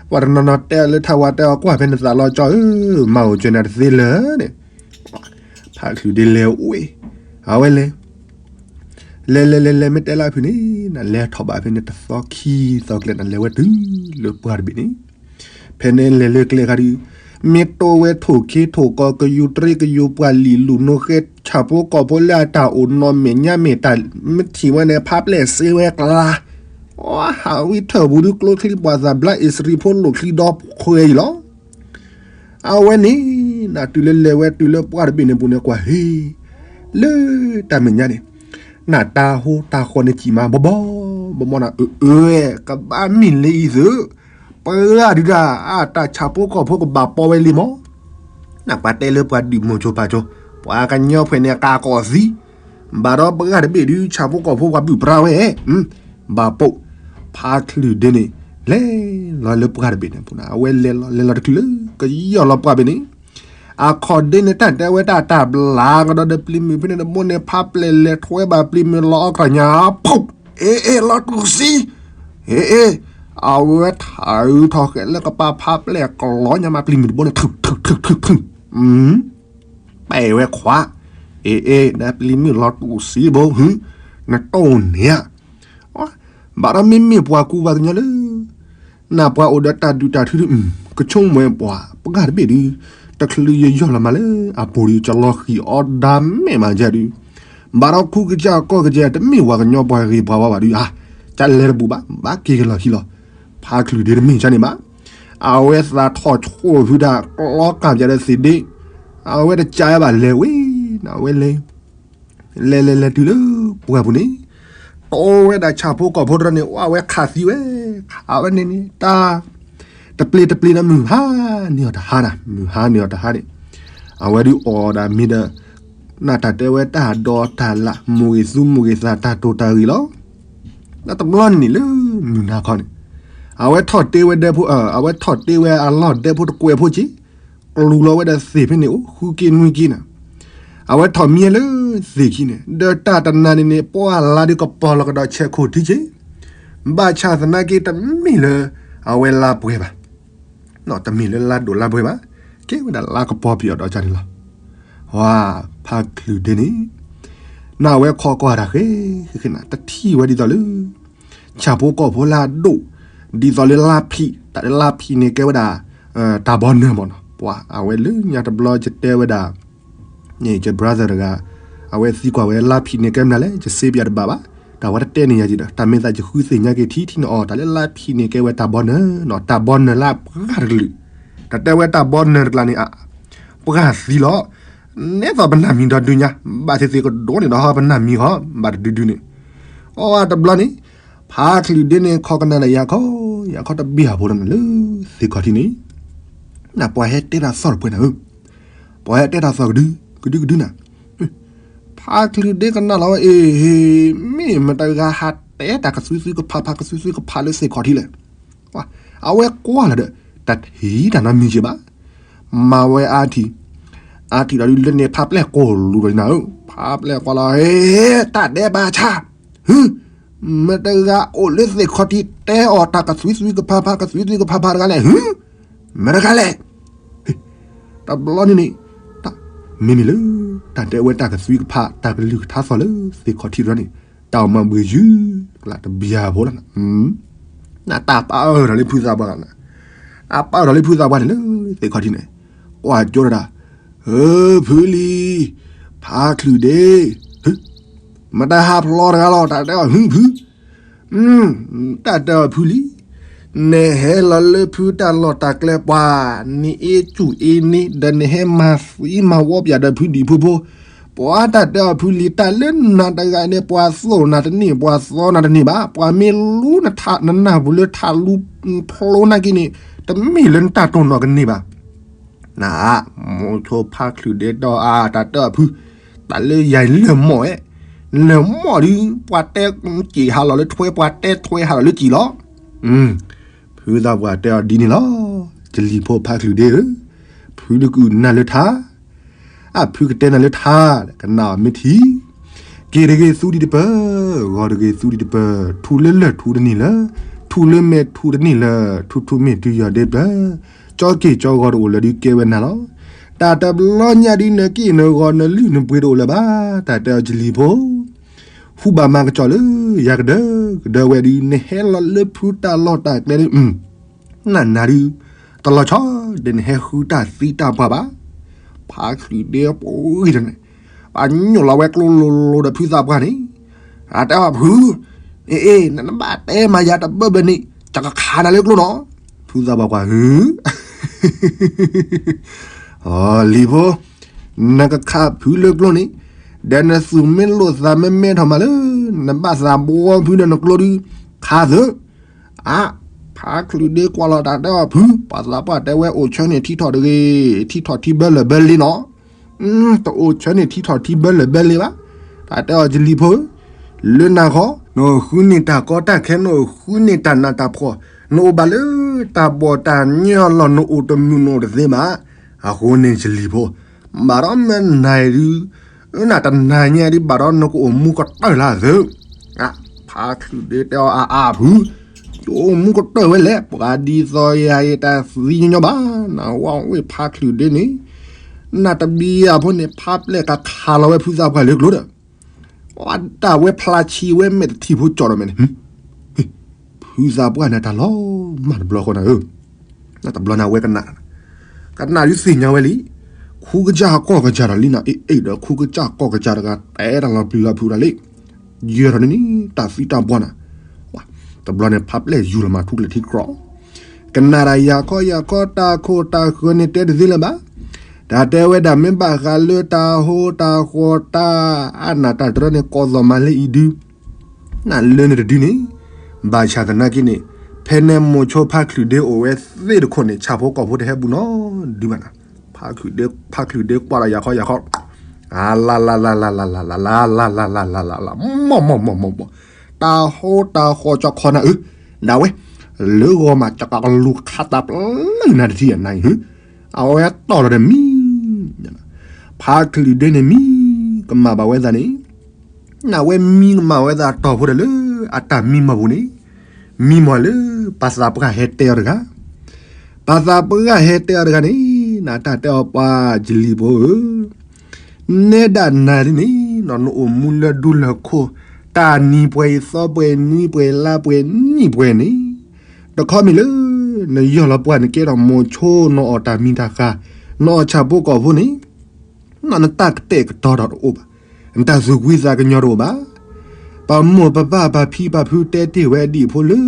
ပှၤတနီၤနီၤတဲအီၤလၢထါဝါတဲအီၤ ကွၢ်ဖဲနသးလီၤကၠီဧၢ မၤအိၣ်ကၢၤနၤတသ့လၢၤန့ၣ် ဖးချုးဒ့လဲၤဝ့ၢ် အဝဲလဲၤ လဲၤလဲၤလဲၤလဲၤ မ့ၢ်တဲလၢဖုန့ၣ် နလဲၤထီၣ်ဘၣ်ဖဲန့ၣ် တသီခံသီကျဲ နလဲၤဝဲတုၤလၢပှၢ်တဘ့ၣ်န့ၣ် ဖဲန့ၣ်လဲၤလၢကျဲခါဒုး မ့ၢ်တိၢ်ဝဲထိၣ်ခ့ထိၣ်ကီ ကယူၤတရံးကယူၤပှၤလံာ်လူၤနိဃဲ ဆၣ်ဖိကီၢ်ဖိလၢအတၢ်အိၣ်နီၢ်မဲာ်ညါမ့ၢ်တၢ်မ့ၢ်ထံၣ်ဝဲန့ၣ် ဖးပျဲၢ်စ့ဝဲကျါ, ဟးဝံထၢၣ်ပူၤဒုကျိချံပှၤသးဘျါအ့စရံဖိလိာ်ချံဒီခွဲအံၤလီၤ. အဝဲန့ၣ် နတုၤလၢလဲၤဝဲတုၤလၢပှၢ်တဘ့ၣ်န့ၣ်ပူၤန့ၣ်ကွၢ်ဟ့ လၢတၢ်မဲာ်ညါန့ၣ် နတၢ်ဟိတၢ်ဃီန့ၣ်စံၣ်မးဘီဘီ, ဘီမီနၤအၢအၢ ကဘၣ်မ့ၢ်လၢအံၤသု, ပှၤဒုဒၣ် အတၢ်ဆၣ်ဖိကီၢ်ဖိကဘၣ်ပီဝဲလံမီၢ်, နပှၤတဲလၢပှၤဒုးမိၢ်ကၠိၤပာ်ကၠိၤ, ပှၤကညီဖဲန့ၣ်ကးကီၢ်သံ, ဘၣ်ဒီးပှၢ်တဘ့ၣ်ဒု ဆၣ်ဖိကီၢ်ဖိပှၤဘုၣ်ပြါဝဲ, ဘၣ်ပိာ်, ဖးချုးဒ့န့ၣ် လဲၤလီၤလၢပှၢ်တဘ့ၣ်န့ၣ်ပူၤန့ၣ် အဝဲလဲၤလီၤလဲၤလီၤတချုးလၢ ကယီၢ်လီၤပှၢ်ဘ့ၣ်န့ၣ် အခီၣ်ဒ့န့ၣ် တၢ်တဲဝဲတၢ်တၢ်ဘျါကဒီးဒီးပျံၤမုၢ်ဖဲန့ၣ်တဘိန့ၣ် ဖးပျဲၢ်လဲၤထွဲဘၣ်ပျံၤမုၢ်လီၤအီၣ်ခီၣ်ညါ, ဖုၣ်, အ့အ့ လီၤတူာ်စံ, အ့အ့, အဝဲထးအုးထီၣ်ဃဲလၢကပၤဖးပျဲၢ်ကလီညါမး ပျံၤမုၢ်တဘိန့ၣ် ထုထုထုထုထု, ပဲာ်ဝဲခွါ, အ့အ့ နပျံၤမုၢ်လီၤတူာ်စံဘိ နတိၢ်န့ၣ်ဧါ ဘၣ်ဒီးမ့မ့ၢ်ပှၤကူပှၤကညီလၢ နပှၤအိၣ်ဒီးတၢ်ဒုးတၢ်ထုဒု ကဆိကမိၣ်ပှၤ ပှၢ်တဘ့ၣ်ဒု တချုးယယီၢ်လီၤမးလၢအပူၤဒု ကလီၤဃံၤအီၣ်ဒၣ်မဲာ်မးကဲဒု ဘၣ်ဒီးခူကစၢ်ကီၢ်ကစၢ် တမ့ၢ်ပှၤကညီပှၤဂ့ၤပှၤဝါဘၣ်ဒု အါ ကလဲၤတဘူးဘၣ် ဘၣ်က့ၤကလီၤဟံၣ်လီၤ. ဖးချုးဒ့တမ့ၢ်ကန့ၣ်ဘၣ် အဝဲသးထီၣ်ဆိၣ်ဖုဒၣ် ကျီကၢ်ပယၤဒီးသ့ၣ်ဒ့ အဝဲတကးဝဲဘၣ်လဲၤဝဲ အဝဲလဲၤ လဲၤလဲၤလဲၤတုၤလၢပှၢ်ပူၤန့ၣ် တိဝဲဒၣ်ဆၣ်ဖိကီၢ်ဖိတရၢန့ၣ် အဝဲခးသံဝဲ ခးဝဲန့ၣ်န့ၣ် တၢ် တပျ့ၤတပျ့ၤဒီးမုၢ်ဟါန့ၢ်အီၤတဟါနၤ မုၢ်ဟါန့ၢ်အီၤတဟါန့ၣ် အဝဲဒုးအီၣ်ဒၣ်မ့ၤဒီး နတၢ်တဲဝဲတၢ်ဒီတၢ်လၢ် မိၢ်ဂ့ၤသူမိၢ်ဂ့ၤသးတၢ်တိာ်တၢ်ဂ့ၤလီၤ. တဘျီန့ၣ်န့ၣ်လၢမုၢ်နၤခီန့ၣ် အဝဲထီၣ်တ့ဝဲဒဲဖိ အဝဲထီၣ်တ့ဝဲအလီၢ်ဒဲဖိတကွဲးဖိက့ၤ ကျူၤလီၤဝဲဒီးသ့ၣ်ဖဲန့ၣ်အိၣ် ဃုက့နွံက့နၤ အဝဲထီၣ်မံလၢသ့ၣ်ခံန့ၣ် ဒီးတၢ်တနၤန့ၣ်န့ၣ် ပှၢ်လါဒုးကပီၤလီၤကဒီးဆဲးခိၣ်ထံက့ၤ ဘၣ်ဆၣ်သနာ်က့တမ့ၢ်လၢ အဝဲလါပှဲၤဘၣ် တမ့ၢ်လၢလါဒိၣ်လါပှဲၤဘၣ် ကဲဝဲဒၣ်လါကပီၤပယီၤဒီးကန့ၣ်လီၤ. ဝါ ဖးချုးဒ့န့ၣ် နဝဲခီကွၢ်တၢ်ဃဲ ဃဲနၤ တထံၣ်ဝဲဒ်သိးလၢ ဆၣ်ဖိကီၢ်ဖိလၢအဒိၣ် ဒ်သိးလၢလါဖံး တၢ်လၢလါဖံးန့ၣ်ကဲဝဲဒၣ် တၢ်ဘီနၢၤမ့ၢ်နီၤ ပှၤအဝဲလၢညါတဘျီယတဲဝဲဒၣ် န့ၣ် ယ brother တဂၤ အဝဲသံကွၢ်ဝဲလါဖံးန့ၣ်ကဲမနုၤလဲၣ် ယစ့ပယၤတဘၣ်ဘၣ် တၢ်ဝဲတတဲန့ၣ်ယၤက့ၤဒီး တၢ်မ့ၢ်သးယဃုသ့ၣ်ညါက့ၤထံထံန့ၣ်အီၤ တၢ်လၢလါဖံးန့ၣ်ကဲဝဲတၢ်ဘီနၢၤနီၤ တၢ်ဘီနၢၤလၢပှၢ်တကလုာ် တၢ်တဲဝဲတၢ်ဘီနၢၤတကျါန့ၣ် ပှၢ်သံလီၤ နဲသိးပနၢ်မံၤဒီဒုညါ ဘၣ်သ့ၣ်သ့ၣ်ကဒိးန့ၣ်ဒီးဟီပနၢ်မံၤဃီ ဘၣ်တဒုဒုန့ၣ် အီၣ်ဝဲတဘျီန့ၣ် ဖးချုးဒ့န့ၣ် ခီကနၣ်ဒီးယၤခီ ယၤခီတဘံၣ်အဖိလီၤနၤလၢ သ့ၣ်ခီၣ်ထံးန့ၣ် နပှၤဟဲတဲတၢ်သီၣ်တပှဲၤနၤဧၢ ပှၤဟဲတဲတၢ်သီၣ်ကဒု ကဒုကဒုနၤ ဖးချုးဒ့ကနၣ်လီၤဝဲအ့ၣ် မ့ၢ်မတဂၤဟးတဲတၢ်ကသွံသွံကဖးဖးကသွံသွံကဖးလၢသ့ၣ်ခီၣ်ထံးလဲၣ် အဝဲကွၢ်လီၤဒီး တထံၣ်တၢ်နီတမံၤက့ၤဘၣ် မၤဝဲအါထံၣ် အါထံၣ်ဒီးဒုးလၢန့ၣ်ဖးပျဲၢ်ကိၢ်လူၤဒီးနၤဧၢ ဖးပျဲၢ်ကွၢ်လီၤ တၢ်ဒဲးဘးဆါ ဟု မတဂၤအိၣ်လၢသ့ၣ်ခီၣ်ထံးတဲအီၤတၢ်ကသွံသွံကဖးဖးကသွံသွံကဖးဖးတဂၤလဲၣ် ဟု မတဂၤလဲၣ် တဘျီန့ၣ်န့ၣ် မ့မ့ၢ်လၢ တၢ်တဲဝဲတၢ်ကသွံကဖး တၢ်ကလုၢ်ကထါသီၣ်လၢသ့ၣ်ခီၣ်ထံးတဘျီန့ၣ် တၢ်အိၣ်မၤဘှံးယုၢ် ကျးတဘံၣ်ဖိလီၤ နတၢ်ပာ်အၢၣ်ဒီးလၢဖုသးပှၢ် တၢ်ပာ်အၢၣ်ဒီးလၢဖုသးပှၢ်န့ၣ်လၢသ့ၣ်ခီၣ်ထံးန့ၣ် ကွၢ်ကၠိတဒၣ် ဧၢ ဖုလံၤ ဖးချုးဒ့ မတၤဟးဖျီတဂၤလီၤ တၢ်တဲအီၤဟုဖု တၢ်တဲအီၤဖုလံ နဟဲလီၤလၢဖုတၢ်လီၢ်တၢ်ကျဲပှၤ နအ့ၣ်ကူၣ်အ့ၣ်န့ၣ် ဒီးနဟဲမၤသံမၤဝီပယၤဒီးဖုဒံးဖိဖိ ပှၤတၢ်တဲအီၤဖုလံ တၢ်လၢနၤတဂၤန့ၣ် ပှၤသိၣ်နၤတန့ၢ် ပှၤသီနၤတန့ၢ်ဘၣ် ပှၤမ့ၢ်လူနနၢ်ပူၤလၢထးလူဖျိနာ်က့န့ၣ် တမ့ၢ်လၢနတၢ်တိၢ်နီၣ်ကန့ၢ်ဘၣ် န မိၤဆိဖးချုးဒ့ဒီးအါ တၢ်တဲအီၤဖု တၢ်လၢယၤလၢာ်မီၢ်ဝဲ လၢာ်မီၢ်ဒု ပှၤတဲက့ၤဟးလီၤလၢထွဲ ပှၤတဲထွဲဟးလီၤလၢကံၣ်လီၤ ဖုသးပှၢ်တဲအီၤဒ်န့ၣ်လီၤ ကလံၤဖိဖးချုးဒ့ဧၢ ဖုဒုးကုၢ်နၤလၢထါ အဖုကတဲနၤလၢထါ ကနၣ်အီၤမ့ၢ်ထံ က့ၤတဂ့ၤသူဒံးတပၢၢ် ဂီၤတဂ့ၤသူဒံးတပၢၢ် ထူလၢလၢၢ်ထူတန့ၢ်လၢ ထူလၢမဲာ်ထူတန့ၢ်လၢ ထူထူမ့ၢ်တုၤယီၤဒ့ပျၢၢ် ကၠီက့ၤကၠီဂီၤတအိၣ်လၢၤဒုးကဲဝဲနၤလီၤ တၢ်တဘျီညါဒုးနက့ၢ်နဂီၤနလုၢ်နပှ့ၤတအိၣ်လၢၤဘၣ် တၢ်တဲအီၤကလံၤဖိ ဟူဘၣ်မၤကစီၣ်လၢ ယၤကဒၢ ကဒၢဝဲဒုး နဟဲလီၤလၢဖုတၢ်လီၢ်တၢ်ကျဲဒုး နနၤဒုး တလီၤဆီ ဒ်နဟဲဃုတၢ်သံတၢ်ပှၢ်ဘၣ်. ဖါချုးဒ့ပှံၤဒီးန့ၣ် ပှၤညိၣ်လီၤဝဲကျိလိၤလိၤဒီးဖုသးပှၢ်န့ၣ်, အတဲအီၤဖု, အ့ အ့ နနဘၣ်တဲမၤယၤတဘၢဘၢန့ၣ် ယကခးနၤလၢကျိနီၤ. ဖုသးပှၢ်ကွၢ် ဟု အလံၤဖိ, နကခးဖုလၢကျိန့ၣ်, ဒီးနသူၣ်မ့ၢ်လိာ်သးမ့ၢ်မဲထီၣ်မးလၢ နဘၣ်သးဘှီဖုဒီးနကျိဒုး ခးသၢ. အါ, ဖါချုးဒ့ကွၢ်လီၤတၢ်တဲအီၤဖု, ပှၤသးပှၢ်တဲဝဲအိၣ်ဆၢန့ၣ်ထံထီၣ်တဂ့ၤ, ထံထီၣ်ထံဘၢလၢၢ်ဘၢလ့နီၤ. တအိၣ်ဆၢန့ၣ်ထံထီၣ်ထံဘၢလၢၢ်ဘၢလ့ဘၣ်. တၢ်တဲအီၤယလံၤဖိဧၢ, လၢနၤဃီ နအိၣ်ဃုန့ၢ်တၢ်ကီတၢ်ခဲ နအိၣ်ဃုန့ၢ်တၢ်နးတၢ်ဖှီၣ်, နအိၣ်ဘၣ်လၢတၢ်ဘီၣ်တၢ်ညီအလီၢ် နအိၣ်တမုာ်နအိၣ်တသ့ဘၣ်. အဃိန့ၣ်ယလံၤဖိ, ဘၣ်ဒီးမ့ၢ်နၤအံၤဒုး နတနၤညါဒုး ဘၣ်ဒီးနကအိၣ်မူကတၢၢ်လၢသၢ. ဖါချုးဒ့တဲအီၤအါအါဖု, ယအိၣ်မူကတၢၢ်ဝဲလဲၣ်, ပှၤဒ်သိးယၤအံၤတၢ်သံညီညီဘၣ်. နဝဲဖါချုးဒ့န့ၣ်, နတဘံယၤဖိန့ၣ် ဖါပျဲၢ်ကခးလီၤဝဲဖုသးပှၢ်လၢကျိဒီး တၢ်ဝဲဖျါဆံးဝဲမဲာ်တထံၣ်ဖိကၠီဒီးမဲာ်န့ၣ်, ဖုသးပှၢ်န့ၣ်တၢ်လီၤမၢ်တဘျီဃီနၤဧၢ, တဘျီန့ၣ်အဝဲကနၣ်, ကနၣ်ဒုးသ့ၣ်ညါဝဲလံ, ခူကစၢ်ကီၢ်ကစၢ်ဒီးလံနၤ အ့ၣ်အ့ၣ်ဒီး ခူကစၢ်ကီၢ်ကစၢ်တဂၤ တဲတၢ်လီၤပျံၤလီၤဖုးတၢ်လံ, ယဲၢ်ထီၣ်န့ၣ်န့ၣ် တၢ်သံတၢ်ပှၢ်နၤ, တဘျီန့ၣ် ဖါပျဲၢ်ယူၤလီၤမၤထူကျဲၤထံတြီ ကနၣ်တၢ်ယၤခီယၤခီ တၢ်ခိၣ်တၢ်ဃၢၤန့ၣ်တဲတသ့လၢၤဘၣ်. တၢ်တဲဝဲဒၣ်မ့ၢ်ဘၣ်ဃးလၢတၢ်ဟိတၢ်ဃီၤ တၢ်အနၢ်တၢ်တြီန့ၣ် ကိးသီၣ်မၤလၢအံၤဒုး, နလၢန့ၣ်တဒုန့ၣ်, ဘၣ်ဆၣ်သနာ်က့န့ၣ်, ဖဲန့ၣ်မိၤဆိဖါချုးဒ့အိၣ်ဝဲသ့ၣ်တခိၣ်န့ၣ် ဆၣ်ဖိကီၢ်ဖိတဟဲဘူးနီတဒုဘၣ်နၤ. ဖါချုးဒ့ကွၢ်ဒီးယၤခီယၤခီ, အလၤလၤလၤလၤလၤလၤလၤလၤလၤလၤလၤလၤလၤလၤလၤ မီၢ်မီၢ်မီၢ်မီၢ်မီၢ်, တၢ်ဟိတၢ်ဃီၤကၠီခီနၤဧၢ, ဒၣ်ဝဲ, လၢဂီၤမး ကကလူၤခးတၢ်ပျၢ်လၢနၤတထံၣ်အနၤအံၤဧၢ, အဝဲတီၢ်လီၤဒီးမံ, ဖါချုးဒ့န့ၣ်မံ, ကမၣ်ဘၣ်ဝဲသးန့ၣ်, နဝဲမံကမၣ်ဝဲသးတီၢ်ဖိဒီးလၢအတၢ်မံမီၢ်ပူၤန့ၣ်, မံမီၢ်လၢပှၤသးပှၢ်ဟဲတဲအီၤတဂၤ, ပှၤသးပှၢ်ဟဲတဲအီၤတဂၤန့ၣ်, နတၢ်တဲအီၤပှၤယလံၤဖိဧၢ နဲဒၣ်နၤဒ်န့ၣ်, နအိၣ်မူလၢဒူလၢၢ်ခိၣ်, တၢ်နံၤပှဲၤအံၤသီပှဲၤနွံပှဲၤလါပှဲၤနံၣ်ပှဲၤန့ၣ်, တခီမ့ၢ်လၢ နယီၢ်လီၤပှၢ်နကဲထီၣ်မိၤဆိ နအီၣ်တၢ်မံၤတၢ်ဃာ်, နအီၣ်ဆၣ်ဖိကီၢ်ဖိန့ၣ်, နတၢ်ကတဲာ်ကတီၤဒီးတအိၣ်ဘၣ်, နတၢ်သူၣ်ကွံသးကညီၤတအိၣ်ဘၣ်. ပမိၢ်ပပၢ်ပဖံပဖုတဲတ့ၢ်ဝဲဒ်အဖိလၢ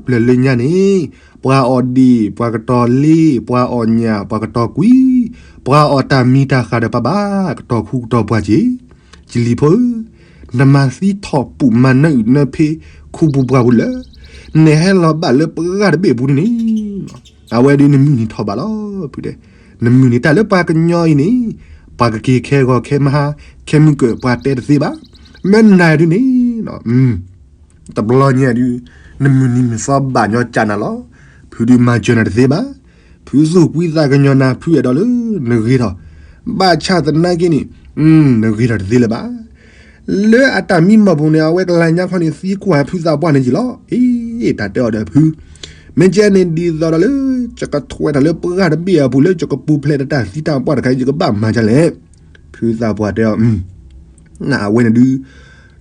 ပျၢၤလၢညါန့ၣ်, ပှၤအီၣ်ဒံၣ် ပှၤကတီၤလ့ ပှၤအီၣ်ညၣ် ပှၤကတီၤကွံ, ပှၤအီၣ်တၢ်မံၤတၢ်ဃာ်ဒီးပဘၣ် ကတီၤခူကတီၤပှၢ်က့ၤ. ယလံၤဖိဧၢ, နမၤသံထီၣ်ပူၤမၤနၢအုၣ်နၢဖ့ ခူပူၤပှၢ်ပူၤလၢ နဟဲလီၤဘၣ်လၢပှၢ်တဘ့ၣ်အပူၤန့ၣ်န့ၣ်, အဝဲဒုးနမုၢ်နံၤထီၣ်ဘၣ်လီၤ. ဖုတဲ, နမုၢ်နံၤတၢ်လၢပှၤကညီအံၤန့ၣ်, ပှၤကက့ၤခဲဂီၤခဲမဟါ, ခဲမုၢ်ကၢၢ်ပှၤတဲတသ့ဘၣ်. မ့ၢ်နၤဒုးန့ၣ်, တဘျီညါဒုး, နမုၢ်နံၤမုၢ်သီဘၣ်ညီကၢ်နၤလီၤ. ဖုဒုးမၤစၢၤနၤတသ့ဘၣ်. ဖုသူၣ်ကွံသးကညီၤနၤ ဖုအဲၣ်ဒိးလၢနဂ့ၤထီၣ်, ဘၣ်ဆၣ်သနာ်က့န့ၣ်, နဂ့ၤထီၣ်တသ့လၢၤဘၣ်. လၢအတၢ်မံမီၢ်ပူၤန့ၣ် အဝဲကလၤညါခီန့ၣ် သံကွၢ်ဖုသးပှၢ်န့ၣ်က့ၤလီၤ. အ့ တၢ်တဲအီၤဒီးဖု, မ့ၢ်ကဲန့ၣ်ဒ်သိးဒီးလၢ ယကထွဲတၢ်လၢပှၢ်တဘ့ၣ်အပူၤလၢ ယကပူၤဖျဲးဒီးတၢ်သံတၢ်ပှၢ်တခါအံၤ ယကဘၣ်မၤဒ်လဲၣ်. ဖုသးပှၢ်တဲအီၤ, နအဝဲန့ၣ်ဒုး,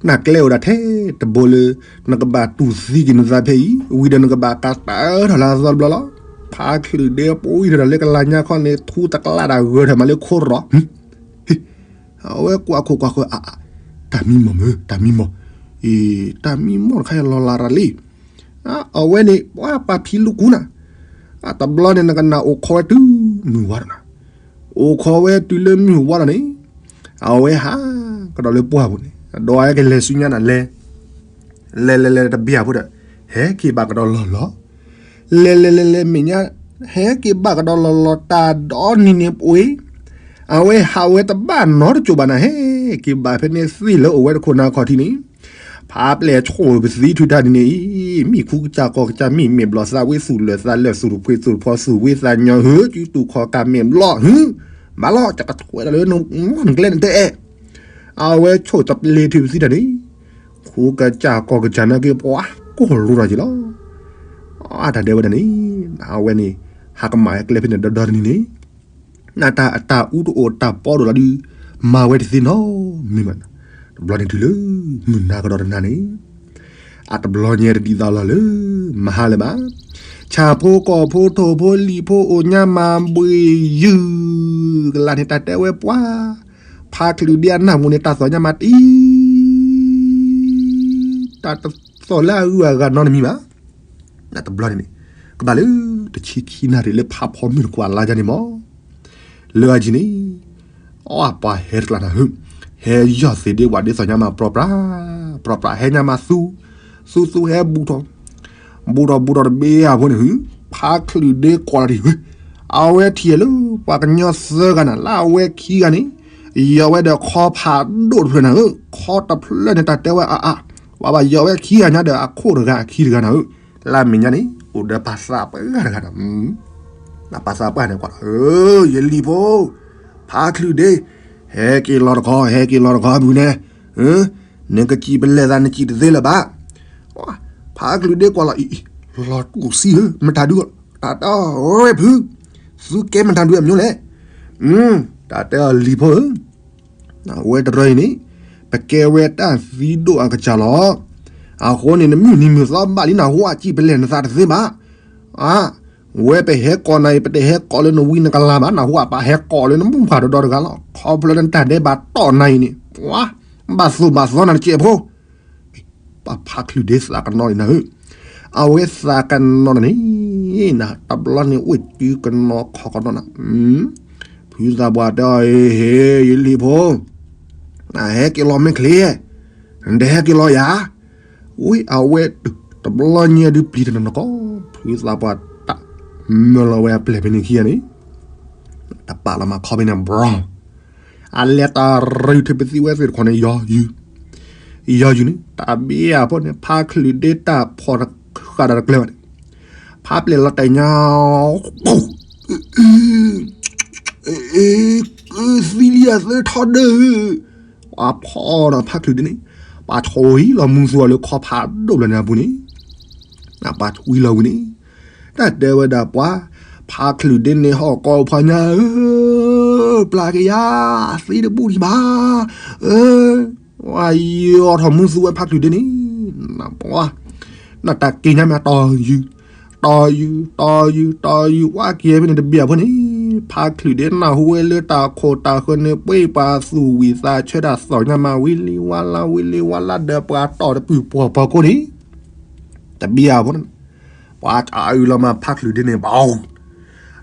နကျဲအိၣ်ဒၣ်ထဲတဘိလၢ နကဘၣ်တူၢ်သံက့ၤနသးဖဲအံၤ, ဝံၤဒီးနကဘၣ်ကးတၢ်ထီၣ်လၢအသီတဘျီလီၤ. ဖါချုးဒ့ပှံၤထီၣ်ဒီးလၢကလၤညါခီန့ၣ် ထူတကလးတၢ်ဂၢၢ်ထီၣ်မးလၢခိရီၤ အဝဲကွၢ်ခိၣ်ကွၢ်ခိၣ်အါအါ, တၢ်မံမီၢ်မ့ၢ် တၢ်မံမီၢ်, အ့ တၢ်မံမီၢ်တခါအံၤလီၤလးရၤလံ. အဝဲန့ၣ် ပှၤပာ်ဖံးလူၤကူနၤ, အတဘျီန့ၣ် နကနၣ်အိၣ်ခိးဝဲတုၤမုၢ်ဝါဒီးနၤ, အိၣ်ခိးဝဲတုၤလၢမုၢ်ဝါဒီးန့ၣ်, အဝဲဟးကဒီးလၢပှၢ်ပူၤန့ၣ်, ဒီးအဝဲကလဲၤဆူညါနၤလဲၤ လဲၤလဲၤလဲၤတဘ့ၣ်အဖိဒီး, ဟဲက့ၤဘၣ်ကဒီးလီၢ်လီၤ. လဲၤလဲၤလဲၤလဲၤမဲာ်ညါ, ဟဲက့ၤဘၣ်ကဒီးလီၢ်လီၤ တၢ်ဒီနံၤန့ၣ်ပှ့ၤ, အဝဲဟးဝဲတဘၣ်နီတစိၤဘၣ်နၤ ဟဲက့ၤဘၣ်ဖဲန့ၣ်သ့ၣ်လၢအိၣ်ဝဲတခိၣ်နၢ်ခီၣ်ထံးန့ၣ်, ဖးပျဲၢ်ဆိၣ်ပသံထုးတၢ်ဒ်န့ၣ်အံၤ, မံၣ်ခူကစၢ်ကီၢ်ကစၢ် မံၣ်မဲာ်ဘျီၣ်သးဝ့ သူၣ်လၢာ်သးလၢာ် သူၣ်တဖှ့သူၣ်တဖီ သူၣ်ဝ့သးညီဟု စုတူၢ်ခီၣ်ကၢ်မဲာ်ဘျီၣ်ဟု, ဘၣ်လီၤ ကကထွဲတၢ်လၢနကျဲန့ၣ်တအဲၣ် အဝဲဆိၣ်တပျ့ၤထုးပသံတၢ်န့ၣ်, ခူကစၢ်ကီၢ်ကစၢ်နာ်က့ပှၤကိၢ်လိၤထီၣ်က့ၤလီၤ. အတၢ်ဒဲးဝဲဒၣ်န့ၣ်, အဝဲန့ၣ်, ဟးကမၣ်ဝဲကျဲဖဲန့ၣ်ဒီဒီတနံၤန့ၣ်, နတၢ်အတၢ်အူတအိၣ်တၢ်ပီတအိၣ်လီၤဒုး, မၤဝဲတသ့နီတမံၤဘၣ်. တဘျီန့ၣ်တုၤလၢမုၢ်နၤကဒီးတနၤန့ၣ်, အတဘျီညါတဒ်သိးလီၤလၢ မဟါလၢၤဘၣ်. ဆၣ်ဖိကီၢ်ဖိထိၣ်ဖိလံာ်ဖိအိၣ်ညါမၤဘှ့ၣ်ယုၢ်ကလာ်န့ၣ် တၢ်တဲဝဲပှၤ, ဖါချုးဒ့အနၢ်ပူၤန့ၣ် တၢ်သီၣ်ညါမၤတံၢ် တၢ်တသီၣ်လၢအဂုၤအဂၤနီတမံၤဘၣ်. တဘျီန့ၣ်န့ၣ် ကဘၣ်လၢတဆံခံနၣ်ရံၣ်လၢဖးဖီမုၢ်တကွၢ်လါယါန့ၣ်မး လၢအယံၤန့ၣ် အပှၤဟဲတကျါနၤဧၢ, ဟဲယီၢ်သ့ၣ်ဒ့ဝၣ်ဒ့သီၣ်ညါမၤပြီပြး, ပြီပြးဟဲညါမၤသူ, သူသူဟဲဘူးထီၣ်, ဘူးထီၣ်ဘူးထီၣ်တဘ့ၣ်အဖိန့ၣ် ဖါချုးဒ့ကွၢ်လီၤတံၢ်ဧၢ, အဝဲထံၣ်လၢပှၤကညီသၢဂၤနၤ လၢအဝဲခံဂၤန့ၣ် ယီၢ်ဝဲဒီးခီဖးဒိၣ်တဖျၢၣ်နၤဧၢ, ခီတဖျၢၣ်န့ၣ် တၢ်တဲဝဲအါအါ, ပှၤဘၣ်ယီၢ်ဝဲခံဂၤညါဒီးအခိၣ်တဂၤအခံတဂၤနၤဧၢ, လၢအမဲာ်ညါန့ၣ် အိၣ်ဒီးပှၤသးပှၢ်တဂၤနၤ ပှၤသးပှၢ်န့ၣ်ကွၢ်လီၤ, ယလံၤဖိ, ဖါချုးဒ့, ဟဲက့ၤလီၤတခီ ဟဲက့ၤလီၤတခီဘုန့ၣ်, နကစံးပလဲၤသးနစံးတသ့လၢၤဘၣ်. ဖါချုးဒ့ကွၢ်လီၤအံၤ, လီၤတူၢ်စံဧၢ, မတၤဒု, တၢ်တဲအီၤဝဲဖု, သုကဲမတၤဒုအမျိုးလဲၣ်. တၢ်တဲအီၤလံၤဖိဧၢ, အဝဲတရၢအံၤန့ၣ် ပကဲဝဲတၢ်သံဒိၣ်အကစၢ်လီၤ. အဃိန့ၣ် နမုၢ်နံၤမုၢ်သီဘၣ်လံ နဟူအစံးပလဲၤနသးတသ့ဘၣ်. ဝဲပဟဲကိးနၤအံၤ ပတဟဲကိးလၢနဝံနကလၤဘၣ်, နဟူအပာ်ဟဲကိးလၢနမိၢ်ပှၢ်တဒီတဂၤလီၤ. ခီဖျိလၢနတၢ်ဒဲးဘးတီၢ်နၤအံၤန့ၣ် ပှၤဘၣ်သိၣ်ဘၣ်သီနၤတစဲးဖိ ပှၤဖါချုးဒ့သးကနီၤန့ၣ်နၤဧၢ, အဝဲသးကနီၤန့ၣ် နတဘျီန့ၣ်အိၣ်တုၤကနီၤခီကနီၤနၤ, ဖုသးပှၢ်တဲအီၤ ဟ့ ယလံၤဖိ, နဟဲက့ၤလီၤမ့ၢ်ချ့, နတဟဲက့ၤလီၤယၤ, ဝံၤအဝဲတဘျီညါဒုးပျံၤတနီၤနီၤကီး, ဖုသးပှၢ်တၢ်မၢလီၤဝဲအပျဲၢ်ဖဲန့ၣ်ခံဂၤန့ၣ် တပာ်လီၤမၤခီဖဲန့ၣ် ဘြီ အလဲၤတၢ်ရုၢ်ထံပသံဝဲသ့ၣ်တခီန့ၣ် ယီၤယုၢ်, ယီၤယုၢ်န့ၣ် တၢ်ဘံယၤဖိန့ၣ် ဖါချုးဒ့တၢ်ဖီၣ်တဃာ်ဒီးတကျဲဘၣ်န့ၣ်, ဖါပျဲၢ်လီၤတဲာ်ညါ, သံလံအသၢထီဒၢၣ်, ပှၤဖီၣ်ဒီးဖါချုးဒ့န့ၣ် ပှၤထီၣ်ဟံးလီၤမူသူအီၤလၢခီဖးဒိၣ်ဘျီန့ၣ်အပူၤန့ၣ်, ပှၤထီၣ်ဟံးလီၤဝံၤန့ၣ် တၢ်တဲဝဲဒၣ်ပှၤ, ဖါချုးဒ့န့ၣ်ဟီၣ်ကီၢ်ဖါညါဧၢ, ပျၢ်က့ၤယၤ, သ့တဘူၣ်ဒံးဘၣ်, ဝဲယီၤထီၣ်မူသူဝဲဖါချုးဒ့န့ၣ်, ပှၤ, နတၢ်က့ၤညါမးတီၤယုၢ်, တီၤယုၢ်, တီၤယုၢ်, တီၤယုၢ်, ဝဲက့ၤဖဲန့ၣ်တဘျီအဖိန့ၣ်, ဖါချုးဒ့နၢ်ဟူဝဲလၢတၢ်ခိၣ်တၢ်ဃၢၤန့ၣ် ပှ့ၤပှၤသူၣ်ဝံၣ်သးဆၢတၢ်သီၣ်ညါမး ဝံၤလံဝါလါဝံၤလံဝါလါဒီးပှၤတီၢ်တပုၢ်ပှီၢ်ပှီၢ်ကိးန့ၣ် တဘံယၤဖိန့ၣ်, ပှၤတၢ်အုးလီၤမးဖါချုးဒ့န့ၣ်ဘၣ်, တၢ်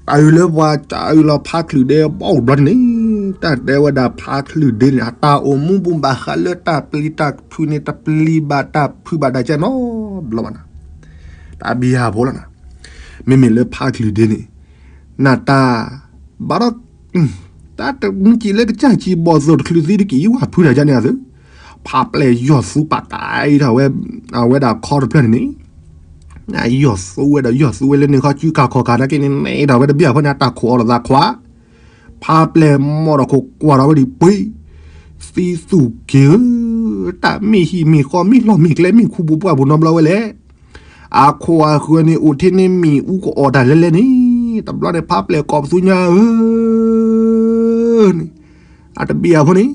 အုးလၢပှၤတၢ်အုးလီၤဖါချုးဒ့ဘၣ်အိၣ်ဘျီန့ၣ်, တၢ်တဲဝဲဒၣ်ဖါချုးဒ့န့ၣ် အတၢ်အိၣ်မူပူၤဘၣ်ဃးလၢတၢ်ပျံၤတၢ်ဖုးန့ၣ် တပျံၤဘၣ်တၢ်ဖုးဘၣ်တၢ်ကဲနီတဘျီဘၣ်နၤ, တဘံယၤဖိလီၤနၤ, မ့မ့ၢ်လၢဖါချုးဒ့န့ၣ် နတၢ် ဘၣ်ဒီး တၢ်တမုၢ်ကံၤလၢကစၢ်ကံၤဘီၣ်သိၣ်တချုးသံတကံၢ် ယဝၤဖုးတၢ်ယါန့ၣ်အသိး, ဖါပျဲၢ်ယီၢ်သူပာ်တၢ်အံၤထီၣ်ဝဲ, အဝဲဒၣ်ခီတဖျၢၣ်န့ၣ်န့ၣ်, ယီၢ်သူဝဲဒီးယီၢ်သူဝဲလၢန့ၣ်ခီ စုကၢ်ခီၣ်ကၢ်နာ်က့န့ၣ် န့ၢ်ထီၣ်ဝဲတဘံၣ်အဖိန့ၣ် အတၢ်ခိၣ်အီၤလိာ်သးခွါ, ဖါပျဲၢ်မီၢ်ဒီးခိၣ်ကွၢ်ထီၣ်ဝဲဒံးပှ့ၤ, သံသူၣ်က့ၤဧၢ, တၢ်မ့ၢ်ဟံၣ်မ့ၢ်ဃီမ့ၢ်လီၢ်မ့ၢ်ကျဲမ့ၢ်ခူပူၤပှၢ်ပူၤနီတဘျီဝဲလဲၣ် အခိၣ်အဃၢၤန့ၣ် အိၣ်ထဲန့ၣ်မ့ၣ်အူကအီၣ်တၢ်လဲၤလဲၤန့ၣ်, တဘျီန့ၣ် ဖါပျဲၢ်ကိးပသူညါဧၢ, န့ၣ်, အတဘံၣ်အဖိန့ၣ်,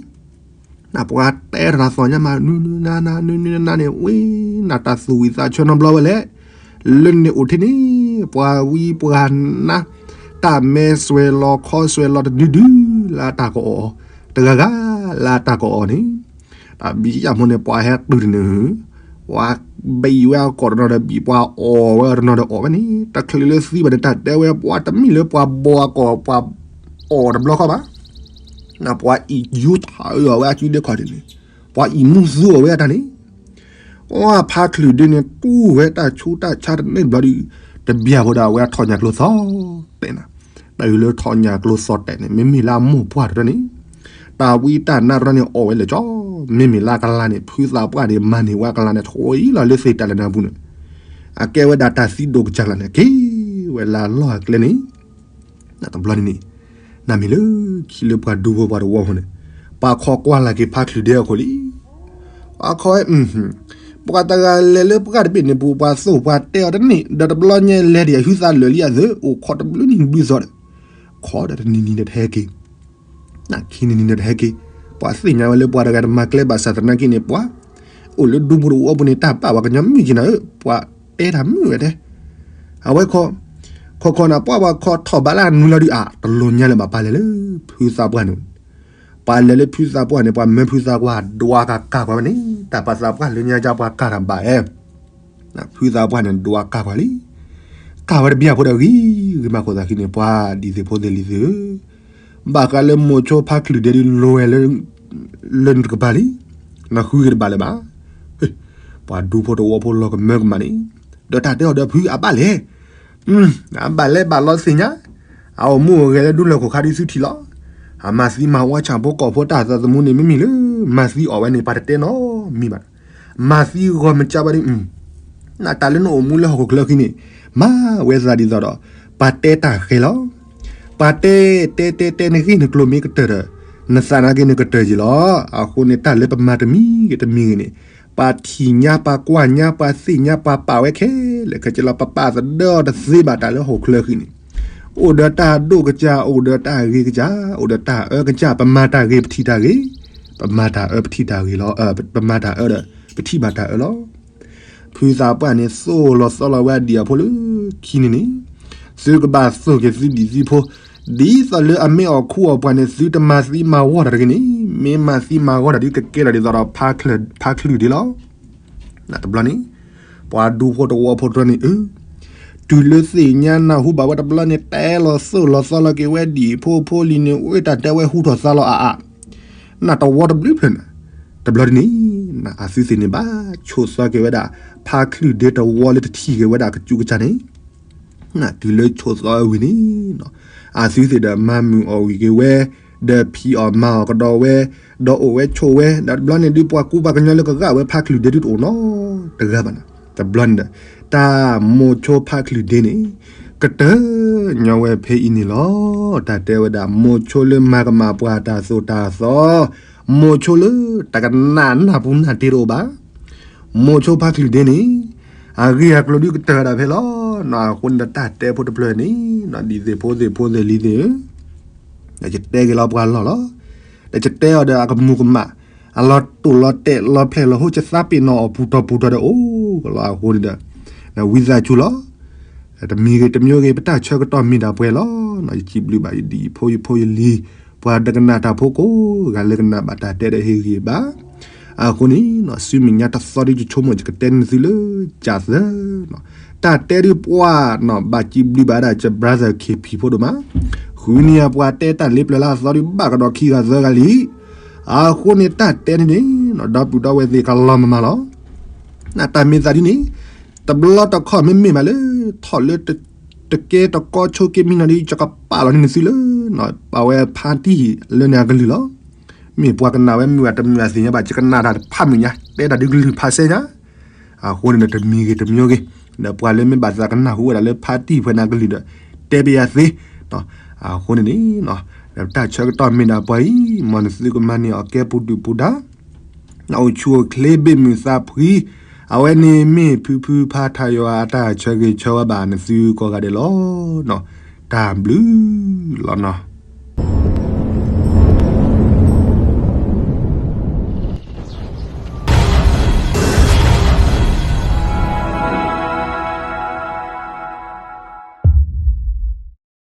နပှၤတဲတၢ်သီၣ်ညါမး နုနုနါနါ နုနုနါနါန့ၣ် ဝံၤနတၢ်သူၣ်ဝံၣ်သးဆၢနီတဘျီဝဲလဲၣ်, လၢန့ၣ်အိၣ်ထဲန့ၣ် ပှၤဝံပှၤနါ, တၢ်မဲစွဲးလီၤခီစွဲးလီၤတဒုဒု လၢအတၢ်ကအီၣ်, တဂၤဂၤလၢအတၢ်ကအီၣ်န့ၣ် တၢ်ဘံၣ်ယၣ်မိၢ်န့ၣ် ပှၤဟဲတုၤတန့ၢ်, ပှၤဘံၣ်ဝဲအကီၢ်တနီၤဒီးဘံၣ် ပှၤအီၣ်ဝဲတနီၤဒီးအီၣ်ဝဲန့ၣ် တချုးလၢသံဘၣ်န့ၣ် တၢ်တဲဝဲပှၤတမ့ၢ်လၢပှၤဘီအကီၢ် ပှၤအီၣ်တဘျီဃီဘၣ်, ပှၤအံၣ်ယူထးအုးအီၣ်ဝဲအစုဒ့ခီၣ်ဒ့န့ၣ်, ပှၤအံၣ်မူသူအီၣ်ဝဲအတၢ်န့ၣ် ပှၤဖါချုးဒ့န့ၣ် တူၢ်ဝဲတၢ်ဆူးတၢ်ဆါတန့ၢ်ဘျီဒီး တဘံၣ်အဖိဒီးအဝဲအထီၣ်ညၣ်ကျိသီၣ်တဲာ်နၤ, တၢ်အုးလၢထီၣ်ညၣ်ကျိသီၣ်တဲာ်န့ၣ် မ့မ့ၢ်လၢအမိၢ်ပှၢ်တရၢန့ၣ်, တၢ်ဝံတၢ်နါတရၢန့ၣ် အီၣ်ဝဲလဲၤကၠီ, မ့မ့ၢ်လၢအကလၤန့ၣ် ဖုသးပှၢ်န့ၣ် မၤန့ၢ်ဝဲအကလၤန့ၣ် ထီၣ်အံၤလီၤလၢသ့ၣ်တၢ်လၢနၤပူၤန့ၣ်, အကဲဝဲဒၣ်တၢ်သံဒိၣ်ကစၢ်လၢန့ၣ် က့ၤဝဲလၢအလီၢ်အကျဲန့ၣ် တဘျီန့ၣ်န့ၣ်, နမ့ၢ်လၢခံလၢပှၤဒူဖိပှၤတဝီဖိန့ၣ်, ပှၤခိးကွၢ်လၢ်က့ၤဖါချုးဒ့အခိၣ်လံ. ပှၤခိးဝဲ, ပှၤတဂၤလဲၤလၢပှၢ်တဘ့ၣ်န့ၣ်ပူၤ ပှၤသိၣ်ပှၤတဲအီၤတန့ၢ် ဒီးတဘျီညါလဲၤဒံးအဟုသးလၢာ်လံအသိး အိၣ်ခိးတဘျုးနံၤဘျုးသီဒီး, ခိးဒီးတနံၤနံၤဒီးတဟဲက့ၤ ခံနံၤနံၤဒီးတဟဲက့ၤ, ပှၤသ့ၣ်ညါဝဲလၢပှၤတဂၤတမၤကျဲဘၣ်ဆၣ်သနာ်က့န့ၣ် ပှၤအိၣ်လၢဒူဖိတဝီပူၤန့ၣ် တၢ်ဘၣ်ပှၤကညီမုၣ်က့ၤနၤဧၢ, ပှၤတဲတၢ်မုာ်ဝဲတဲ အဝဲခီ, ခီခီန့ၣ် ပှၢ်ပှၤခီထီၣ်ဘးလၢအနွံလီၤဒုးအါ တလိၣ်ညါလၢၤဘၣ် ပှၤလဲၤလၢဖုသးပှၢ်န့ၣ်, ပှၤလဲၤလၢဖုသးပှၢ်န့ၣ် ပှၤမၢဖုသးပှၢ် ဒွးကးကးပှၤဝဲန့ၣ် တၢ်ပှၤသးပှၢ်လၢညါကၢ်ပှၤကးတၢ်ဘၣ်အဲ ဖုသးပှၢ်န့ၣ် ဒွးကးပှၤလံ. ကးဝဲတဘျီဖိဒီးဂ့ၤဂ့ၤမး ခိၣ်သးခံန့ၣ် ပှၤဒ်သိးဖိသ့ၣ်လံၤသ့ၣ်ဧၢ, ဘၣ်ဃးလၢမိၤဆိဖါချုးဒ့ဒုး လီၤဝဲလၢနတကပၤလံ, နဃုက့ၤတဘၣ်လၢၤဘၣ်. ပှၤဒူဖိတဝီဖိလီၤကမၢကမၣ်န့ၣ်, ဒီးတၢ်တဲအီၤဒီးဖုအဘၣ်လဲၣ်, အဘၣ်လဲၣ်ဘၣ်လီၤသ့ၣ်ညါ, အအိၣ်မူအိၣ်ဂဲၤလၢဒူလၢၢ်ခိၣ်ခါဒုးသုထံၣ်လီၤ. အမၤသံမၤဝီဆၣ်ဖိကီၢ်ဖိတၢ်သးသမူန့ၣ် မ့မ့ၢ်လၢ မၤသံအီၣ်ဝဲန့ၣ် ပှၤတတဲနီတမံၤဘၣ်. မၤသံဂီၢ်မုၢ်ကၢ်ဘၣ်ဒုး နတၢ်လၢနအိၣ်မူလၢဟီၣ်ခိၣ်ချၢခံန့ၣ် မၤဝဲသးဒ်သိးဒီး ပှၤတဲတၢ်ဃဲၤလီၤ. ပှၤတဲ တဲတဲတဲ နဂ့ၢ်နကျိၤမ့ၢ်ကတၢၢ်ဒီး နသးနာ်က့နကတၢၢ်က့ၤလီၤ. အဃိန့ၣ် တၢ်လၢပမၤတမံၤဂ့ၤတမံၤဂ့ၤန့ၣ် ပှၤထံၣ်ညါ ပှၤကွၢ်ညါ ပှၤသ့ၣ်ညါ ပှၤပာ်ဝဲခဲလၢာ်ခဲဆ့လီၤ. ပပာ်သဒၢအီၤတသ့ဘၣ် တၢ်လၢဟီၣ်ခိၣ်ချၢခံန့ၣ် အိၣ်ဒီးတၢ်ဒိၣ်ကစၢ် အိၣ်ဒီးတၢ်ဂ့ၤကစၢ် အိၣ်ဒီးတၢ်အၢကစၢ်, ပမၤတၢ်ဂ့ၤပထံၣ်တၢ်ဂ့ၤ, ပမၤတၢ်အၢပထံၣ်တၢ်ဂ့ၤလီၤ. ပမၤတၢ်အၢဒီး ပထံၣ်ဘၣ်တၢ်အၢလီၤ. ဖုသးပှၢ်န့ၣ် သိၣ်လီၤသီလီၤဝဲအဒံၣ်အဖိလၢခံန့ၣ်န့ၣ်, သုကဘၣ်သိၣ်က့ၤသုဒံၣ်သုဖိ, ဒ်သိးလၢအမ့ၢ်အီၣ်ခူအီၣ်ပှၤန့ၣ် သုတမၤသံမၤဝီတၢ်တဂ့ၤန့ၣ်, မ့ၢ်မၤသံမၤဝီတၢ်ဒုးကကဲထီၣ်ဒ်သိးဒီး ဖါချုးဒ့လီၤ. တဘျီန့ၣ် ပှၤဒူဖိတဝီဖိတြီန့ၣ်အၢ တုၤလၢသ့ၣ်ညါနၢ်ဟူဘၣ်ဝဲတဘျီန့ၣ် တဲလီၤသိၣ်လီၤသီလီၤက့ၤဝဲဒံၣ်ဖိဖိလံၤန့ၣ် အိၣ်တၢ်တဲဝဲဟူထီၣ်သါလီၤအါအါ, နတဝီတဘျုးဖျၢၣ်န့ၣ်, တဘျီဒ်န့ၣ် အသုသ့ၣ်န့ၣ်ဘၣ်ဆိၣ်သီက့ၤဝဲဒၣ် ဖါချုးဒ့တဝီလၢတထံၣ်က့ၤဝဲဒၣ်ကစူးကစၢ်န့ၣ်, တုၤလၢဆိၣ်သီဝံၤန့ၣ် အသုသ့ၣ်ဒီးမၤမုာ်အီၣ်ဝံၤက့ၤဝဲ, ဒီးဖံးအီၣ်မၤအီၣ်ကဒီးဝဲ, ဒီးအိၣ်ဝဲဆိးဝဲ, ဒီးတဘျီန့ၣ်ဒုးပှၤကူပှၤကညီလၢကဂာ်ဝဲဖါချုးဒ့ဒုးတအိၣ်နီတဂၤဘၣ်န့ၣ်, တဘျီန့ၣ်ဒီး တၢ်မိၤဆိဖါချုးဒ့န့ၣ် ကတၢၢ်ညီဝဲဖဲအံၤန့ၣ်လီၤ. တၢ်တဲဝဲဒၣ် မိၤဆိလၢမၤကမၣ်ပှၤတၢ်သိၣ်တၢ်သီ, မိၤဆိလၢတၢ်ကနၣ်နၢ်ပူၤနၢ်တ့တအိၣ်ဘၣ်, မိၤဆိဖါချုးဒ့န့ၣ် အဂ့ၢ်အကျိၤဒုးကတၢၢ်ဒၣ်ဖဲလီၤ. အဃိန့ၣ်ဒီးတၢ်တဲဖိတဖျၢၣ်န့ၣ် ဒ်သိးဖိသ့ၣ်ဖိသ့ၣ်လံၤသ့ၣ်ဧၢ, ဒီးယတဲက့ၤလီၤပှၤလီၢ်လီၤ. ဒီးယတဲအီၤဒီးအကမူၤကမၣ်, အလီၤတိာ်လီၤတဲာ်လီၤဖျဲၣ်လီၤဟိ ယသးပ့ၤနီၣ်အီၤပူၤတီၤပူၤတီၤဒီးအိၣ်ကလီၤ. အဃိန့ၣ်ဒီး ဝံသးစူၤလီၤ. တမံၤဂ့ၤတမံၤဂ့ၤ ပတၢ်ဆၢကတီၢ်မ့ၢ်ဒၣ်ပှဲၤလီၤ. ယစံးဘျုးဘၣ်ယဒံၣ်ဖိယဖိယလံၤ, ပှၤဒိကနၣ်တၢ်ဖိကိးဂၤလၢကနၣ်ဘၣ်တၢ်တဲဒီးဟ့ၣ်ဂံၢ်ဘါ အဃိန့ၣ် ဆူမဲာ်ညါတသီဒုးယဆိကမိၣ် ယကတဲန့ၢ်သုလၢ ကၢ်သၢ, တၢ်တဲဒုးပှၤ ဘၣ်စံးဘျုးဘၣ်ဒၣ်ယ brother ခ့ဖံးဖိဒိၣ်မး, ဃုနံၤအပှၤတဲတၢ်လ့ပျၢၤလၢအသီဒုးဘၣ်ကဒီးခံဂၤသၢဂၤလံ. အဃိန့ၣ်တၢ်တဲန့ၣ်န့ၣ် ဒီပုၢ်ဒီဝဲၢ်သ့ၣ်ကလီၤမမၤလီၤ. တၢ်မ့ၢ်သးဒ်န့ၣ် တဘျီတခီၣ်မ့မ့ၢ်ဘၣ်လၢ ထီၣ်လၢ တကဲတကီဆိက့မံနီၤဒ် ယကပာ်လီၤန့ၢ်နသုလၢ ပာ်ဝဲဖါတံၢ်လၢန့ၣ်အကလုၢ်လီၤ. မ့ၢ်ပှၤကနၣ်ဝဲမုာ်ဂ့ၤတမုာ်ဂ့ၤသ့ၣ်ညါဘၣ် ယကနၣ်တၢ်တဖးမုာ်ညါ တဲတၢ်ဒုးကလုၢ်ဖးစဲညါ. အဃိန့ၣ်ဒီးတမံၤဂ့ၤတမံၤဂ့ၤ ဒီးပှၤလၢမ့ၢ်ဘၣ်သးကနၣ်ဟူဝဲဒၣ်လၢဖါတံၢ်ဖဲန့ၣ်အကလုၢ်ဒီး တဲဘၣ်ယၤသ့. အဃိန့ၣ်န့ၣ် တၢ်ဆၢကတီၢ်မ့ၢ်ဒၣ်ပှၤအံၤ မ်နသုကမၤန့ၢ်အီၤကဲပူၤဒုၣ်ပူၤဒါ အိၣ်ဆူၣ်အိၣ်ချ့ဘ့ၣ်မုာ်သးဖှံ, အဝဲန့ၣ်မ့ၢ်ဖုဖုဖါထးယွၤအတၢ်ဆၢဂ့ၤဆၢဝါဘၣ်နသုကိးဂၤဒဲးလီၤ. တၢ်ဘျုးလီၤနီၤ.